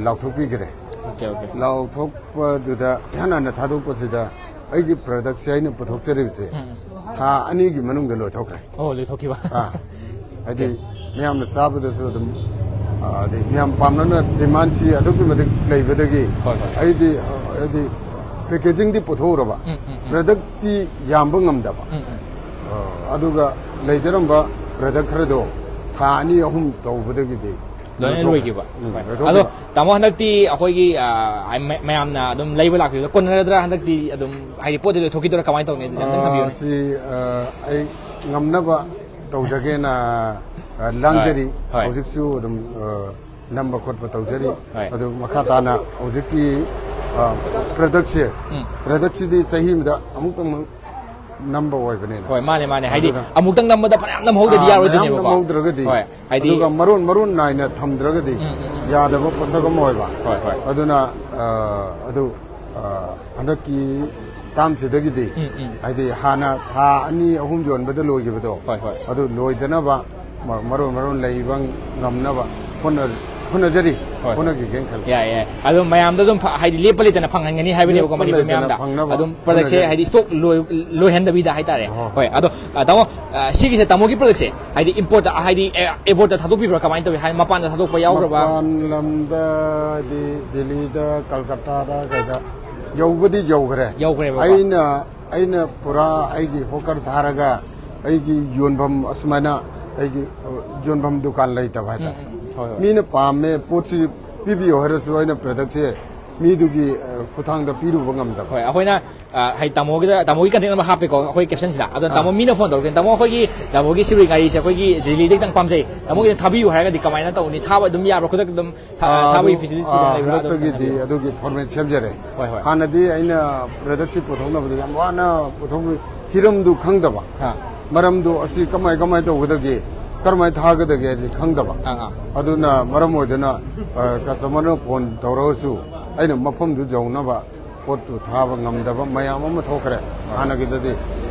ꯂꯥꯎꯊꯣꯛꯄꯤꯈ꯭ꯔꯦ꯫ Okay, okay. ꯂꯥꯎꯊꯣꯛꯄꯗꯨꯗ ꯏꯍꯥꯟ ꯍꯥꯟꯅ ꯊꯥꯗꯣꯛꯄꯁꯤꯗ ꯑꯩꯒꯤ productꯁꯦ, ꯑꯩꯅ ꯄꯨꯊꯣꯛꯆꯔꯤꯕꯁꯦ, ꯎꯝ꯫ ꯊꯥ ꯑꯅꯤꯒꯤ ꯃꯅꯨꯡꯗ ꯂꯣꯏꯊꯣꯛꯈ꯭ꯔꯦ꯫ ꯑꯣ, ꯂꯣꯏꯊꯣꯛꯈꯤꯕ꯫ ꯑꯥ, ꯍꯥꯏꯗꯤ, ꯑꯣꯀꯦ꯫ ꯃꯌꯥꯝꯅ ꯆꯥꯕꯗꯁꯨ ꯑꯗꯨꯝ, ꯑ, ꯑꯗꯩ ꯃꯌꯥꯝ ꯄꯥꯝꯅꯅ demandꯁꯤ ꯑꯗꯨꯛꯀꯤ ꯃꯇꯤꯛ ꯂꯩꯕꯗꯒꯤ, ꯍꯣꯏ, ꯍꯣꯏ꯫ ꯑꯩꯗꯤ, ꯑ, ꯍꯥꯏꯗꯤ, packagingꯗꯤ ꯄꯨꯊꯣꯛꯎꯔꯕ, ꯎꯝ, ꯎꯝ, ꯎꯝ꯫ Productꯇꯤ ꯌꯥꯝꯕ ꯉꯝꯗꯕ꯫ ꯎꯝ, ꯎꯝ꯫ ꯑ, ꯑꯗꯨꯒ ꯂꯩꯖꯔꯝꯕ product ꯈꯔꯗꯣ ꯊꯥ ꯑꯅꯤ ꯑꯍꯨꯝ ꯇꯧꯕꯗꯒꯤꯗꯤ ꯂꯣꯏꯅ ꯂꯣꯏꯊꯣꯛꯈ꯭ꯔꯦ꯫ ꯂꯣꯏꯈꯤꯕ? ꯎꯝ, ꯍꯣꯏ꯫ ꯂꯣꯏꯊꯣꯛꯈ꯭ꯔꯦ꯫ ꯑꯗꯣ ꯇꯥꯃꯣ, ꯍꯟꯗꯛꯇꯤ ꯑꯩꯈꯣꯏꯒꯤ, ꯑ, ꯃ-, ꯃꯌꯥꯝꯅ ꯑꯗꯨꯝ ꯂꯩꯕ ꯂꯥꯛꯄꯤꯕꯗ ꯀꯣꯟꯅꯔꯗ꯭ꯔꯥ? ꯍꯟꯗꯛꯇꯤ ꯑꯗꯨꯝ, ꯍꯥꯏꯗꯤ, ꯄꯣꯠꯇꯤ ꯂꯣꯏꯊꯣꯛꯈꯤꯗꯣꯏꯔꯥ? ꯀꯃꯥꯏꯅ ꯇꯧꯅꯤ? ꯑꯗꯨ ꯑꯝꯇꯪ ꯑ, ꯊꯝꯕꯤꯌꯨꯅꯦ꯫ ꯁꯤ, ꯑ, ꯑꯩ ꯉꯝꯅꯕ ꯇꯧꯖꯒꯦꯅ, ꯑ, ꯂꯥꯡꯖꯔꯤ꯫ ꯍꯣꯏ, ꯍꯣꯏ꯫ ꯍꯧꯖꯤꯛꯁꯨ ꯑꯗꯨꯝ, ꯑ, ꯅꯝꯕ ꯈꯣꯠꯄ ꯇꯧꯖꯔꯤ꯫ ꯍꯣꯏ꯫ ꯑꯗꯨ ꯃꯈꯥ ꯇꯥꯅ ꯍꯧꯖꯤꯛꯀꯤ, ꯑ, productꯁꯦ, ꯎꯝ꯫ Productꯁꯤꯗꯤ ꯆꯍꯤ ꯑꯃꯗ ꯑꯃꯨꯛꯇꯪ ꯅꯝꯕ ꯑꯣꯏꯕꯅꯤꯅ꯫ ꯍꯣꯏ, ꯃꯥꯅꯦ, ꯃꯥꯅꯦ꯫ ꯍꯥꯏꯗꯤ ꯑꯗꯨꯅ ꯑꯃꯨꯛꯇꯪ ꯅꯝꯕꯗ ꯐꯅꯌꯥꯝ ꯅꯝꯍꯧꯗꯗꯤ ꯑꯥ, ꯃꯌꯥꯝ ꯌꯥꯔꯣꯏꯗꯣꯏꯅꯦꯕꯀꯣ꯫ ꯅꯝꯍꯧꯗ꯭ꯔꯒꯗꯤ, ꯍꯣꯏ, ꯍꯥꯏꯗꯤ ꯑꯗꯨꯒ ꯃꯔꯣꯟ ꯃꯔꯣꯟ ꯅꯥꯏꯅ ꯊꯝꯗ꯭ꯔꯒꯗꯤ ꯎꯝ, ꯎꯝ, ꯎꯝ꯫ ꯌꯥꯗꯕ ꯄꯣꯠꯁꯛ ꯑꯃ ꯑꯣꯏꯕ꯫ ꯍꯣꯏ, ꯍꯣꯏ꯫ ꯑꯗꯨꯅ ꯑ, ꯑꯗꯨ ꯑ, ꯍꯟꯗꯛꯀꯤ ꯇꯥꯝꯁꯤꯗꯒꯤꯗꯤ, ꯎꯝ, ꯎꯝ꯫ ꯍꯥꯏꯗꯤ ꯍꯥꯟꯅ ꯊꯥ ꯑꯅꯤ ꯑꯍꯨꯝ ꯌꯣꯟꯕꯗ ꯂꯣꯏꯈꯤꯕꯗꯣ, ꯍꯣꯏ, ꯍꯣꯏ꯫ ꯑꯗꯨ ꯂꯣꯏꯗꯅꯕ ꯃ-, ꯃꯔꯣꯟ ꯃꯔꯣꯟ ꯂꯩꯕ ꯉꯝꯅꯕ ꯍꯣꯠꯅ-, ꯍꯣꯠꯅꯖꯔꯤ꯫ ꯍꯣꯏ꯫ ꯍꯣꯠꯅꯈꯤꯒꯦꯅ ꯈꯜꯂꯤ꯫ ꯌꯥꯏ, ꯌꯥꯏ꯫ ꯑꯗꯨꯝ ꯃꯌꯥꯝꯗ ꯑꯗꯨꯝ ꯐ-, ꯍꯥꯏꯗꯤ ꯂꯦꯞꯄ ꯂꯩꯇꯅ ꯐꯪꯍꯟꯒꯅꯤ ꯍꯥꯏꯕꯅꯦꯕꯀꯣ ꯂꯦꯞꯄ ꯃꯅꯤꯄꯨꯔ ꯂꯩꯇꯅ ꯃꯤꯌꯥꯝꯗ꯫ ꯐꯪꯅꯕ ꯑꯗꯨꯝ ꯄ꯭ꯔꯗꯛꯁꯦ ꯍꯣꯠꯅꯖꯒꯦ꯫ ꯍꯥꯏꯗꯤ ꯁ꯭ꯇꯣꯛ ꯂꯣꯏ-, ꯂꯣꯏꯍꯟꯗꯕꯤꯗ ꯍꯥꯏꯇꯥꯔꯦ꯫ ꯑꯣ꯫ ꯍꯣꯏ, ꯑꯗꯣ, ꯑ, ꯇꯥꯃꯣ, ꯑ, ꯁꯤꯒꯤꯁꯦ ꯇꯥꯃꯣꯒꯤ ꯄ꯭ꯔꯗꯛꯁꯦ ꯍꯥꯏꯗꯤ ꯏꯝꯄꯣꯔꯠꯇ, ꯍꯥꯏꯗꯤ, ꯑꯦ, ꯑꯦꯕꯣꯔꯠꯇ ꯊꯥꯗꯣꯛꯄꯤꯕ꯭ꯔꯥ, ꯀꯃꯥꯏꯅ ꯇꯧꯋꯤ? ꯍꯥꯏꯗꯤ ꯃꯄꯥꯟꯗ ꯊꯥꯗꯣꯛꯄ ꯌꯥꯎꯈ꯭ꯔꯕ꯭ꯔꯥ? ꯃꯄꯥꯟ ꯂꯝꯗ, ꯍꯥꯏꯗꯤ ꯗꯦꯜꯂꯤꯗ, ꯀꯜꯀꯇꯥꯗ, ꯀꯩꯗ ꯌꯧꯕꯗꯤ ꯌꯧꯈ꯭ꯔꯦ꯫ ꯌꯧꯈ꯭ꯔꯦꯕꯀꯣ꯫ ꯑꯩꯅ, ꯑꯩꯅ ꯄꯨꯔꯥ ꯑꯩꯒꯤ ꯍꯣꯀꯔ ꯊꯥꯔꯒ ꯑꯩꯒꯤ ꯌꯣꯟꯐꯝ ꯑꯁꯨꯃꯥꯏꯅ ꯑꯩꯒꯤ, ꯑ, ꯌꯣꯟꯐꯝ ꯗꯨꯀꯥꯟ ꯂꯩꯇꯕ ꯍꯥꯏꯇꯥꯔꯦ꯫ ꯎꯝ, ꯎꯝ, ꯎꯝ꯫ ꯍꯣꯏ, ꯍꯣꯏ꯫ ꯃꯤꯅ ꯄꯥꯝꯃꯦ, ꯄꯣꯠꯁꯤ ꯄꯤꯕꯤꯌꯨ ꯍꯥꯏꯔꯁꯨ ꯑꯩꯅ ꯄ꯭ꯔꯗꯛꯁꯦ ꯃꯤꯗꯨꯒꯤ, ꯑ, ꯈꯨꯠꯊꯥꯡꯗ ꯄꯤꯔꯨꯕ ꯉꯝꯗꯕ꯫ ꯍꯣꯏ, ꯑꯩꯈꯣꯏꯅ, ꯑ, ꯍꯥꯏꯗꯤ ꯇꯥꯃꯣꯒꯤꯗ, ꯇꯥꯃꯣꯒꯤ ꯀꯟꯇꯦꯛ ꯅꯝꯕꯔ ꯍꯥꯞꯄꯦꯀꯣ ꯑꯩꯈꯣꯏ ꯀꯦꯞꯁꯟꯁꯤꯗ꯫ ꯑꯗꯣ ꯑꯥ꯫ ꯇꯥꯃꯣ, ꯃꯤꯅ ꯐꯣꯟ ꯇꯧꯔꯛꯀꯦ, "ꯇꯥꯃꯣ, ꯑꯩꯈꯣꯏꯒꯤ ꯇꯥꯃꯣꯒꯤ ꯁꯤꯔꯨꯏ ꯉꯥꯔꯤꯁꯦ ꯑꯩꯈꯣꯏꯒꯤ ꯗꯦꯜꯂꯤꯗꯒꯤ ꯈꯤꯇꯪ ꯄꯥꯝꯖꯩ, ꯇꯥꯃꯣꯒꯤꯗ ꯊꯥꯕꯤꯌꯨ" ꯍꯥꯏꯔꯒꯗꯤ ꯀꯃꯥꯏꯅ ꯇꯧꯅꯤ? ꯊꯥꯕ ꯑꯗꯨꯝ ꯌꯥꯕ꯭ꯔꯥ? ꯈꯨꯗꯛꯇ ꯑꯗꯨꯝ ꯊꯥ-, ꯑꯥ, ꯊꯥꯕꯒꯤ ꯑꯗꯨ, ꯐꯦꯁꯤꯂꯤꯇꯤ ꯑꯥ, ꯂꯩꯕ꯭ꯔꯥ? ꯑꯗꯨꯝ ꯍꯟꯗꯛꯇꯒꯤꯗꯤ ꯑꯗꯨꯒꯤ ꯐꯣꯔꯃꯦꯠ ꯁꯦꯝꯖꯔꯦ꯫ ꯍꯣꯏ, ꯍꯣꯏ꯫ ꯍꯥꯟꯅꯗꯤ ꯑꯩꯅ ꯄ꯭ꯔꯗꯛꯁꯤ ꯄꯨꯊꯣꯛꯅꯕꯗ ꯌꯥꯝ ꯋꯥꯅ ꯄꯨꯊꯣꯛ-, ꯍꯤꯔꯝꯗꯨ ꯈꯪꯗꯕ, ꯑꯥ꯫ ꯃꯔꯝꯗꯣ ꯑꯁꯤ ꯀꯃꯥꯏ, ꯀꯃꯥꯏ ꯇꯧꯒꯗꯒꯦ, ꯀꯔꯝꯍꯥꯏꯅ ꯊꯥꯒꯗꯒꯦ ꯍꯥꯏꯁꯤ ꯈꯪꯗꯕ꯫ ꯑꯥ, ꯑꯥ꯫ ꯑꯗꯨꯅ ꯃꯔꯝ ꯑꯣꯏꯗꯨꯅ, ꯑ, ꯀꯁꯇꯃꯔꯅ ꯐꯣꯟ ꯇꯧꯔꯒꯁꯨ ꯑꯩꯅ ꯃꯐꯝꯗꯨ ꯌꯧꯅꯕ ꯄꯣꯠꯇꯨ ꯊꯥꯕ ꯉꯝꯗꯕ ꯃꯌꯥꯝ ꯑꯃ ꯊꯣꯛꯈ꯭ꯔꯦ ꯍꯥꯟꯅꯒꯤꯗꯗꯤ꯫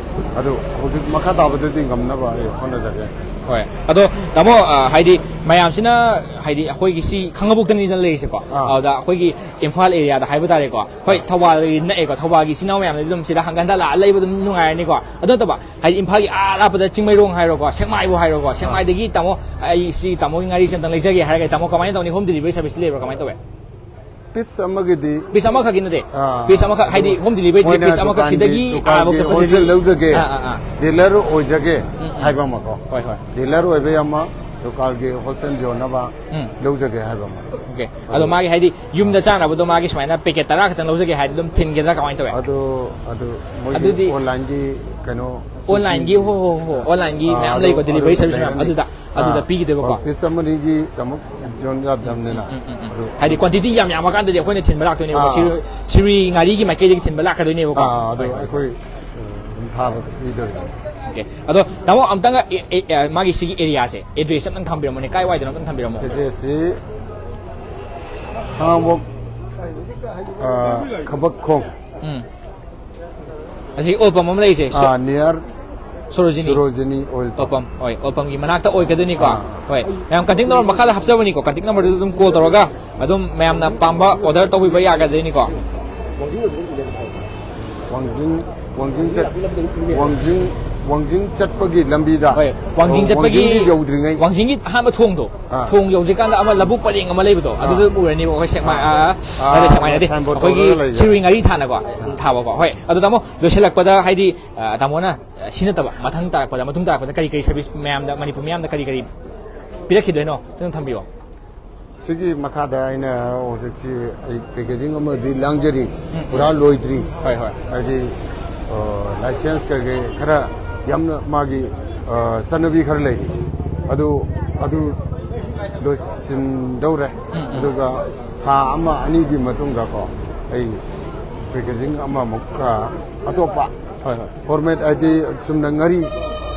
ꯑꯗꯨ ꯍꯧꯖꯤꯛ ꯃꯈꯥ ꯇꯥꯕꯗꯗꯤ ꯉꯝꯅꯕ ꯑꯩ ꯍꯣꯠꯅꯖꯒꯦ꯫ ꯍꯣꯏ꯫ ꯑꯗꯣ ꯇꯥꯃꯣ, ꯑ, ꯍꯥꯏꯗꯤ ꯃꯌꯥꯝꯁꯤꯅ, ꯍꯥꯏꯗꯤ ꯑꯩꯈꯣꯏꯒꯤ ꯁꯤ ꯈꯥꯡꯉꯕꯣꯛꯇꯅꯤꯗꯅ ꯂꯩꯔꯤꯁꯦꯀꯣ꯫ ꯑꯥ꯫ ꯑꯗꯨꯗ ꯑꯩꯈꯣꯏꯒꯤ ꯏꯝꯐꯥꯜ ꯑꯦꯔꯤꯌꯥꯗ ꯍꯥꯏꯕ ꯇꯥꯔꯦꯀꯣ꯫ ꯍꯣꯏ, ꯊꯧꯕꯥꯜꯗꯒꯤ ꯅꯛꯑꯦꯀꯣ꯫ ꯊꯧꯕꯥꯜꯒꯤ ꯏꯆꯤꯟ ꯏꯅꯥꯎ ꯃꯌꯥꯝꯗꯤ ꯑꯗꯨꯝ ꯁꯤꯗ ꯍꯪꯒꯠ ꯍꯟꯗ ꯂꯥꯛꯑ ꯂꯩꯕ ꯑꯗꯨꯝ ꯅꯨꯡꯉꯥꯏꯔꯅꯤꯀꯣ꯫ ꯑꯗꯨ ꯅꯠꯇꯕ ꯍꯥꯏꯗꯤ ꯏꯝꯐꯥꯜꯒꯤ ꯑꯥ ꯑꯔꯥꯞꯄꯗ ꯆꯤꯡꯃꯩꯔꯣꯡ ꯍꯥꯏꯔꯣꯀꯣ, ꯁꯦꯛꯃꯥꯏꯕꯨ ꯍꯥꯏꯔꯣꯀꯣ, ꯁꯦꯛꯃꯥꯏꯗꯒꯤ ꯇꯥꯃꯣ ꯑꯩ ꯁꯤ ꯇꯥꯃꯣꯒꯤ ꯉꯥꯔꯤꯁꯦ ꯑꯝꯇꯪ ꯂꯩꯖꯒꯦ ꯍꯥꯏꯔꯒꯗꯤ ꯇꯥꯃꯣ ꯀꯃꯥꯏꯅ ꯇꯧꯅꯤ? ꯍꯣꯝ ꯗꯤꯂꯤꯚꯔꯤ ꯁꯔꯚꯤꯁ ꯂꯩꯕ꯭ꯔꯥ, ꯀꯃꯥꯏꯅ ꯇꯧꯋꯦ? ꯄꯤꯁ ꯑꯃꯒꯤꯗꯤ ꯄꯤꯁ ꯑꯃꯈꯛꯀꯤ ꯅꯠꯇꯦ꯫ ꯑꯥ, ꯄꯤꯁ ꯑꯃꯈꯛ ꯍꯥꯏꯗꯤ ꯑꯗꯨ ꯍꯣꯝ ꯗꯤꯂꯤꯚꯔꯤ ꯃꯣꯏꯅ ꯄꯤꯁ ꯑꯃꯈꯛ ꯗꯨꯀꯥꯟꯒꯤ, ꯁꯤꯗꯒꯤ ꯑꯥ ꯗꯨꯀꯥꯟꯒꯤ ꯐꯥꯎ ꯆꯠꯄꯗꯗꯤ ꯍꯣꯜꯁꯦꯜ ꯂꯧꯖꯒꯦ, ꯑꯥ, ꯑꯥ, ꯑꯥ꯫ ꯗꯤꯂꯔ ꯑꯣꯏꯖꯒꯦ ꯎꯝ, ꯎꯝ꯫ ꯍꯥꯏꯕ ꯑꯃꯀꯣ꯫ ꯍꯣꯏ, ꯍꯣꯏ꯫ ꯗꯤꯂꯔ ꯑꯣꯏꯕ ꯑꯃ, ꯗꯨꯀꯥꯟꯒꯤ ꯍꯣꯜꯁꯦꯜ ꯌꯣꯟꯅꯕ ꯎꯝ꯫ ꯂꯧꯖꯒꯦ ꯍꯥꯏꯕ ꯑꯃ꯫ ꯑꯣꯀꯦ꯫ ꯑꯗꯣ ꯃꯥꯒꯤ ꯍꯥꯏꯗꯤ ꯌꯨꯝꯗ ꯆꯥꯅꯕꯗꯣ ꯃꯥꯒꯤ ꯁꯨꯃꯥꯏꯅ ꯄꯦꯀꯦꯠ ꯇꯔꯥ ꯈꯛꯇꯪ ꯂꯧꯖꯒꯦ ꯍꯥꯏꯔꯗꯤ ꯑꯗꯨꯝ ꯊꯤꯟꯒꯗ꯭ꯔꯥ, ꯀꯃꯥꯏꯅ ꯇꯧꯋꯦ? ꯑꯗꯨ, ꯑꯗꯨ ꯃꯣꯏꯒꯤ ꯑꯗꯨꯗꯤ ꯑꯣꯟꯂꯥꯏꯟꯒꯤ ꯀꯩꯅꯣ, ꯑꯣꯟꯂꯥꯏꯟꯒꯤ, ꯍꯣ, ꯍꯣ, ꯍꯣ, ꯑꯣꯟꯂꯥꯏꯟꯒꯤ ꯑꯥ, ꯃꯌꯥꯝ ꯑꯗꯨ, ꯂꯩꯀꯣ, ꯑꯗꯨ ꯗꯤꯂꯤꯚꯔꯤ ꯁꯔꯚꯤꯁ ꯃꯌꯥꯝ, ꯂꯩꯔꯅꯤ꯫ ꯑꯗꯨꯗ, ꯑꯥ, ꯑꯗꯨꯗ ꯄꯤꯈꯤꯗꯣꯏꯕꯀꯣ꯫ ꯄꯤꯁ ꯑꯃꯅꯤꯒꯤꯗꯃꯛ ꯌꯣꯟ ꯌꯥꯗꯕꯅꯤꯅ꯫ ꯎꯝ, ꯎꯝ, ꯎꯝ꯫ ꯑꯗꯨ ꯍꯥꯏꯗꯤ ꯀ꯭ꯋꯥꯟꯇꯤꯇꯤ ꯌꯥꯝ ꯌꯥꯝꯃꯀꯥꯟꯗꯗꯤ ꯑꯩꯈꯣꯏꯅ ꯊꯤꯟꯕ ꯂꯥꯛꯇꯣꯏꯅꯦꯕꯀꯣ꯫ ꯑꯥ꯫ ꯁꯤꯔꯨ-, ꯁꯤꯔꯨꯏ ꯉꯥꯔꯤꯒꯤ ꯃꯥꯏꯀꯩꯗꯒꯤ ꯊꯤꯟꯕ ꯂꯥꯛꯀꯗꯣꯏꯅꯦꯕꯀꯣ꯫ ꯑꯥ, ꯑꯗꯨ ꯍꯣꯏ, ꯍꯣꯏ꯫ ꯑꯩꯈꯣꯏ, ꯑ, ꯑꯗꯨꯝ ꯊꯥꯕ ꯄꯤꯗꯣꯏꯅꯤ꯫ ꯑꯣꯀꯦ꯫ ꯑꯗꯣ ꯇꯥꯃꯣ, ꯑꯝꯇꯪꯒ ꯑꯦ- ꯑꯦ- ꯑꯦ, ꯃꯥꯒꯤ ꯁꯤꯒꯤ ꯑꯦꯔꯤꯌꯥꯁꯦ, ꯑꯦꯗ꯭ꯔꯦꯁ ꯑꯝꯇꯪ ꯊꯝꯕꯤꯔꯝꯃꯣꯅꯦ, ꯀꯥꯏ ꯋꯥꯏꯗꯅꯣ ꯑꯝꯇꯪ ꯊꯝꯕꯤꯔꯝꯃꯣ꯫ ꯑꯦꯗ꯭ꯔꯦꯁꯁꯤ ꯈꯥꯉꯕꯣꯛ, ꯑ, ꯈꯕꯛꯈꯣꯡ꯫ ꯎꯝ꯫ ꯑꯁꯤ ꯑꯣꯜ ꯄꯝ ꯑꯃ ꯂꯩꯔꯤꯁꯦ, ꯁꯣ- ꯑ, near Sarojini. Sarojini oil pump. Oil pump, ꯍꯣꯏ, ꯑꯣꯜ ꯄꯝꯒꯤ ꯃꯅꯥꯛꯇ ꯑꯣꯏꯒꯗꯣꯏꯅꯤꯀꯣ꯫ ꯑꯥ꯫ ꯍꯣꯏ, ꯃꯌꯥꯝ contact number ꯃꯈꯥꯗ ꯍꯥꯞꯆꯕꯅꯤꯀꯣ, contact numberꯗꯨꯗ ꯑꯗꯨꯝ call ꯇꯧꯔꯒ ꯑꯗꯨꯝ ꯃꯌꯥꯝꯅ ꯄꯥꯝꯕ order ꯇꯧꯕꯤꯕ ꯌꯥꯒꯗꯣꯏꯅꯤꯀꯣ꯫ ꯋꯥꯡꯖꯤꯡ, ꯋꯥꯡꯖꯤꯡ ꯆꯠ-, ꯋꯥꯡꯖꯤꯡ, ꯋꯥꯡꯖꯤꯡ ꯆꯠꯄꯒꯤ ꯂꯝꯕꯤꯗ꯫ ꯍꯣꯏ, ꯋꯥꯡꯖꯤꯡ ꯆꯠꯄꯒꯤ ꯋꯥꯡꯖꯤꯡꯗꯤ ꯌꯧꯗ꯭ꯔꯤꯉꯩ꯫ ꯋꯥꯡꯖꯤꯡꯒꯤ ꯑꯍꯥꯟꯕ ꯊꯣꯡꯗꯣ, ꯑꯥ꯫ ꯊꯣꯡ ꯌꯧꯗ꯭ꯔꯤꯀꯥꯟꯗ ꯑꯃ ꯂꯧꯕꯨꯛ ꯄꯔꯦꯡ ꯑꯃ ꯂꯩꯕꯗꯣ, ꯑꯗꯨꯗ ꯎꯔꯅꯤꯕ ꯑꯩꯈꯣꯏ ꯁꯦꯛꯃꯥꯏ, ꯑꯥ, ꯅꯠꯇꯦ, ꯁꯦꯛꯃꯥꯏ ꯅꯠꯇꯦ, signboard ꯑꯩꯈꯣꯏꯒꯤ ꯇꯧꯔꯒ ꯂꯩꯖꯕ꯫ ꯁꯤꯔꯣꯏ ꯉꯥꯔꯤ ꯊꯥꯅꯀꯣ ꯊꯥꯕꯀꯣ꯫ ꯍꯣꯏ, ꯑꯗꯣ ꯇꯥꯃꯣ, ꯂꯣꯏꯁꯤꯜꯂꯛꯄꯗ ꯍꯥꯏꯗꯤ, ꯑ, ꯇꯥꯃꯣꯅ, ꯑ, ꯁꯤ ꯅꯠꯇꯕ ꯃꯊꯪ ꯇꯥꯔꯛꯄꯗ, ꯃꯇꯨꯡ ꯇꯥꯔꯛꯄꯗ ꯀꯔꯤ ꯀꯔꯤ service ꯃꯌꯥꯝꯗ, ꯃꯅꯤꯄꯨꯔ ꯃꯤꯌꯥꯝꯗ ꯀꯔꯤ ꯀꯔꯤ ꯄꯤꯔꯛꯈꯤꯗꯣꯏꯅꯣ, ꯁꯤꯅ ꯊꯝꯕꯤꯌꯣ꯫ ꯁꯤꯒꯤ ꯃꯈꯥꯗ ꯑꯩꯅ ꯍꯧꯖꯤꯛꯁꯤ ꯑꯩ packaging ꯑꯃꯗꯤ ꯂꯥꯡꯖꯔꯤ, ꯄꯨꯔꯥ ꯂꯣꯏꯗ꯭ꯔꯤ꯫ ꯍꯣꯏ, ꯍꯣꯏ꯫ ꯍꯥꯏꯗꯤ, ꯑ, license ꯀꯩꯀꯩ ꯈꯔ ꯌꯥꯝꯅ ꯃꯥꯒꯤ, ꯑ, ꯆꯠꯅꯕꯤ ꯈꯔ ꯂꯩꯔꯤ, ꯑꯗꯨ, ꯑꯗꯨ ꯂꯣꯏꯁꯤꯟꯗꯧꯔꯦ꯫ ꯑꯗꯨꯒ ꯊꯥ ꯑꯃ ꯑꯅꯤꯒꯤ ꯃꯇꯨꯡꯗꯀꯣ, ꯑꯩ packaging ꯑꯃꯃꯨꯛꯀ ꯑꯇꯣꯞꯄ ꯍꯣꯏ, ꯍꯣꯏ꯫ Format ꯍꯥꯏꯗꯤ ꯆꯨꯝꯅ ꯉꯥꯔꯤ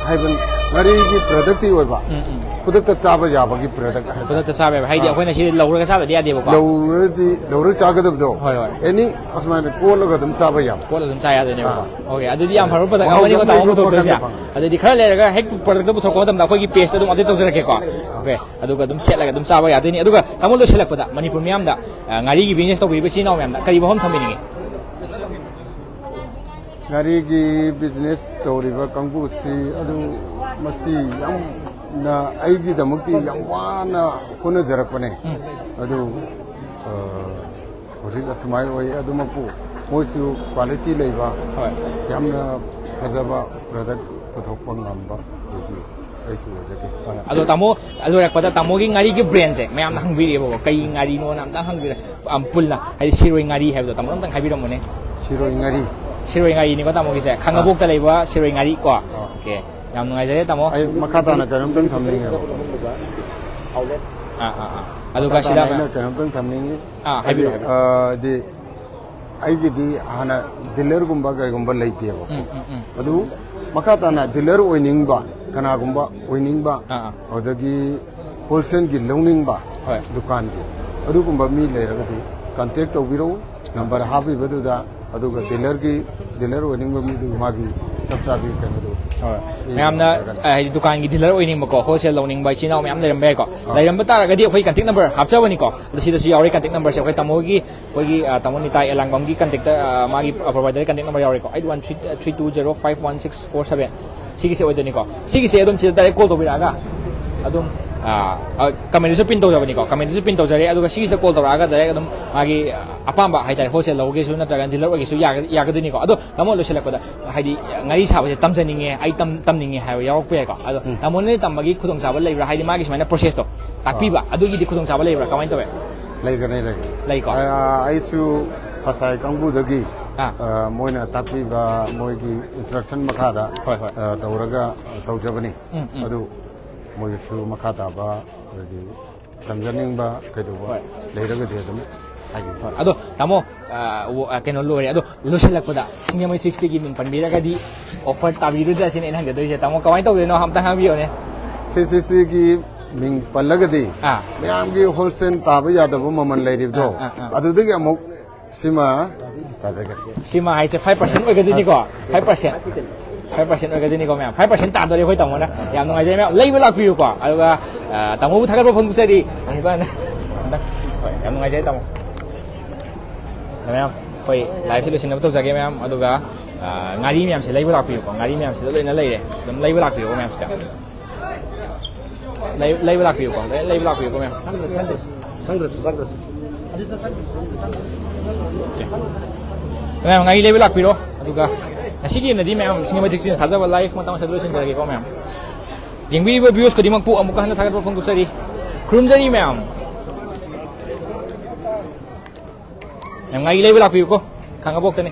ꯍꯥꯏꯕ, ꯉꯥꯔꯤꯒꯤ productꯇꯤ ꯑꯣꯏꯕ, ꯎꯝ, ꯎꯝ꯫ ꯈꯨꯗꯛꯇ ꯆꯥꯕ ꯌꯥꯕꯒꯤ product ꯍꯥꯏꯕ꯫ ꯈꯨꯗꯛꯇ ꯆꯥꯕ ꯌꯥꯕ, ꯍꯥꯏꯗꯤ ꯑꯥ꯫ ꯑꯩꯈꯣꯏꯅ ꯁꯤꯗ ꯂꯧꯔꯒ ꯆꯥꯗꯗꯤ ꯌꯥꯗꯦꯕꯀꯣ꯫ ꯂꯧꯔꯗꯤ, ꯂꯧꯔꯒ ꯆꯥꯒꯗꯕꯗꯣ, ꯍꯣꯏ, ꯍꯣꯏ꯫ Any ꯑꯁꯨꯃꯥꯏꯅ ꯀꯣꯠꯂꯒ ꯑꯗꯨꯝ ꯆꯥꯕ ꯌꯥꯕ꯫ ꯀꯣꯠꯂ ꯑꯗꯨꯝ ꯆꯥ ꯌꯥꯗꯣꯏꯅꯦꯕꯀꯣ꯫ ꯑꯥ꯫ Okay, ꯑꯗꯨꯗꯤ ꯌꯥꯝ ꯐꯕ product ꯑꯧ, ꯑꯃꯅꯤꯀꯣ ꯌꯥꯝ ꯇꯥꯃꯣ ꯂꯩꯕ ꯄꯨꯊꯣꯛꯇꯣꯏꯁꯦ꯫ product ꯑꯃ꯫ ꯑꯗꯨꯗꯤ ꯈꯔ ꯂꯩꯔꯒ ꯍꯦꯛ productꯇꯣ ꯄꯨꯊꯣꯔꯛꯄ ꯃꯇꯝꯗ ꯑꯩꯈꯣꯏꯒꯤ pageꯇ ꯑꯗꯨꯝ update ꯇꯧꯖꯔꯛꯀꯦꯀꯣ꯫ Okay, ꯑꯗꯨꯒ ꯑꯗꯨꯝ ꯁꯦꯠꯂꯒ ꯑꯗꯨꯝ ꯆꯥꯕ ꯌꯥꯗꯣꯏꯅꯤ꯫ ꯑꯗꯨꯒ ꯇꯥꯃꯣ, ꯂꯣꯏꯁꯤꯜꯂꯛꯄꯗ ꯃꯅꯤꯄꯨꯔ ꯃꯤꯌꯥꯝꯗ, ꯑ, ꯉꯥꯔꯤꯒꯤ business ꯇꯧꯕꯤꯔꯤꯕ ꯏꯆꯤꯜ ꯏꯅꯥꯎ ꯃꯌꯥꯝꯗ ꯀꯔꯤ ꯋꯥꯐꯝ ꯊꯝꯕꯤꯅꯤꯡꯉꯤ? ꯉꯥꯔꯤꯒꯤ business ꯇꯧꯔꯤꯕ ꯀꯥꯡꯕꯨꯁꯤ ꯑꯗꯨ ꯃꯁꯤ ꯌꯥꯝꯅ ꯑꯩꯒꯤꯗꯃꯛꯇꯤ ꯌꯥꯝ ꯋꯥꯅ ꯍꯣꯠꯅꯖꯔꯛꯄꯅꯦ꯫ ꯎꯝ꯫ ꯑꯗꯨ, ꯑ, ꯍꯧꯖꯤꯛ ꯑꯁꯨꯃꯥꯏꯅ ꯑꯣꯏ꯫ ꯑꯗꯨꯃꯛꯄꯨ ꯃꯣꯏꯁꯨ quality ꯂꯩꯕ, ꯍꯣꯏ꯫ ꯌꯥꯝꯅ ꯐꯖꯕ product ꯄꯨꯊꯣꯛꯄ ꯉꯝꯕ ꯑꯩꯁꯨ, ꯑꯩꯁꯨ ꯑꯣꯏꯖꯒꯦ꯫ ꯍꯣꯏ꯫ ꯑꯗꯣ ꯇꯥꯃꯣ, ꯂꯣꯏꯔꯛꯄꯗ ꯇꯥꯃꯣꯒꯤ ꯉꯥꯔꯤꯒꯤ brandꯁꯦ ꯃꯌꯥꯝꯅ ꯍꯪꯕꯤꯔꯛꯑꯦꯕꯀꯣ, ꯀꯩ ꯉꯥꯔꯤꯅꯣꯅ ꯑꯝꯇꯪ ꯍꯪꯕꯤꯔꯛꯑꯦ꯫ ꯑꯝ, ꯄꯨꯜꯂ, ꯍꯥꯏꯗꯤ ꯁꯤꯔꯣꯏ ꯉꯥꯔꯤ ꯍꯥꯏꯕꯗꯣ ꯇꯥꯃꯣ ꯑꯝꯇꯪ ꯍꯥꯏꯕꯤꯔꯝꯃꯨꯅꯦ꯫ ꯁꯤꯔꯣꯏ ꯉꯥꯔꯤ꯫ ꯁꯤꯔꯣꯏ ꯉꯥꯔꯤꯅꯤꯀꯣ ꯇꯥꯃꯣꯒꯤꯁꯦ, ꯈꯥꯡꯉꯕꯣꯛꯇ ꯂꯩꯕ ꯁꯤꯔꯣꯏ ꯉꯥꯔꯤ ꯀꯣ꯫ Okay, ꯌꯥꯝ ꯅꯨꯡꯉꯥꯏꯖꯔꯦ ꯇꯥꯃꯣ꯫ ꯑꯩ ꯃꯈꯥ ꯇꯥꯅ ꯀꯩꯅꯣꯝꯇꯪ ꯊꯝꯅꯤꯡꯉꯦꯕ꯫ ꯑꯥ, ꯑꯥ, ꯑꯥ꯫ ꯑꯗꯨꯒ ꯃꯈꯥ ꯁꯤꯗ ꯇꯥꯅ ꯑꯩꯅ ꯀꯩꯅꯣꯝꯇꯪ ꯊꯝꯅꯤꯡꯉꯤ꯫ ꯑꯥ, ꯍꯥꯏꯕꯤꯔꯣ, ꯍꯥꯏꯕꯤꯔꯣ꯫ ꯑ, ꯗꯤ ꯑꯩꯒꯤꯗꯤ ꯍꯥꯟꯅ ꯗꯤꯂꯔꯒꯨꯝꯕ ꯀꯩꯒꯨꯝꯕ ꯂꯩꯇꯦꯕ꯫ ꯎꯝ, ꯎꯝ, ꯎꯝ꯫ ꯑꯗꯨ ꯃꯈꯥ ꯇꯥꯅ ꯗꯤꯂꯔ ꯑꯣꯏꯅꯤꯡꯕ, ꯀꯅꯥꯒꯨꯝꯕ ꯑꯣꯏꯅꯤꯡꯕ, ꯑꯥ, ꯑꯥ꯫ ꯑꯗꯒꯤ ꯍꯣꯜꯁꯦꯜꯒꯤ ꯂꯧꯅꯤꯡꯕ ꯍꯣꯏ꯫ ꯗꯨꯀꯥꯟꯒꯤ, ꯑꯗꯨꯒꯨꯝꯕ ꯃꯤ ꯂꯩꯔꯒꯗꯤ ꯀꯟꯇꯦꯛ ꯇꯧꯕꯤꯔꯛꯎ, ꯅꯝꯕꯔ ꯍꯥꯞꯄꯤꯕꯗꯨꯗ꯫ ꯑꯗꯨꯒ ꯗꯤꯂꯔꯒꯤ, ꯗꯤꯂꯔ ꯑꯣꯏꯅꯤꯡꯕ ꯃꯤꯗꯨ ꯃꯥꯒꯤ ꯆꯞ ꯆꯥꯕꯤ ꯀꯩꯅꯣꯗꯣ ꯍꯣꯏ꯫ ꯑꯩ ꯃꯌꯥꯝꯅ ꯌꯦꯡꯖꯔꯒꯦ꯫ ꯑ, ꯍꯥꯏꯗꯤ ꯗꯨꯀꯥꯟꯒꯤ ꯗꯤꯂꯔ ꯑꯣꯏꯅꯤꯡꯕꯀꯣ, ꯍꯣꯜꯁꯦꯜ ꯂꯧꯅꯤꯡꯕ ꯏꯆꯤꯟ ꯏꯅꯥꯎ ꯃꯌꯥꯝ ꯂꯩꯔꯝꯕ ꯌꯥꯏꯀꯣ꯫ ꯑꯥ꯫ ꯂꯩꯔꯝꯕ ꯇꯥꯔꯒꯗꯤ ꯑꯩꯈꯣꯏ ꯀꯟꯇꯦꯛ ꯅꯝꯕꯔ ꯍꯥꯞꯆꯕꯅꯤꯀꯣ꯫ ꯑꯗꯣ ꯁꯤꯗꯁꯨ ꯌꯥꯎꯔꯤ ꯀꯟꯇꯦꯛ ꯅꯝꯕꯔꯁꯦ꯫ ꯑꯩꯈꯣꯏ ꯇꯥꯃꯣꯒꯤ, ꯑꯩꯈꯣꯏꯒꯤ, ꯑ, ꯇꯥꯃꯣ ꯅꯤꯇꯥ ꯑꯦꯂꯥꯡꯕꯝꯒꯤ ꯀꯟꯇꯦꯛꯇ, ꯑ, ꯃꯥꯒꯤ, ꯑ, ꯄ꯭ꯔꯣꯚꯥꯏꯗꯔꯒꯤ ꯀꯟꯇꯦꯛ ꯅꯝꯕꯔ ꯌꯥꯎꯔꯤꯀꯣ, eight one three three two zero five one six four seven. ꯁꯤꯒꯤꯁꯦ ꯑꯣꯏꯗꯣꯏꯅꯤꯀꯣ꯫ ꯁꯤꯒꯤꯁꯦ ꯑꯗꯨꯝ ꯁꯤꯗ ꯗꯥꯏꯔꯦꯛ ꯀꯣꯜ ꯇꯧꯕꯤꯔꯛꯑꯒ ꯑꯗꯨꯝ, ꯑ, ꯑ, ꯀꯃꯦꯟꯗꯁꯨ ꯄꯤꯟ ꯇꯧꯖꯕꯅꯤꯀꯣ꯫ ꯀꯃꯦꯟꯗꯁꯨ ꯄꯤꯟ ꯇꯧꯖꯔꯦ꯫ ꯑꯗꯨꯒ ꯁꯤꯒꯤꯁꯤꯗ ꯀꯣꯜ ꯇꯧꯔꯛꯑꯒ ꯗꯥꯏꯔꯦꯛ ꯑꯗꯨꯝ ꯃꯥꯒꯤ, ꯑ, ꯑꯄꯥꯝꯕ ꯍꯥꯏꯇꯥꯔꯦ, ꯍꯣꯜꯁꯦꯜ ꯂꯧꯒꯦꯁꯨ ꯅꯠꯇ꯭ꯔꯒ ꯗꯤꯂꯔ ꯑꯣꯏꯒꯦꯁꯨ ꯌꯥꯒ-, ꯌꯥꯒꯗꯣꯏꯅꯤꯀꯣ꯫ ꯑꯗꯣ ꯇꯥꯃꯣ, ꯂꯣꯏꯁꯤꯜꯂꯛꯄꯗ, ꯍꯥꯏꯗꯤ, ꯉꯥꯔꯤ ꯁꯥꯕꯁꯦ ꯇꯝꯖꯅꯤꯡꯉꯦ, ꯑꯩ ꯇꯝ-, ꯇꯝꯅꯤꯡꯉꯦ ꯍꯥꯏꯕ ꯌꯥꯎꯔꯛꯄ ꯌꯥꯏꯀꯣ꯫ ꯑꯗꯣ ꯎꯝ꯫ ꯇꯥꯃꯣꯅ ꯇꯝꯕꯒꯤ ꯈꯨꯗꯣꯡꯆꯥꯕ ꯂꯩꯕ꯭ꯔꯥ? ꯍꯥꯏꯗꯤ ꯃꯥꯒꯤ ꯁꯨꯃꯥꯏꯅ ꯄ꯭ꯔꯣꯁꯦꯁꯇꯣ ꯇꯥꯛꯄꯤꯕ, ꯑꯗꯨꯒꯤꯗꯤ ꯈꯨꯗꯣꯡꯆꯥꯕ ꯂꯩꯕ꯭ꯔꯥ? ꯀꯃꯥꯏꯅ ꯇꯧꯋꯦ? ꯂꯩꯒꯅꯤ, ꯂꯩꯒꯅꯤ꯫ ꯂꯩꯀꯣ꯫ ꯑ, ꯑꯩꯁꯨ ꯉꯁꯥꯏ ꯀꯥꯡꯕꯨꯗꯒꯤ, ꯑꯥ꯫ ꯑ, ꯃꯣꯏꯅ ꯇꯥꯛꯄꯤꯕ ꯃꯣꯏꯒꯤ ꯏꯟꯁꯇ꯭ꯔꯛꯁꯟ ꯃꯈꯥꯗ, ꯍꯣꯏ, ꯍꯣꯏ꯫ ꯑ, ꯇꯧꯔꯒ ꯇꯧꯖꯕꯅꯤ꯫ ꯎꯝ, ꯎꯝ꯫ ꯑꯗꯨ ꯃꯣꯏꯒꯤꯁꯨ ꯃꯈꯥ ꯇꯥꯕ ꯑꯩꯈꯣꯏꯒꯤ ꯇꯝꯖꯅꯤꯡꯕ ꯀꯩꯗꯧꯕ ꯍꯣꯏ꯫ ꯂꯩꯔꯒꯗꯤ ꯑꯗꯨꯝ ꯍꯥꯏꯕꯤꯌꯨ꯫ ꯍꯣꯏ꯫ ꯑꯗꯣ ꯇꯥꯃꯣ, ꯑ, ꯀꯩꯅꯣ ꯂꯣꯏꯔꯦ꯫ ꯑꯗꯣ ꯂꯣꯏꯁꯤꯜꯂꯛꯄꯗ ꯁꯤꯡꯖꯃꯩ ꯊ꯭ꯔꯤ ꯁꯤꯛꯁꯇꯤꯒꯤ ꯃꯤꯡ ꯄꯟꯕꯤꯔꯒꯗꯤ ꯑꯣꯐꯔ ꯇꯥꯕꯤꯔꯣꯏꯗ꯭ꯔꯥ ꯁꯤꯅꯤ ꯑꯩꯅ ꯍꯪꯖꯗꯣꯏꯁꯦ꯫ ꯇꯥꯃꯣ, ꯀꯃꯥꯏꯅ ꯇꯧꯗꯣꯏꯅꯣ ꯑꯝꯇ ꯍꯥꯏꯕꯤꯌꯣꯅꯦ꯫ ꯊ꯭ꯔꯤ ꯁꯤꯛꯁꯇꯤꯒꯤ ꯃꯤꯡ ꯄꯜꯂꯒꯗꯤ ꯑꯥ꯫ ꯃꯌꯥꯝꯒꯤ ꯍꯣꯜꯁꯦꯜ ꯇꯥꯕ ꯌꯥꯗꯕ ꯃꯃꯜ ꯂꯩꯔꯤꯕꯗꯣ, ꯑꯥ, ꯑꯥ, ꯑꯥ꯫ ꯑꯗꯨꯗꯒꯤ ꯑꯃꯨꯛ ꯁꯤꯃ ꯇꯥꯖꯒꯦ꯫ ꯁꯤꯃ ꯍꯥꯏꯁꯦ ꯐꯥꯏꯚ ꯄꯥꯔꯁꯦꯟ ꯑꯣꯏꯒꯗꯣꯏꯅꯤꯀꯣ꯫ Five percent. ꯐꯥꯏꯚ ꯄꯥꯔꯁꯦꯟ ꯑꯣꯏꯒꯗꯣꯏꯅꯤꯀꯣ, ꯃꯌꯥꯝ꯫ ꯐꯥꯏꯚ ꯄꯥꯔꯁꯦꯟ ꯇꯥꯗꯣꯔꯦ ꯑꯩꯈꯣꯏ ꯇꯥꯃꯣꯅ꯫ ꯌꯥꯝ ꯅꯨꯡꯉꯥꯏꯖꯔꯦ, ꯃꯌꯥꯝ꯫ ꯂꯩꯕ ꯂꯥꯛꯄꯤꯌꯨꯀꯣ꯫ ꯑꯗꯨꯒ, ꯑ, ꯇꯥꯃꯣꯕꯨ ꯊꯥꯒꯠꯄ ꯐꯣꯡꯗꯣꯛꯆꯔꯤ꯫ ꯑꯃꯨꯛꯀ ꯍꯟꯅ꯫ ꯍꯣꯏ, ꯌꯥꯝ ꯅꯨꯡꯉꯥꯏꯖꯔꯦ, ꯇꯥꯃꯣ꯫ ꯃꯌꯥꯝ, ꯑꯩꯈꯣꯏ ꯂꯥꯏꯐꯁꯦ ꯂꯣꯏꯁꯤꯟꯅꯕ ꯇꯧꯖꯒꯦ, ꯃꯌꯥꯝ꯫ ꯑꯗꯨꯒ, ꯑ, ꯉꯥꯔꯤ ꯃꯌꯥꯝꯁꯦ ꯂꯩꯕ ꯂꯥꯛꯄꯤꯌꯨꯀꯣ꯫ ꯉꯥꯔꯤ ꯃꯌꯥꯝꯁꯤꯗ ꯂꯣꯏꯅ ꯂꯩꯔꯦ꯫ ꯑꯗꯨꯝ ꯂꯩꯕ ꯂꯥꯛꯄꯤꯌꯨꯀꯣ, ꯃꯌꯥꯝꯁꯤꯗ꯫ ꯂꯩ-, ꯂꯩꯕ ꯂꯥꯛꯄꯤꯌꯨꯀꯣ, ꯂꯣꯏꯅ ꯂꯩꯕ ꯂꯥꯛꯄꯤꯌꯨꯀꯣ, ꯃꯌꯥꯝ꯫ ꯁꯪꯗ꯭ꯔꯁꯤ, ꯁꯪꯗ꯭ꯔꯁꯤ, ꯁꯪꯗ꯭ꯔꯁꯤ, ꯁꯪꯗ꯭ꯔꯁꯤ꯫ ꯃꯌꯥꯝ, ꯉꯥꯔꯤ ꯂꯩꯕ ꯂꯥꯛꯄꯤꯔꯣ꯫ ꯑꯗꯨꯒ ꯉꯁꯤꯒꯤ ꯑꯣꯏꯅꯗꯤ, ꯃꯌꯥꯝ, ꯁꯤꯡꯖꯃꯩ ꯊ꯭ꯔꯤ ꯁꯤꯛꯁꯇꯤꯅ ꯊꯥꯖꯕ ꯂꯥꯏꯐ ꯃꯇꯥꯡ ꯑꯁꯤꯗ ꯂꯣꯏꯁꯤꯟꯖꯔꯒꯦꯀꯣ, ꯃꯌꯥꯝ꯫ ꯌꯦꯡꯕꯤꯔꯤꯕ ꯚ꯭ꯌꯨꯁ ꯈꯨꯗꯤꯡꯃꯛꯄꯨ ꯑꯃꯨꯛꯀ ꯍꯟꯅ ꯊꯥꯒꯠꯄ ꯐꯣꯡꯗꯣꯛꯆꯔꯤ, ꯈꯨꯔꯨꯝꯖꯔꯤ, ꯃꯌꯥꯝ꯫ ꯃꯌꯥꯝ, ꯉꯥꯔꯤ ꯂꯩꯕ ꯂꯥꯛꯄꯤꯌꯨꯀꯣ, ꯈꯥꯡꯉꯕꯣꯛꯇꯅꯤ꯫